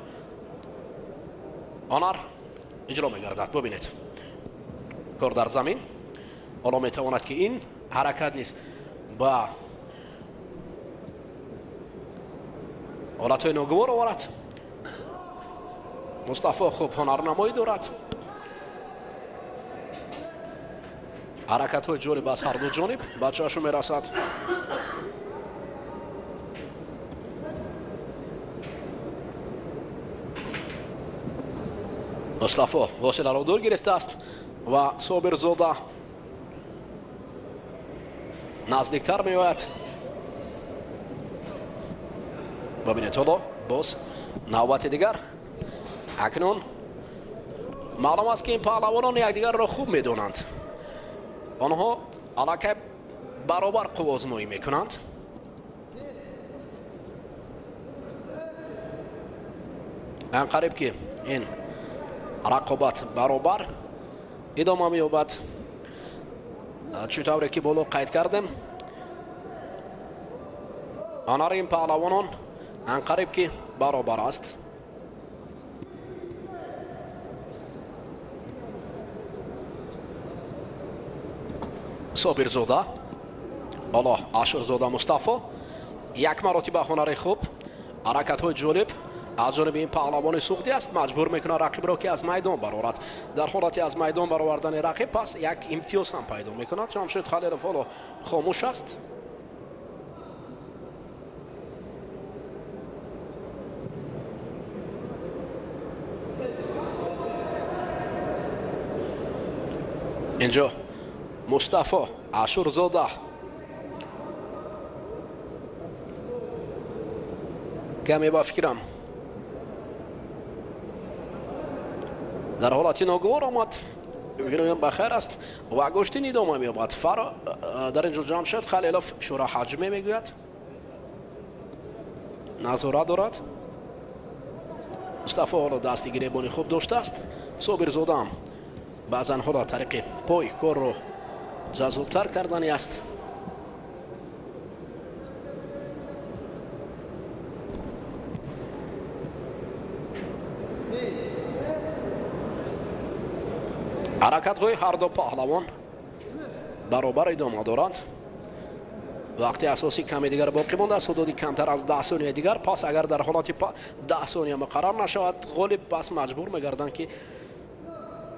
Онар Иҷро мегардад. Бубинед, кор дар замин. Ҳоло метавонад, ки ин ҳаракат низ ба ҳолатҳои ногувор оварад. Мустафо хуб ҳунарнамоӣ дорад. Ҳаракатҳои ҷолиб аз ҳарду ҷониб ба чашм мерасад. Мустафо восиларо дур гирифтааст ва Собирзода наздиктар меояд. Бибинед, ҳоло боз навбати дигар. Акнун маълум аст, ки ин паҳлавонон якдигарро хуб медонанд. Онҳо аллакай баробар қувваозмоӣ мекунанд. Анқариб ки ин рақобат баробар идома меёбад. Чӣ тавре ки боло қайд кардем, ҳунари ин паҳлавонон анқариб ки баробар аст. Собирзода, ҳоло Ашурзода Мустафо як маротиба ҳунари хуб, ҳаракатҳои ҷолиб аз ҷониби ин паҳлавони суғдӣ аст. Маҷбур мекунад рақибро, ки аз майдон барорад. Дар ҳолати аз майдон баровардани рақиб пас як имтиёз ҳам пайдо мекунад. Ҷамшед Халилов ҳоло хомӯш аст. Инҷо Мустафо Ашурзода каме ба фикрам дар ҳолати ногувор омад. Бигӯям, ба хайр аст ва гӯштин идома меёбад. Фар дар инҷо Ҷамшед Халилов шӯра ҳаҷме мегӯяд, назора дорад. Мустафо ҳоло дасти гиребони хуб доштааст. Собирзодаам баъзан ҳоло тариқи пой корро ҷаззобтар кардани аст. Ҳаракатҳои ҳарду паҳлавон баробар идома доранд. Вақти асосӣ каме дигар боқӣ мондааст, ҳудуди камтар аз 10 сония дигар. Пас агар дар ҳолати 10 сония муқаррар нашавад ғолиб, пас маҷбур мегарданд, ки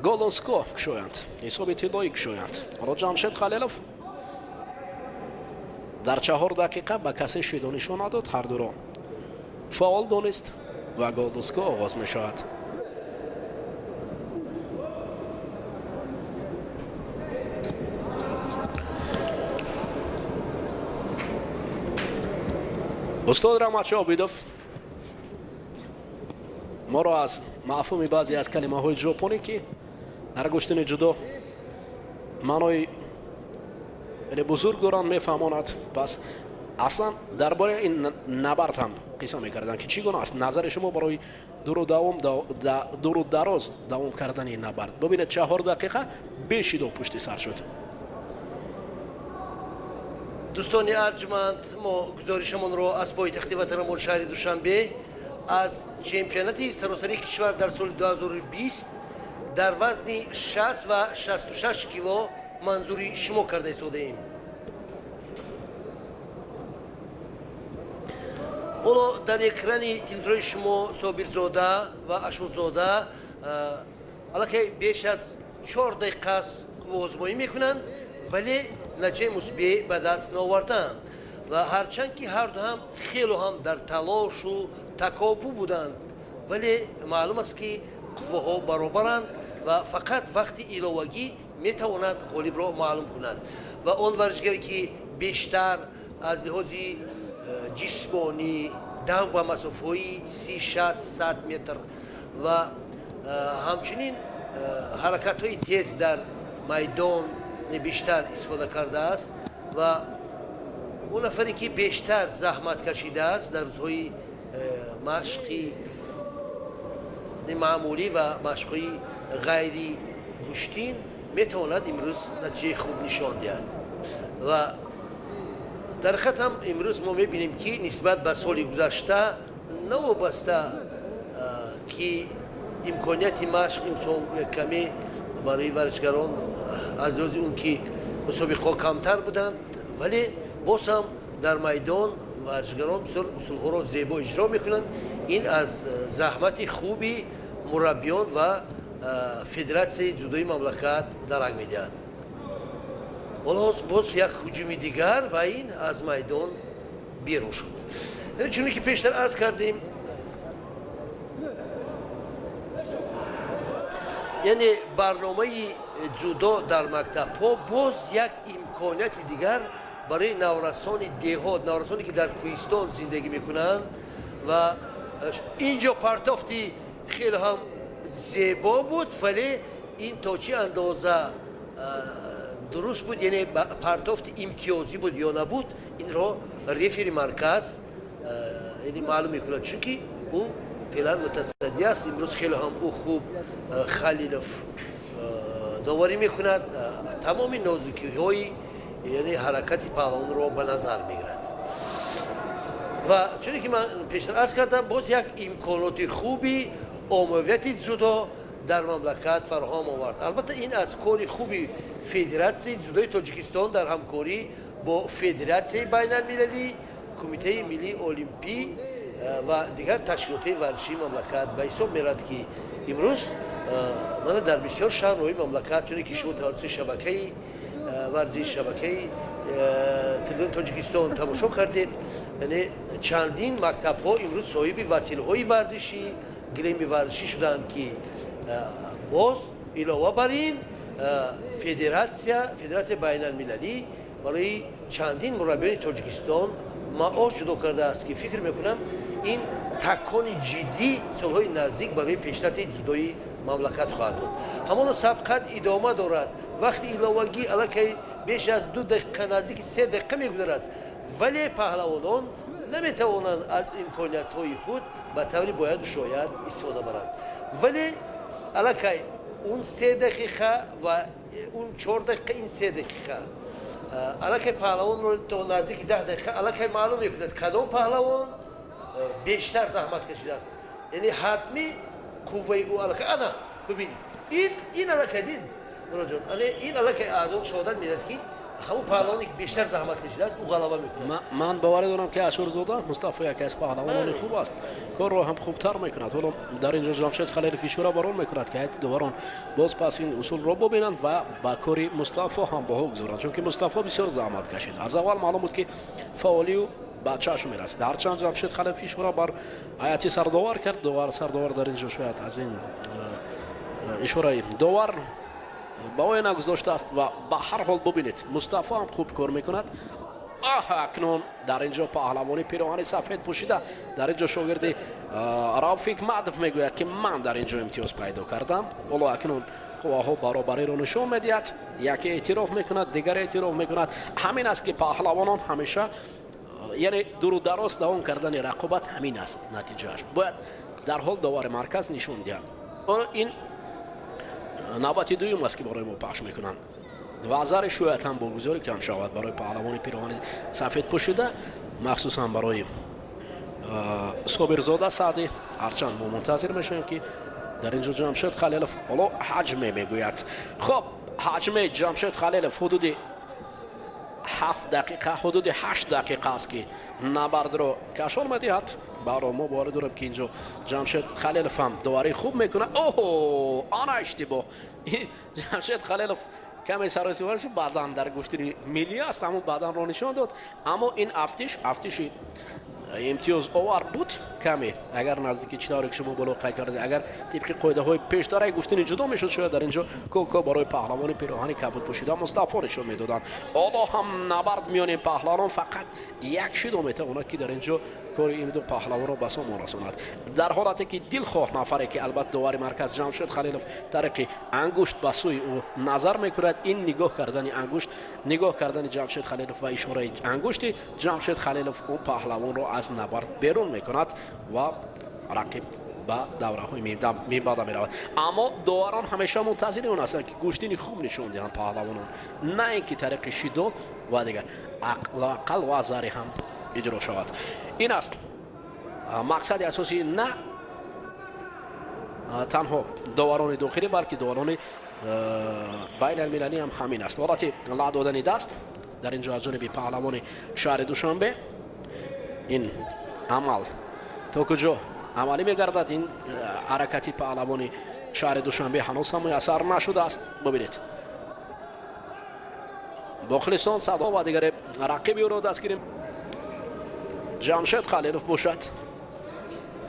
голден скор кушоянд, ҳисоби тиллоӣ кушоянд. Ҳоло Ҷамшед Халилов дар 4 дақиқа ба касе шидо нишон надод, ҳардуро фаъол донист ва голден скор оғоз мешавад. Устод Раҳматшо Обидов моро аз мафҳуми баъзе аз калимаҳои ҷопонӣ, ки дар гӯштини ҷудо маънои хеле бузург доранд, мефаҳмонад. Пас аслан дар бораи ин набард ҳам қисса мекарданд, ки чӣ гуна аст назари шумо барои дуру дароз давом кардани ин набард. Бубинед, 4 дақиқа бешидо пушти сар шуд. Дӯстони арҷманд, мо гузоришамонро аз пойтахти ватанамон шаҳри Душанбе аз чемпионати саросари кишвар дар соли 2020 дар вазни 60 ва 66 кило манзури шумо карда истодаем. Ҳоло дар экрани телевизорҳои шумо Собирзода ва Ашурзода аллакай беш аз 4 дақиқа қувваозмоӣ мекунанд, вале натиҷаи мусбӣ ба даст наоварданд. Ва ҳарчанд ки ҳарду ҳам хело ҳам дар талошу такопӯ буданд, вале маълум аст, ки қувваҳо баробаранд ва фақат вақти иловагӣ метавонад ғолибро маълум кунад. Ва он варзишгаре, ки бештар аз лиҳози ҷисмонӣ дав ба масофаҳои 30, 60, 100 метр ва ҳамчунин ҳаракатҳои тез дар майдон бештар истифода кардааст ва он нафаре, ки бештар заҳмат кашидааст дар рӯзҳои машқи маъмулӣ ва машқҳои ғайри гӯштин, метавонад имрӯз натиҷаи хуб нишон диҳад. Ва дар ҳақиқат ҳам имрӯз мо мебинем, ки нисбат ба соли гузашта, новобаста ки Имконияти машқ имсол каме барои варзишгарон аз лиҳози он ки мусобиқаҳо камтар буданд, вале боз ҳам дар майдон варзишгарон бисёр усулҳоро зебо иҷро мекунанд. Ин аз заҳмати хуби мураббиён ва федератсияи ҷудои мамлакат дарак медиҳад. Ҳоло боз як ҳуҷуми дигар ва ин аз майдон берун шуд. Чуне ки пештар арз кардем, яъне барномаи ҷудо дар мактабҳо боз як имконияти дигар барои наврасони деҳот, наврасоне ки дар кӯҳистон зиндагӣ мекунанд. Ва инҷо партофти хеле ҳам зебо буд, вале ин то чӣ андоза дуруст буд, яъне партофти имтиёзӣ буд ё набуд, инро рефери марказ яъне маълум мекунад, чунки ӯ феълан мутасаддӣ аст. Имрӯз хеле ҳам ӯ хуб Халилов доварӣ мекунад, тамоми нозукиҳои яъне ҳаракати паҳлавонро ба назар мегирад. Ва чуне ки ман пештар арз кардам, боз як имконоти хуби оммавияти ҷудо дар мамлакат фароҳам овард. Албатта, ин аз кори хуби федератсияи ҷудои Тоҷикистон дар ҳамкорӣ бо федератсияи байналмилалӣ, кумитаи миллии олимпӣ ва дигар ташкилотҳои варзишии мамлакат ба ҳисоб меравад, ки имрӯз мана дар бисёр шаҳрҳои мамлакат, чуне ки шумо тавассути шабакаи варзиш, шабакаи телевизиони Тоҷикистон тамошо кардед, яъне чандин мактабҳо имрӯз соҳиби василаҳои варзишӣ, гилеми варзишӣ шуданд, ки боз илова бар ин федератсияи байналмилалӣ барои чандин мураббиёни Тоҷикистон маош ҷудо кардааст, ки фикр мекунам ин такони ҷиддӣ солҳои наздик барои пешрафти ҷудои мамлакат хоҳад дод. Ҳамоно сабқат идома дорад. Вақти иловагӣ аллакай беш аз 2 дақиқа, наздики 3 дақиқа мегузарад, вале паҳлавонон наметавонанд аз имкониятҳои худ ба таври бояду шояд истифода баранд. Вале аллакай он 3 дақиқа ва он 4 дақиқа, ин 3 дақиқа аллакай паҳлавонро то наздики 10 дақиқа аллакай маълум мекунад, кадом паҳлавон бештар заҳмат кашидааст, яъне ҳатмӣ қувваи ӯ аллакай. Ана бибинед, ин аллакай дид, Муроҷон, ин аллакай аз он шаҳодат медиҳад, ки ҳамон паҳлавоне ки бештар заҳмат кашидааст, ӯ ғалаба мекунад. Ман боварӣ дорам, ки Ашурзода Мустафо яке аз паҳлавонони хуб аст, корро ҳам хубтар мекунад. Ҳоло дар инҷо Ҷамшед Халилов ишора бар он мекунад, ки ҳайати доварон боз пас ин усулро бубинанд ва ба кори Мустафо ҳам баҳо гузоранд, чунки Мустафо бисёр заҳмат кашид. Аз аввал маълум буд, ки фаъолию ба чашм мерасид. Ҳарчанд Ҷамшед Халилов ишора бар ҳайати сардовар кард, сардовар дар инҷо шояд аз ин ишораи довар ба оя нагузоштааст. Ва ба ҳар ҳол бубинед, Мустафо ҳам хуб кор мекунад. Аҳ, акнун дар инҷо паҳлавони пироҳани сафед пӯшида, дар инҷо шогирди Рафик Мадов мегӯяд, ки ман дар инҷо имтиёз пайдо кардам. Ҳоло акнун қувваҳо баробариро нишон медиҳад, яке эътироф мекунад, дигаре эътироф мекунад. Ҳамин аст, ки паҳлавонон ҳамеша, яъне дуру дароз давом кардани рақобат ҳамин аст натиҷааш. Бояд дар ҳол довари марказ нишон диҳад. Ин навбати дуюм аст, ки барои мо пахш мекунанд. Вазари шояд ҳам богузорӣ кам шавад барои паҳлавони пироҳани сафед пӯшида, махсусан барои Собирзода Саъдӣ. Ҳарчанд мо мунтазир мешавем, ки дар инҷо Ҷамшед Халилов ҳоло ҳаҷме мегӯяд. Хоб, ҳаҷми Ҷамшед Халилов ҳудуди 7 дақиқа, ҳудуди 8 дақиқа аст, ки набардро кашол медиҳад. Баҳро мо боварӣ дорем, ки инҷо Ҷамшед Халилов ҳам доварӣ хуб мекунад. Оҳо, ана иштибоҳ! Ҷамшед Халилов каме саросимар шуд, баъдан дар гуфтини миллӣ аст, ҳамон баъданро нишон дод. Аммо ин афтиш афтиши имтиёз овар буд каме, агар наздики чӣ тавре ки шумо боло қайд кардед, агар тибқи қоидаҳои пештараи гуфтини ҷудо мешуд, шояд дар инҷо коко барои паҳлавони пироҳани кабуд пӯшида Мустафо нишон медоданд. Ҳоло ҳам набард миёни паҳлавон фақат як шидо метавонад, ки дар инҷо кори ин ду паҳлавонро ба сомон расонад. Дар ҳолате ки дилхоҳ нафаре, ки албатта довари марказ Ҷамшед Халилов тариқи ангушт ба сӯи ӯ назар мекунад, ин нигоҳ кардани ангушт, нигоҳ кардани Ҷамшед Халилов ва ишораи ангушти Ҷамшед Халилов ӯ паҳлавонро аз набард берун мекунад ва рақиб ба давраҳои мебаъда меравад. Аммо доварон ҳамеша мунтазири он ҳастанд, ки гӯштини хуб нишон диҳанд паҳлавонон, на ин ки тариқи шидо ва дигар ақал ва зари ҳам иҷро шавад. Ин аст мақсади асосии на танҳо доварони дохилӣ, балки доварони байналмилалӣ ҳам ҳамин аст. Ҳолати ла додани даст дар ин ҷо аз ҷониби паҳлавони шаҳри Душанбе, ин амал то куҷо амалӣ мегардад? Ин ҳаракати паҳлавони шаҳри Душанбе ҳанӯз ҳам муяссар нашудааст. Бубинед, Бохлисон садо ва дигаре рақиби ӯро дастгирӣ. Ҷамшед Халилов бошад,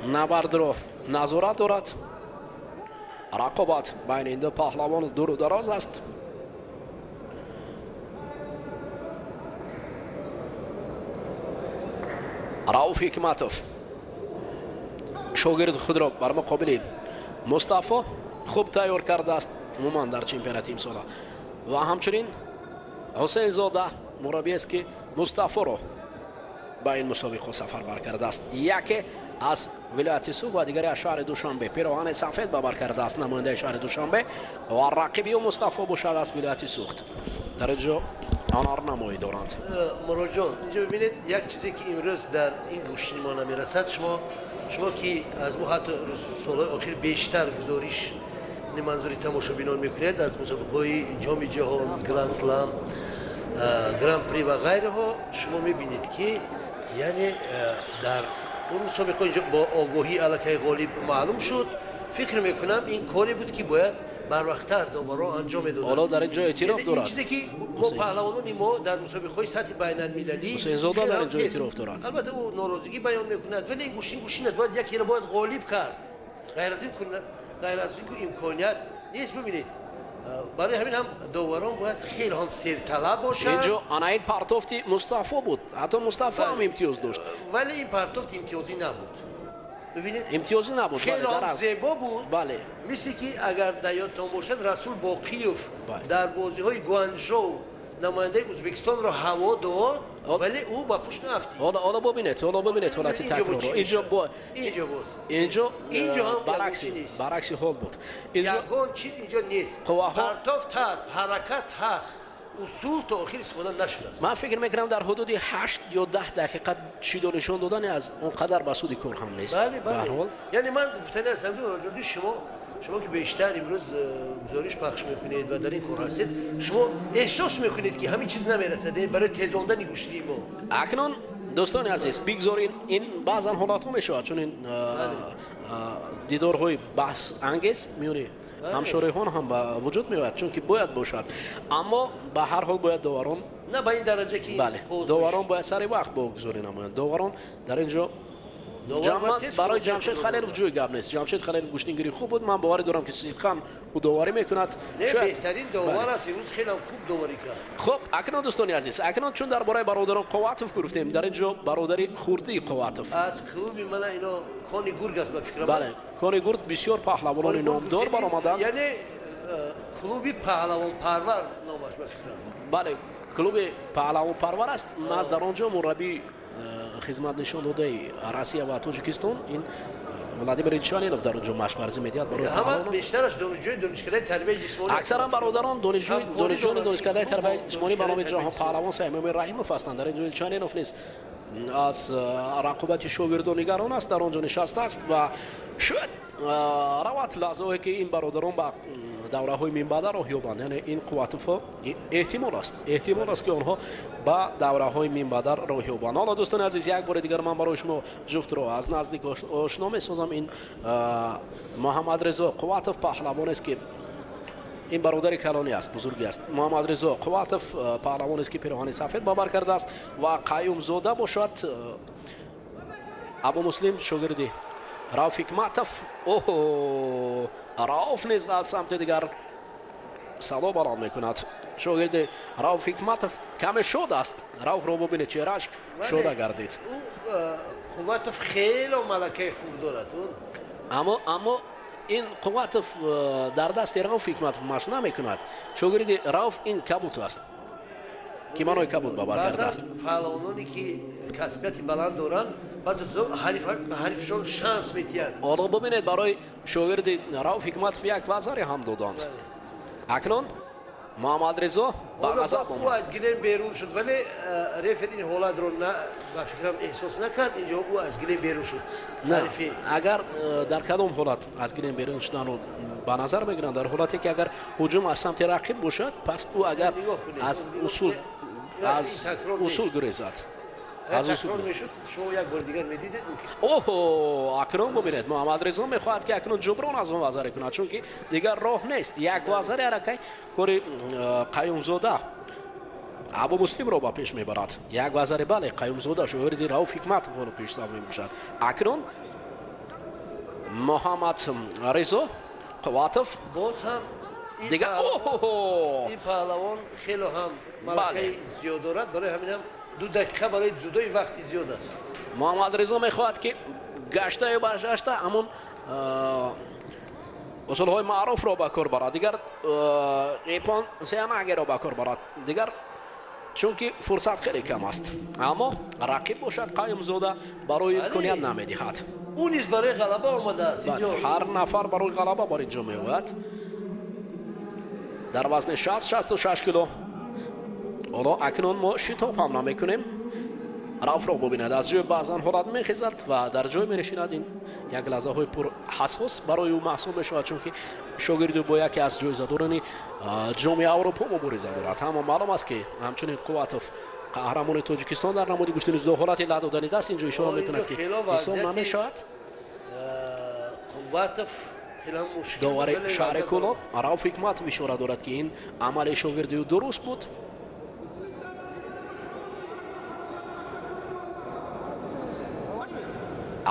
набардро назорат дорад. Рақобат байни ин ду паҳлавон дуру дароз аст. Рауф Ҳикматов шогирди худро бар муқобили Мустафо хуб тайёр кардааст умуман дар чемпионати имсола, ва ҳамчунин Ҳусейнзода мураббиест, ки Мустафоро ба ин мусобиқо сафарбар кардааст. Яке аз вилояти Суғд ва дигаре аз шаҳри Душанбе. Пироҳани сафед бабар кардааст намояндаи шаҳри Душанбе ва рақиби ӯ Мустафо бошад аз вилояти Суғд. Дар ин ҷо ҳунарнамоӣ доранд. Муроҷон, инҷо бибинед, як чизе ки имрӯз дар ин гӯштини мо намерасад, шумо ки аз мо ҳатто солҳои охир бештар гузориш манзури тамошобинон мекунед аз мусобиқаҳои Ҷоми ҷаҳон, Гранд Слам, Гран При ва ғайраҳо, шумо мебинед ки яъне дар он мусобиқаҳо инҷо бо огоҳии аллакай ғолиб маълум шуд. Фикр мекунам, ин коре буд, ки бояд барвақттар доваро анҷом медоданд. Ҳоло дар ин ҷо эътироф дорад. Чизе ки мо паҳлавонони мо дар мусобиқаҳои сатҳи байналмилалӣ, Ҳусейнзода дар ин ҷо эътироф дорад. Албатта, ӯ норозигӣ баён мекунад, вале ин гӯштин гӯштин аст, бояд якеро бояд ғолиб кард. Ғайр аз ин имконият нест. Бибинед, барои ҳамин ҳам доварон бояд хеле ҳам серталаб бошанд. Инҷо ана ин партофти Мустафо буд, ҳатто Мустафо ҳам имтиёз дошт. Вале ин партофт имтиёзӣ набуд. Бибинед, имтиёзӣ набуд. Хеле ҳам зебо буд. Бале. Мисли ки агар дар ёдтон бошад, Расул Боқиев дар бозиҳои Гуанжоу намояндаи Ӯзбекистонро ҳаво дод, вале ӯ ба пушт нафтид. Ҳоло бубинед, ҳоло бубинед ҳолати такрорро. Инҷо инҷо боз инҷо инҷо ҳам баръакси ҳол буд. Ягон чиз инҷо нест. Партофт ҳаст, ҳаракат ҳаст, усул то охир истифода нашудааст. Ман фикр мекунам, дар ҳудуди 8 ё 10 дақиқа чидо нишон додани аз он қадар ба суди кор ҳам нест. Бале, бале. Яъне ман гуфтани ҳастам, ки шумо ки бештар имрӯз гузориш пахш мекунед ва дар ин кор ҳастед, шумо эҳсос мекунед, ки ҳамин чиз намерасад барои тезондани гӯштии мо. Акнун, дӯстони азиз, бигзор ин баъзан ҳолатҳо мешавад, чун ин дидорҳои баҳсангез миёни ҳамшореҳон ҳам ба вуҷуд меояд, чунки бояд бошад, аммо ба ҳар ҳол бояд доварон на ба ин дараҷа ки бале, доварон бояд сари вақт богузорӣ намоянд. Доварон дар ин ҷо барои Ҷамшед Халилов ҷои гап нест. Ҷамшед Халилов гӯштингирӣ хуб буд, ман боварӣ дорам, ки сидқан ӯ доварӣ мекунад. Беҳтарин довар аст имрӯз, хеле хуб доварӣ кард. Хуб, акнун, дӯстони азиз, акнун чун дар бораи бародарон Қувватов гуфтем, дар ин ҷо бародари хурдии Қувватов аз клуби мана ино Кони Гург аст, ба фикрам. Бале, Кони Гург бисёр паҳлавонони номдор баромаданд. Яъне клуби паҳлавонпарвар номаш, ба фикрам. Бале, клуби паҳлавонпарвар аст. Маз дар он ҷо мураббии хизмат нишон додаи Россия ва Тоҷикистон ин Владимир Ильчанинов дар он ҷо машварзӣ медиҳад барои ҳама. Бештараш донишҷӯи донишкадаи тарбияи ҷисмонӣ. Аксаран бародарон донишҷӯёни донишкадаи тарбияи ҷисмонӣ ба номи ҷаҳон паҳлавон Саимомир Раҳимов ҳастанд. Дар ин ҷо Ильчанинов низ аз рақобати шогирдон нигарон аст, дар он ҷо нишастааст ва шояд равад лаҳзаҳое, ки ин бародарон ба давраҳои минбаъда роҳ ёбанд. Яъне ин Қувватовҳо эҳтимол аст, ки онҳо ба давраҳои минбаъда роҳ ёбанд. Ҳоло, дӯстони азиз, як бори дигар ман барои шумо ҷуфтро аз наздик ошно месозам. Ин Муҳаммадрезо Қувватов паҳлавонест, ки ин бародари калонӣ аст, бузургӣ аст. Муҳаммадрезо Қувватов паҳлавонест, ки пироҳани сафед бабар кардааст, ва Қаюмзода бошад, Абумуслим, шогирди Рауф Ҳикматов. Оҳо, Рауф низ аз самти дигар садо баланд мекунад. Шогирди Рауф Ҳикматов каме шод аст. Рауфро бубинед, чеҳрааш шода гардид. Қувватов хело малакаи хуб дорад. Аммо ин Қувватов дар дасти Рауф Ҳикматов машқ намекунад. Шогирди Рауф ин кабут аст, кимонои кабут бабар кардааст. Паҳлавононе ки касбияти баланд доранд, баъзе ҳарифшон шанс медиҳанд. Ҳоло бубинед, барои шогирди Рауф Ҳикматов як вазаре ҳам доданд. Акнун Муҳаммадризо ба ғазаб омад. Ӯ аз гилем берун шуд, вале рефер ин ҳолатро ба фикрам эҳсос накард. Инҷо ӯ аз гилем берун шуд. Агар дар кадом ҳолат аз гилем берун шуданро ба назар мегиранд, дар ҳолате ки агар ҳуҷум аз самти рақиб бошад, пас ӯ агар аз усул гурезад, аз такрор мешуд, шумо як бор дигар медидед. Оҳо, акнун бубинед, Муҳаммадризо мехоҳад ки акнун ҷуброн аз он вазаре кунад, чунки дигар роҳ нест. Як вазари аллакай кори Қаюмзода Абу Муслимро ба пеш мебарад. Як вазари, бале, Қаюмзода шогирди Рауф Ҳикматовро пешсаф мебошад. Акнун Муҳаммадризо Қувватов боз ҳам дигар. Оҳо, ин паҳлавон хело ҳам малакаи зиёд дорад, барои ҳамин ҳам 2 дақиқа барои ҷудои вақти зиёд аст. Муҳаммадризо мехоҳад ки гаштаю баргашта ҳамон усулҳои маъруфро ба кор барад, дигар ипон сеянагеро ба кор барад, дигар чунки фурсат хеле кам аст. Аммо рақиб бошад Қаюмзода барои имконият намедиҳад. Ӯ низ барои ғалаба омадааст. Ҳар нафар барои ғалаба бар инҷо меояд. Дар вазни 60-66 кило. Ҳоло акнун мо шитоб ҳам намекунем. Рауфро бубинад, аз ҷои баъзан ҳолат мехезад ва дар ҷой менишинад. Ин як лаҳзаҳои пурҳассос барои ӯ маҳсуб мешавад, чунки шогирди бо яке аз ҷоизадорони Ҷоми Аврупо мубориза дорад. Ҳама маълум аст ки ҳамчунин Қувватов қаҳрамони Тоҷикистон дар намуди гӯштини ҷудо ҳолати лаъ додани даст инҷо ишора мекунад ки ҳисоб намешавад. Қувватов довари шаҳри Кӯлоб Рауф Ҳикматов ишора дорад ки ин амали шогирди ӯ дуруст буд.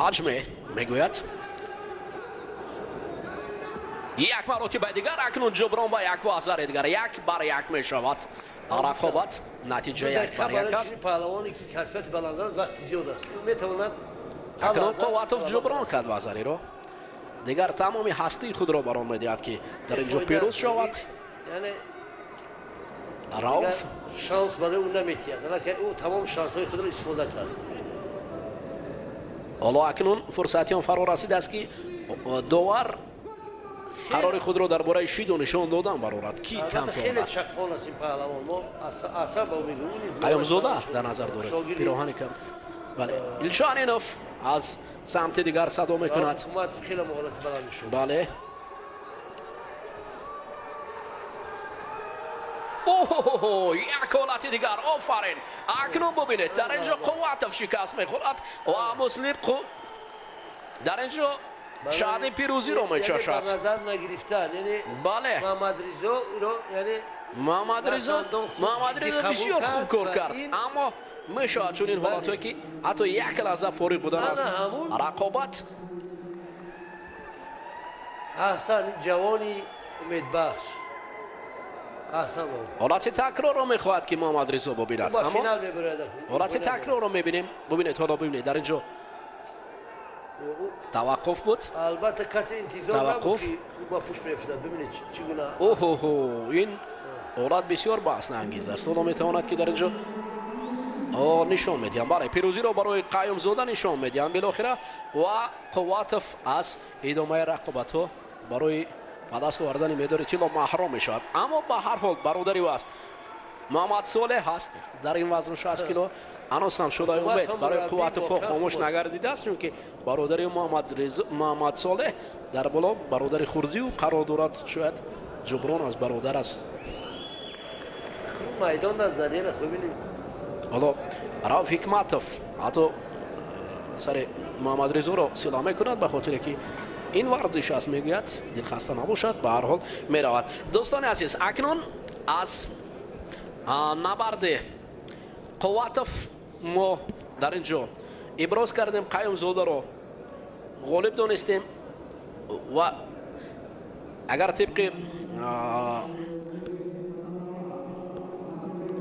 Аҷме мегӯяд як маротиба дигар. Акнун ҷуброн ба як вазари дигар, 1-1 мешавад рақобат. Натиҷа 1-1 аст. Паҳлавоне ки касбияти баланд дорад вақти зиёд аст, ӯ метавонад. Акнун Қувватов ҷуброн кард вазариро, дигар тамоми ҳастии худро бар он медиҳад ки дар инҷо пирӯз шавад. Рауф шанс барои ӯ наметиҳад, ӯ тамоми шансҳои худро истифода кард. Ҳоло акнун фурсати он фаро расидааст ки довар қарори худро дар бораи шиду нишон додан барорад, ки камфоида аст. Қаюмзода дар назар дорад пироҳани кам. Бале, Илшонинов аз самти дигар садо мекунад. Бале, оҳ, як ҳолати дигар, офарин. Акнун бубинед, дар инҷо Қувватов шикаст мехӯрад ва Муслим дар инҷо шаҳди пирӯзиро мечашад. Назар нагирифтан, яъне бале, Муҳаммадризо яъне Муҳаммадризо бисёр хуб кор кард, аммо мешавад чунин ҳолатҳое ки ҳатто як лаҳза фориғ будан аз рақобат. Аҳсан, ҷавони умедбахш. Ҳолати такрорро мехоҳад ки Муҳаммадризо бубинад. Ҳолати такрорро мебинем. Бубинед, ҳоло бубинед, дар инҷо таваққуф буд. Албатта касе интизор набуд ки ӯ ба пушт меафтад. Бубинед чӣ гуна. Оҳоҳо, ин ҳолат бисёр баҳснаангез аст. Ҳоло метавонад ки дар инҷо нишон медиҳам. Бале, пирӯзиро барои Қаюмзода нишон медиҳам билохира ва Қувватов аз идомаи рақобатҳо барои ба даст овардани медори тилло маҳрум мешавад. Аммо ба ҳар ҳол бародари ӯ аст, Муҳаммад Солеҳ ҳаст дар ин вазн 60 кило. Ҳанӯз ҳам шӯълаи умед барои Қувватовҳо хомӯш нагардидааст, чунки бародари Муҳаммад Солеҳ дар боло бародари хурдии ӯ қарор дорад. Шояд ҷуброн аз бародар аст. Майдон дар задир аст, бибинем. Ҳоло Рауф Ҳикматов ҳатто сари Муҳаммадризоро сила мекунад, ба хотире ки ин варзиш аст, мегӯяд, дилхаста набошад, ба ҳар ҳол меравад. Дӯстони азиз, акнун аз набарди Қувватов мо дар ин ҷо иброз кардем, Қаюмзодаро ғолиб донистем ва агар тибқи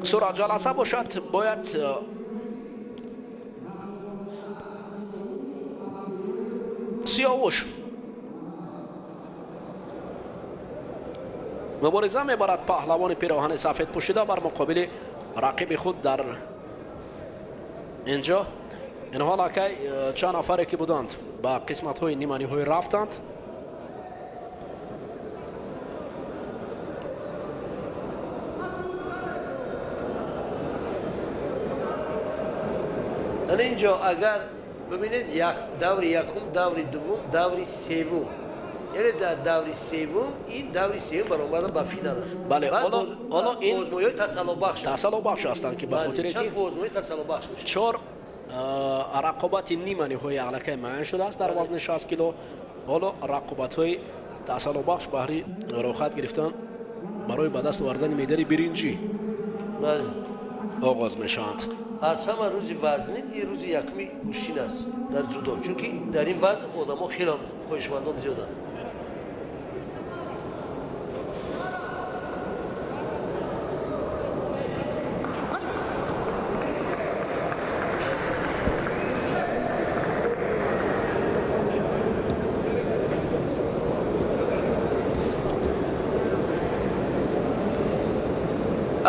суратҷаласа бошад, бояд Сиёвуш мубориза мебарад паҳлавони пироҳани сафед пӯшида бар муқобили рақиби худ дар инҷо. Инҳо аллакай чанд нафаре ки буданд ба қисматҳои ниманиҳоӣ рафтанд. Ана инҷо агар бибинед, даври якум, даври дуввум, даври севум, яъне дар даври севум, ин даври севум баромадан ба финал аст. Бале, ҳоло ин озмоиҳои тасаллобахш тасаллобахш ҳастанд, ки ба хотире ки озмои тасаллобахш мешавад. Чор рақобати нима ниҳои аллакай муайян шудааст дар вазни 60 кило. Ҳоло рақобатҳои тасаллобахш баҳри роҳат гирифтан барои ба даст овардани медали биринҷӣ оғоз мешаванд. Аз ҳама рӯзи вазнин ин рӯзи якуми гӯштин аст дар ҷудо, чунки дар ин вазн одамо хеле хоҳишмандон зиёданд.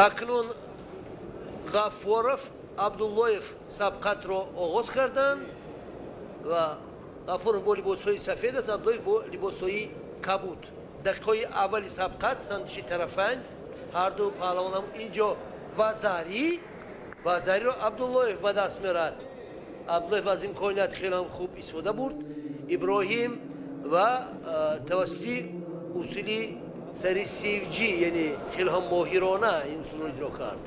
Акнун Ғаффоров, Абдуллоев сабқатро оғоз карданд ва Ғаффоров бо либосҳои сафед аст, Абдуллоев бо либосҳои кабуд. Дақиқаҳои аввали сабқат санҷиши тарафайн, ҳарду паҳлавонам инҷо вазариро Абдуллоев ба даст меорад. Абдуллоев аз имконият хеле хуб истифода бурд Иброҳим ва тавассути усули сари севҷӣ, яъне хеле ҳам моҳирона ин усулро иҷро кард.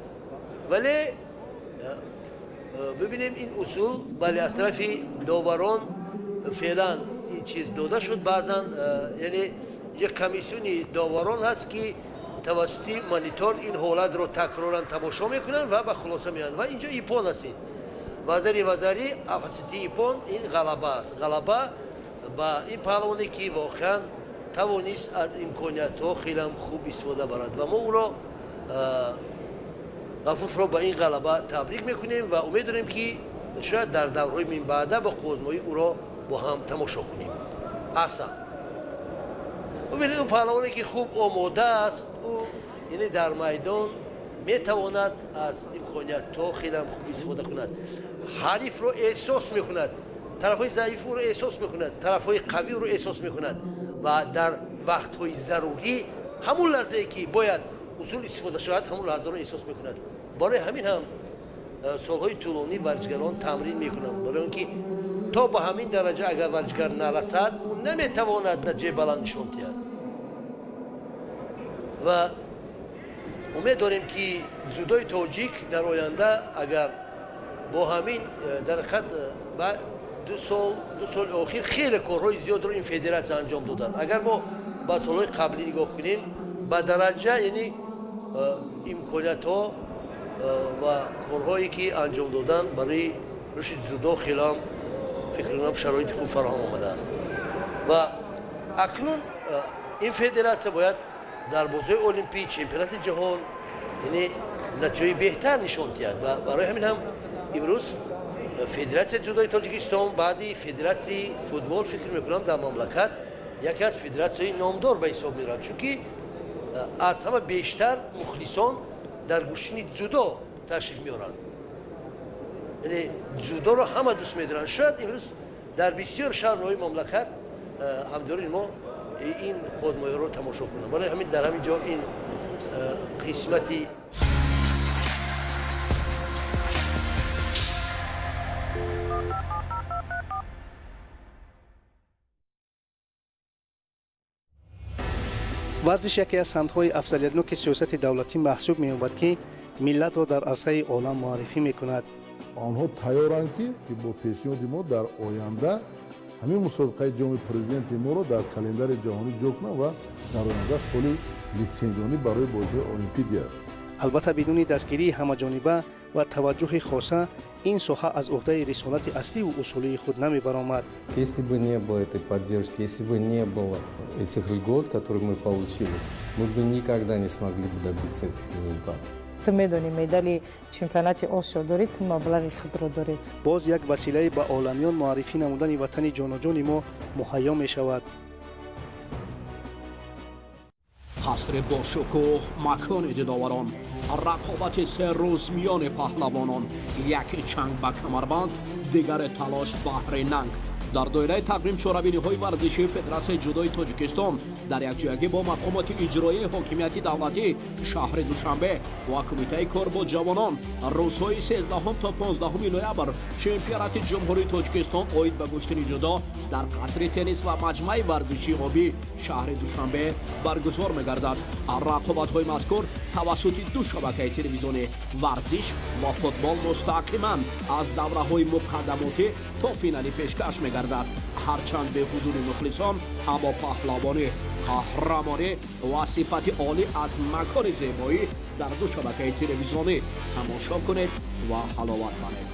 Вале бибинем, ин усул, бале, аз тарафи доварон феълан ин чиз дода шуд. Баъзан, яъне як комиссиони доварон ҳаст, ки тавассути монитор ин ҳолатро такроран тамошо мекунанд ва ба хулоса меоянд. Ва инҷо иппон аст, ин вазари афасити иппон, ин ғалаба аст, ғалаба ба ин паҳлавоне, ки воқеан тавонист аз имкониятҳо хеле хуб истифода барад. Ва мо ӯро, Ғафуровро, ба ин ғалаба табрик мекунем ва умед дорем, ки шояд дар даврҳои минбаъда ба қӯзмоӣ ӯро бо ҳам тамошо кунем. Аҳсан, бубинед, ӯ паҳлавоне, ки хуб омода аст, ӯ, яъне, дар майдон метавонад аз имкониятҳо хеле хуб истифода кунад, ҳарифро эҳсос мекунад, тарафҳои заиф ӯро эҳсос мекунад, тарафҳои қавӣ ӯро эҳсос мекунад ва дар вақтҳои зарурӣ, ҳамун лаҳзае ки бояд усул истифода шавад, ҳамун лаҳзаро эҳсос мекунад. Барои ҳамин ҳам солҳои тӯлонӣ варзишгарон тамрин мекунанд, барои он ки то ба ҳамин дараҷа агар варзишгар нарасад, ӯ наметавонад натиҷаи баланд нишон диҳад. Ва умед дорем, ки дзюдои тоҷик дар оянда агар бо ҳамин дар ҳақиқат ба 2 соли охир хеле корҳои зиёдро ин федератсия анҷом доданд. Агар мо ба солҳои қаблӣ нигоҳ кунем, ба дараҷа, яъне, имкониятҳо ва корҳое ки анҷом доданд барои рушди дзюдо, хелеам, фикр кунам, шароити хуб фароҳам омадааст. Ва акнун ин федератсия бояд дар бозиҳои олимпӣ, чемпионати ҷаҳон, яъне, натиҷаи беҳтар нишон диҳад. Ва барои ҳамин ҳам имрӯз Федератсияи дзюдои Тоҷикистон баъди Федератсияи футбол, фикр мекунам, дар мамлакат яке аз федератсияи номдор ба ҳисоб меравад, чунки аз ҳама бештар мухлисон дар гӯштини дзюдо ташриф меоранд, яъне дзюдоро ҳама дӯст медоранд. Шояд имрӯз дар бисёр шаҳрҳои мамлакат ҳамдиёрони мо ин озмоиҳоро тамошо кунанд. Барои ҳамин дар ҳамин ҷо ин қисмати Варзиш яке аз самтҳои афзалиятноки сиёсати давлатӣ маҳсуб меёбад, ки миллатро дар арсаи олам муаррифӣ мекунад. Онҳо тайёранд, ки бо пешниҳоди мо дар оянда ҳамин мусобиқаи Ҷоми Президенти моро дар календари ҷаҳонӣ ҷо кунанд ва дар оянда холи литсензионӣ барои бозиҳои олимпӣ диҳад. Албатта, бидуни дастгирии ҳамаҷониба ва таваҷҷӯҳи хоса ин соҳа аз уҳдаи рисолати асливу усулии худ намебаромад. Если бы не было этой поддержки, если бы не было этих льгот, которые мы получили, мы бы никогда не смогли бы добиться этих результатов. Ту медонӣ, медали чемпионати Осиё дорӣ, ту маблағи худро дорӣ. Боз як василаи ба оламиён муаррифӣ намудани ватани ҷоноҷони мо муҳайё мешавад. Қасри бошукӯҳ, макони диловарон, рақобати се рӯз миёни паҳлавонон, яке чанг ба камарбанд, дигаре талош баҳри нанг. Дар доираи тақвим чорабиниҳои варзишии Федератсияи ҷудои Тоҷикистон дар якҷоягӣ бо мақомоти иҷроияи ҳокимияти давлатӣ шаҳри Душанбе ва Кумитаи кор бо ҷавонон рӯзҳои 13 то 15 ноябр чемпионати Ҷумҳурии Тоҷикистон оид ба гӯштини ҷудо дар қасри теннис ва маҷмӯаи варзишии обӣ шаҳри Душанбе баргузор мегардад. Рақобатҳои мазкур тавассути ду шабакаи телевизионӣ варзиш ва футбол мустақиман аз давраҳои муқаддамотӣ то финалӣ пешкаш мегардад. Ҳарчанд бе ҳузури мухлисон, аммо паҳлавонӣ, қаҳрамонӣ ва сифати олӣ аз макони зебоӣ дар ду шабакаи телевизионӣ тамошо кунед ва ҳаловат баред.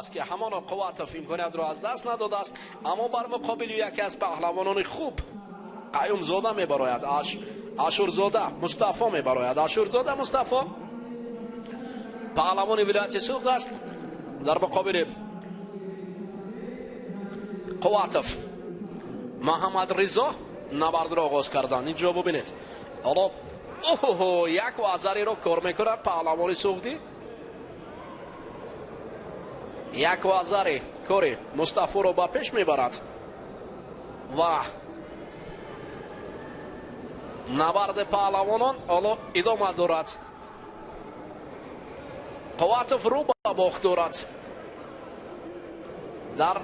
аст ки ҳамоно Қувватов имкониятро аз даст надодааст, аммо бар муқобили яке аз паҳлавонони хуб Қаюмзода мебарояд, Ашурзода Мустафо мебарояд. Ашурзода Мустафо паҳлавони вилояти Суғд аст. Дар муқобили Қувватов Муҳаммадризо набардро оғоз карданд. Инҷо бубинед, ҳоло оҳо як вазариро кор мекунад паҳлавони суғдӣ, як вазари кори Мустафоро ба пеш мебарад ва набарди паҳлавонон ҳоло идома дорад. Қувватов рӯ ба бохт дорад дар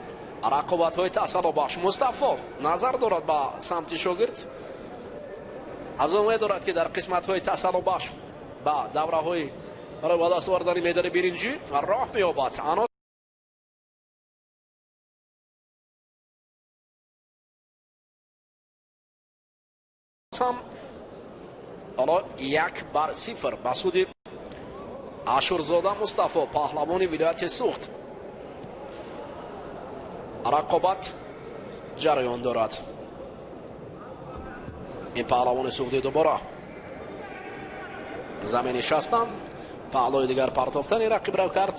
рақобатҳои тасаллобахш. Мустафо назар дорад ба самти шогирд, аз он медорад ки дар қисматҳои тасаллобахш ба давраҳои барои ба даст овардани медали биринҷӣ роҳ меёбад. Ҳам ҳоло 1-0 ба суди Ашурзода Мустафо, паҳлавони вилояти Суғд. Рақобат ҷараён дорад. Ин паҳлавони суғдӣ дубора замин нишастанд, паҳлои дигар партофтани рақибро кард.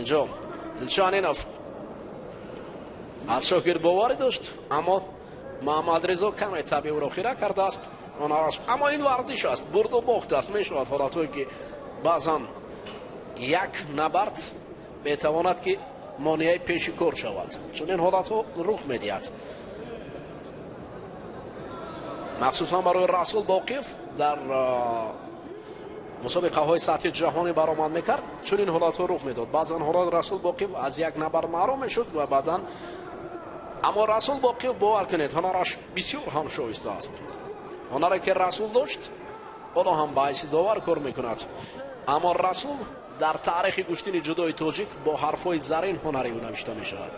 Инҷо Дилшанинов аз шогирд боварӣ дошт, аммо Муҳаммадризо каме табиъ ӯро хира кардааст. Аммо ин варзиш аст, бурду бохт аст. Мешавад ҳолатҳое ки баъзан як набард метавонад ки монеаи пеши кор шавад. Чунин ҳолатҳо рух медиҳад. Махсусан барои Расул Боқиев дар мусобиқаҳои сатҳи ҷаҳонӣ баромад мекард, чунин ҳолатҳо рух медод. Баъзан ҳолат Расул Боқиев аз як набард маҳрум мешуд ва баъдан, аммо Расул Боқиев, бовар кунед, ҳунараш бисёр ҳам шоиста аст. Ҳунаре ки Расул дошт, ҳоло ҳам ба ҳайси довар кор мекунад. Аммо Расул дар таърихи гӯштини ҷудои тоҷик бо ҳарфҳои зарин ҳунари ӯ навишта мешавад.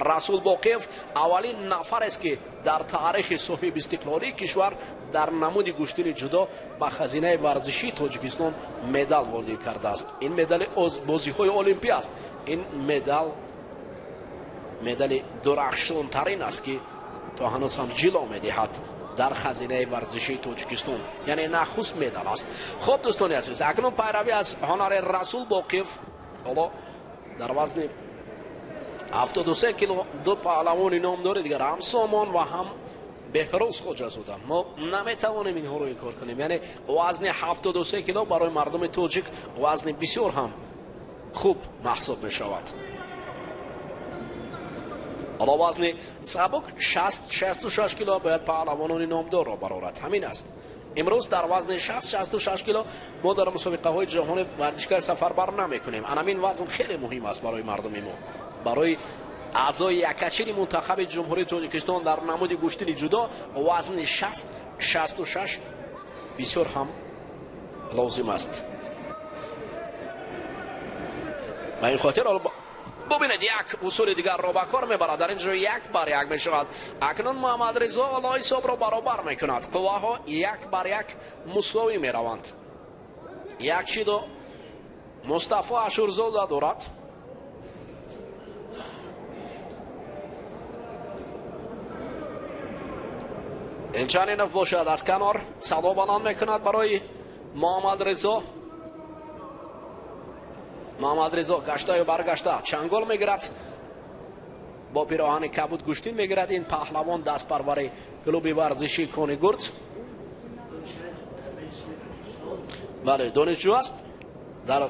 Расул Боқиев аввалин нафарест ки дар таърихи соҳиби истиқлолии кишвар дар намуди гӯштини ҷудо ба хазинаи варзишии Тоҷикистон медал ворид кардааст. Ин медали бозиҳои олимпӣ аст. Ин медал медали дурахшонтарин аст ки то ҳанӯз ҳам ҷило медиҳад дар хазинаи варзишии Тоҷикистон, яъне нахуст медал аст. Хуб, дӯстони азиз, акнун пайравӣ аз ҳунари Расул Боқиев ҳоло дар вазни 73 кило ду паҳлавони номдори дигар, ҳам Сомон ва ҳам Беҳрӯз Хоҷазода. Мо наметавонем инҳоро инкор кунем. Яъне вазни 73 кило барои мардуми тоҷик вазни бисёр ҳам хуб маҳсуб мешавад. ҳоло вазни сабук 60-66 кило бояд паҳлавонони номдорро барорад. Ҳамин аст. Имрӯз дар вазни 60-66 кило мо дар мусобиқаҳои ҷаҳони варзишгар сафарбар намекунем. Анамин вазн хеле муҳим аст барои мардуми мо, барои аъзои якачини мунтахаби Ҷумҳурии Тоҷикистон дар намуди гӯштини ҷудо вазни 60-66 бисёр ҳам лозим аст. Ба ин хотир бубинед, як усули дигарро ба кор мебарад. Дар ин ҷо 1-1 мешавад. Акнун Муҳаммадризо ҳоло ҳисобро баробар мекунад. Қувваҳо 1-1 мусовӣ мераванд. Як чидо Мустафо Ашурзода дорад. Инчанинов бошад аз канор садо баланд мекунад барои Муҳаммадризо. Муҳаммадризо гаштаю баргашта чангол мегирад, бо пироҳани кабуд гӯштин мегирад. Ин паҳлавон дастпарвари клуби варзишии Кони Гурд, бале, донишҷӯ аст. Дар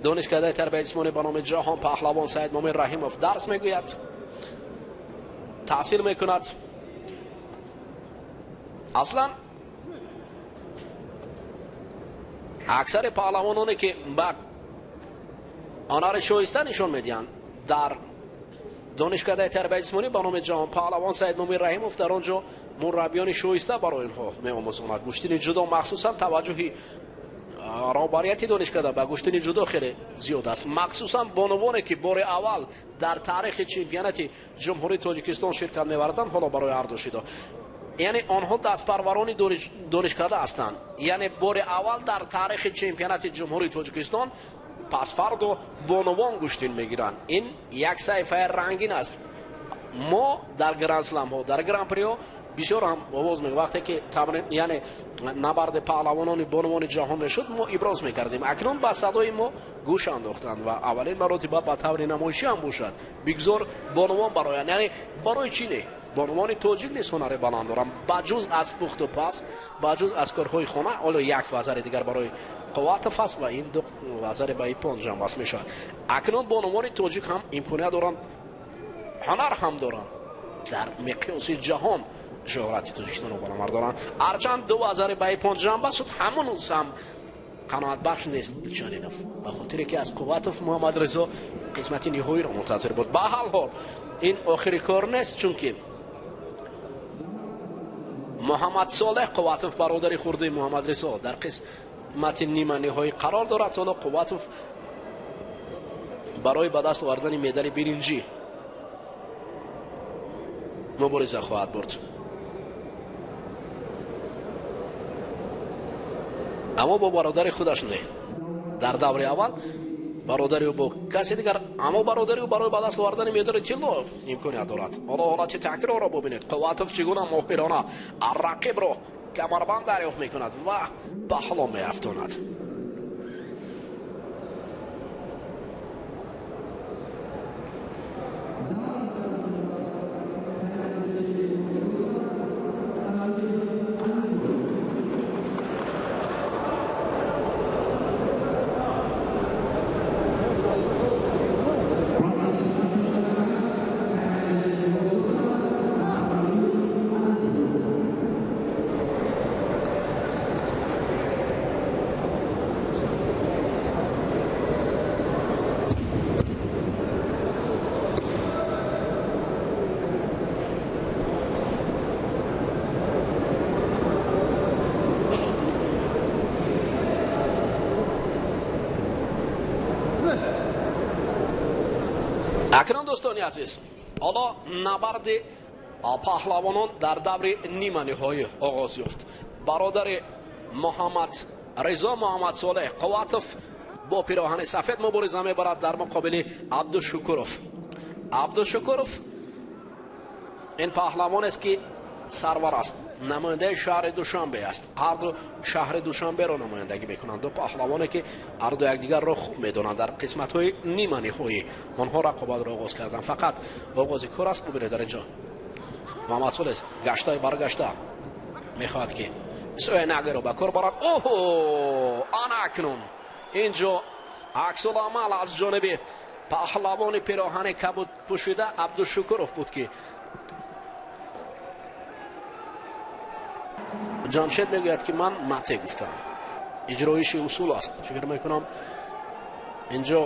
донишкадаи тарбияи ҷисмонӣ ба номи Ҷаҳон паҳлавон Саид Мумин Раҳимов дарс мегӯяд, таҳсил мекунад. Аслан аксари паҳлавононе ки ба ҳунари шоиста нишон медиҳанд дар донишкадаи тарбияи ҷисмонӣ ба номи Ҷаҳон паҳлавон Саид Мумин Раҳимов, дар он ҷо мураббиёни шоиста барои инҳо меомӯзонад. Гӯштини ҷудо махсусан таваҷҷӯҳи роҳбарияти донишкада ба гӯштини ҷудо хеле зиёд аст. Махсусан бонувоне ки бори аввал дар таърихи чемпионати Ҷумҳурии Тоҷикистон ширкат меварзанд, ҳоло барои ҳарду шидо, яъне онҳо дастпарварони донишкада ҳастанд. Яъне бори аввал дар таърихи чемпионати Ҷумҳурии Тоҷикистон Пасфардо бонувон гӯштин мегиранд. Ин як саҳифаи рангин аст. Мо дар гранд-сламҳо, дар гран-приҳо бисёр ҳам овоз мегӯем. Вақте ки тамрин, яъне набарди паҳлавонони бонувони ҷаҳон мешуд, мо иброз мекардем. Акнун ба садои мо гӯш андохтанд ва аввалин маротиба ба таври намоишӣ ҳам бошад, бигзор бонувон бароянд. Яъне барои чӣ не? Бонувони тоҷик низ ҳунари баланд доранд, ба ҷуз аз пухту паз, ба ҷуз аз корҳои хона. Ҳоло як вазари дигар барои Қувватов аст ва ин ду вазари ба иппон ҷамъбаст мешавад. Акнун бонувони тоҷик ҳам имконият доранд, ҳунар ҳам доранд, дар миқёси ҷаҳон шӯҳрати Тоҷикистонро баланд бардоранд. Ҳарчанд ду вазари ба иппон ҷамъбаст шуд, ҳамонӯз ҳам қаноатбахш нест Чанинов, ба хотире ки аз Қувватов Муҳаммадризо қисмати ниҳоиро мунтазир буд. Ба ҳар ҳол ин охири кор нест, чунки Муҳаммад Солеҳ Қувватов, бародари хурдаи Муҳаммадризо, дар қисмати нима ниҳоӣ қарор дорад. Ҳоло Қувватов барои ба даст овардани медали биринҷӣ мубориза хоҳад бурд. Аммо бо бародари худаш не. Дар даври аввал бародари ӯ бо касе дигар, аммо бародари ӯ барои ба даст овардани медали тилло имконият дорад. Ҳоло ҳолати такрорро бубинед. Қувватов чӣ гуна моҳирона рақибро камарбанд дарёфт мекунад ва паҳло меафтонад. Акнун дӯстони азиз, ҳоло набарди паҳлавонон дар даври нима ниҳоӣ оғоз ёфт. Бародари Муҳаммад Ризо, Муҳаммад Солеҳ Қувватов бо пироҳани сафед мубориза мебарад дар муқобили Абдушукуров. Абдушукуров ин паҳлавонест ки сарвар аст, намояндаи шаҳри Душанбе аст. Ҳарду шаҳри Душанберо намояндагӣ мекунанд. Ду паҳлавоне ки ҳарду якдигарро хуб медонанд. Дар қисматҳои нима ниҳоӣ онҳо рақобатро оғоз карданд. Фақат оғози кор аст. Бубинед, дар инҷо Муҳаммад Солеҳ гаштаи баргашта мехоҳад ки соянагаро ба кор барад. Оҳо, ана акнун инҷо аксуламал аз ҷониби паҳлавони пироҳани кабуд пӯшида Абдушукуров буд ки Ҷамшед мегӯяд ки ман мате гуфтам. Иҷроиши усул аст. Фикр мекунам инҷо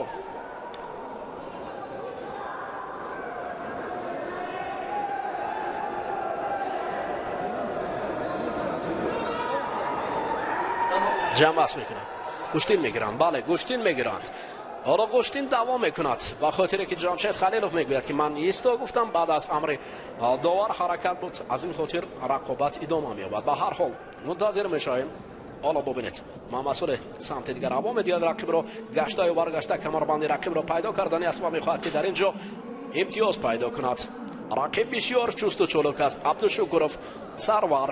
ҷамъбаст мекунанд, гӯштин мегиранд. Бале, гӯштин мегиранд. Ҳоло гӯштин давом мекунад, ба хотире ки Ҷамшед Халилов мегӯяд ки ман исто гуфтам, баъд аз амри довар ҳаракат буд, аз ин хотир рақобат идома меёбад. Ба ҳар ҳол мунтазир мешавем. Ҳоло бубинед, Муҳаммад Солеҳ самти дигар ҳаво медиҳад рақибро, гаштаю баргашта камарбанди рақибро пайдо кардани аст ва мехоҳад ки дар ин ҷо имтиёз пайдо кунад. Рақиб бисёр чусту чолок аст. Абдушукуров сарвар.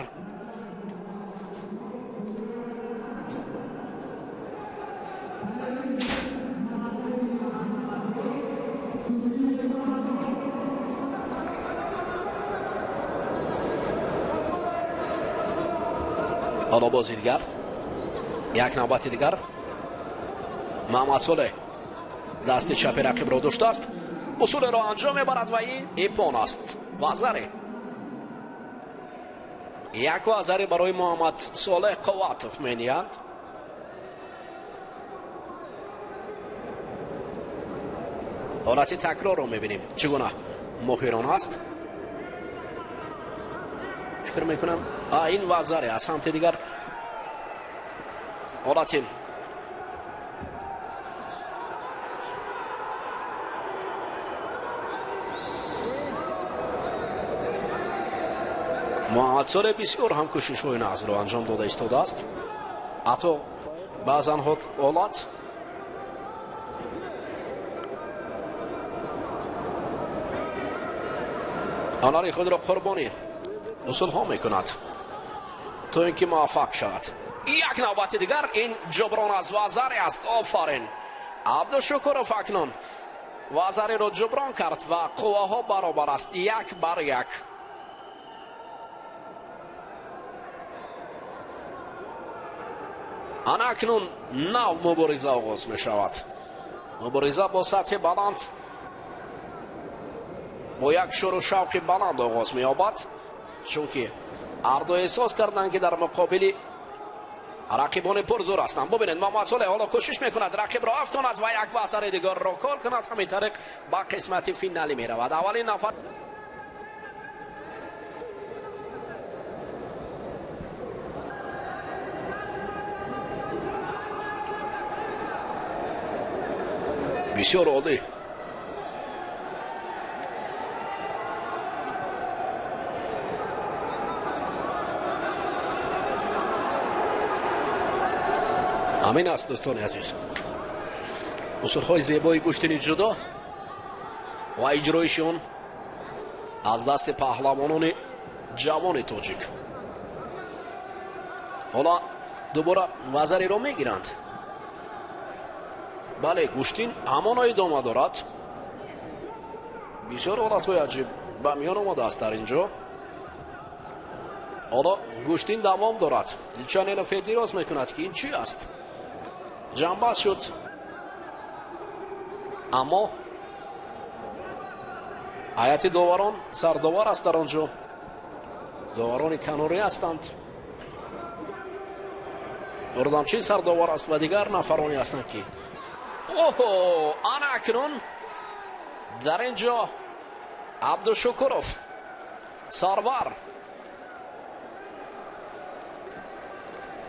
Ҳоло бози дигар, як навбати дигар Муҳаммад Солеҳ дасти чапи рақибро доштааст, усулеро анҷом мебарад ва ин иппон аст. Вазаре, як вазаре барои Муҳаммад Солеҳ Қувватов мениҳанд. Ҳолати такрорро мебинем, чӣ гуна моҳирон аст. Фикр мекунам ин вазаре аз самти дигар ҳолати Муҳаммад Солеҳ бисёр ҳам кӯшишҳои нағзро анҷом дода истодааст. Ҳатто баъзан ҳолат Ҳунари худро қурбонӣ усулҳо мекунад, то ин ки муваффақ шавад. Як навбати дигар ин ҷуброн аз вазаре аст. Офарин, Абдушукуров акнун вазареро ҷуброн кард ва қувваҳо баробар аст, 1-1. Ана акнун нав мубориза оғоз мешавад. Мубориза бо сатҳи баланд, бо як шӯру шавқи баланд оғоз меёбад, чунки ҳарду эҳсос карданд, ки дар муқобили рақибони пурзур ҳастанд. Бубинед, Муҳаммад Солеҳ ҳоло кӯшиш мекунад рақибро афтонад ва як вазари дигарро кор кунад. Ҳамин тариқ ба қисмати финалӣ меравад. Аввалин нафар бисёр оддӣ. Ҳамин аст, дӯстони азиз, усулҳои зебои гӯштини ҷудо ва иҷроиши он аз дасти паҳлавонони ҷавони тоҷик. Ҳоло дубора вазареро мегиранд. Бале, гӯштин ҳамоно идома дорад. Бисёр ҳолатҳои аҷиб ба миён омадааст дар ин ҷо. Ҳоло гӯштин давом дорад. Илчаненов эътироз мекунад, ки ин чӣ аст? Ҷанбаз шуд, аммо ҳайати доварон сардовар аст дар он ҷо. Доварони канорӣ ҳастанд. Урдамчӣ сардовар аст ва дигар нафароне ҳастанд, ки оҳо, ана акнун дар ин ҷо Абдушукуров сарвар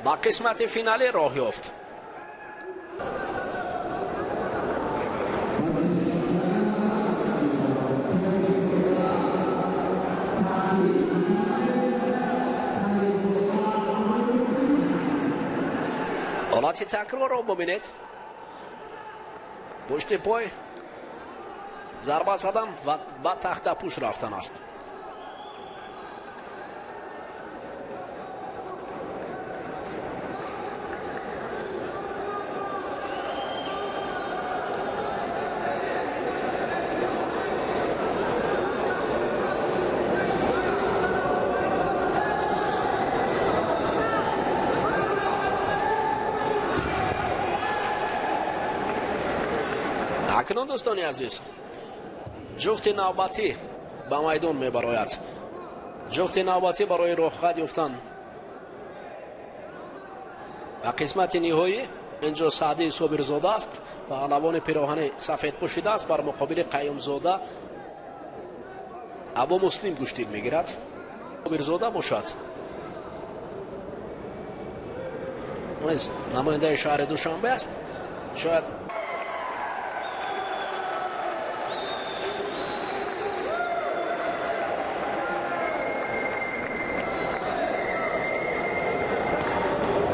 ба қисмати финалӣ роҳ ёфт. Ҳолати такрорро бубинед. Пушти пой зарба задан ва ба тахтапӯш рафтан аст. Акнун, дӯстони азиз, ҷуфти навбатӣ ба майдон мебарояд. Ҷуфти навбатӣ барои роҳхат ёфтан ба қисмати ниҳоӣ. Инҷо Саъдии Собирзода аст, паҳлавони пироҳани сафед пӯшидааст, бар муқобили Қаюмзода Абу Муслим гӯштин мегирад. Собирзода бошад низ намояндаи шаҳри Душанбе аст. Шояд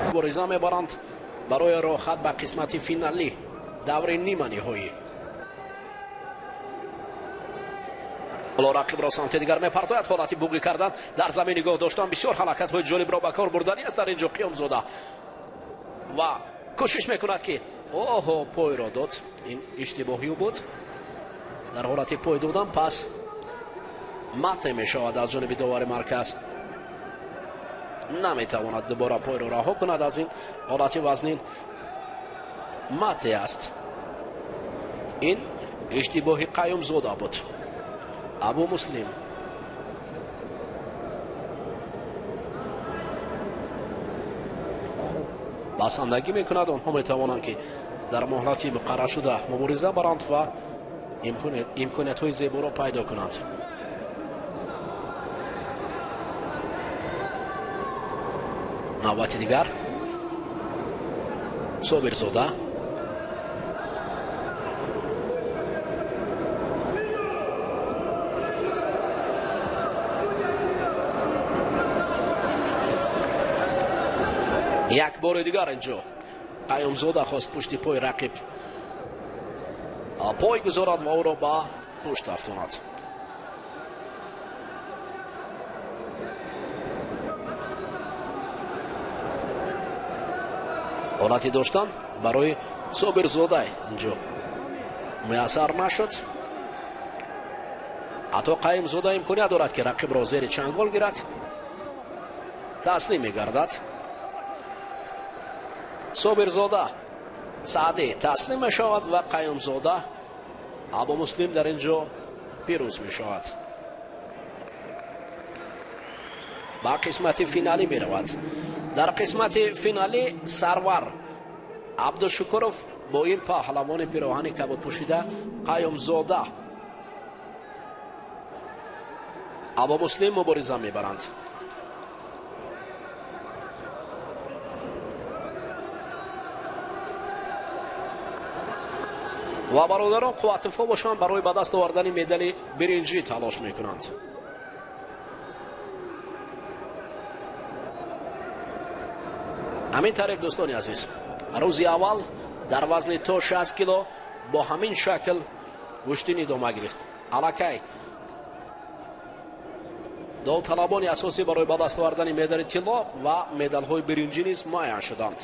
мубориза мебаранд барои роҳхат ба қисмати финалӣ, даври нима ниҳоӣ. Ҳоло рақибро самти дигар мепартояд. Ҳолати буғӣ кардан, дар замин нигоҳ доштан, бисёр ҳаракатҳои ҷолибро ба кор бурданӣ аст дар ин ҷо Қиёмзода ва кӯшиш мекунад, ки оҳо, пойро дод. Ин иштибоҳӣ буд. Дар ҳолати пой додан пас мате мешавад аз ҷониби довари марказ. Наметавонад дубора пойро раҳо кунад аз ин ҳолати вазнин. Мате аст. Ин иштибоҳи Қаюмзода буд. Абу Муслим басандагӣ мекунад. Онҳо метавонанд, ки дар муҳлати муқарраршуда мубориза баранд ва имкониятҳои зеборо пайдо кунанд. Навбати дигар Собирзода. Як бори дигар инҷо Қаюмзода хост пушти пои рақиб пой гузорад ва ӯро ба пушт афтонад. Ҳолати доштан барои Собирзода инҷо муяссар нашуд. Ҳатто Қаюмзода имконият дорад, ки рақибро зери чангол гирад, таслим мегардад. Собирзода Саъдӣ таслим мешавад ва Қаюмзода Абумуслим дар ин ҷо пирӯз мешавад. Ба қисмати финалӣ меравад. Дар қисмати финалӣ Сарвар Абдушукуров бо ин паҳлавони пироҳани кабудпӯшида Қаюмзода Абумуслим мубориза мебаранд. Ва бародарон Қувватовҳо бошанд, барои ба даст овардани медали биринҷӣ талош мекунанд. Ҳамин тариқ, дӯстони азиз, рӯзи аввал дар вазни то 60 кило бо ҳамин шакл гӯштин идома гирифт. Аллакай довталабони асосӣ барои ба даст овардани медали тилло ва медалҳои биринҷӣ низ муайян шуданд.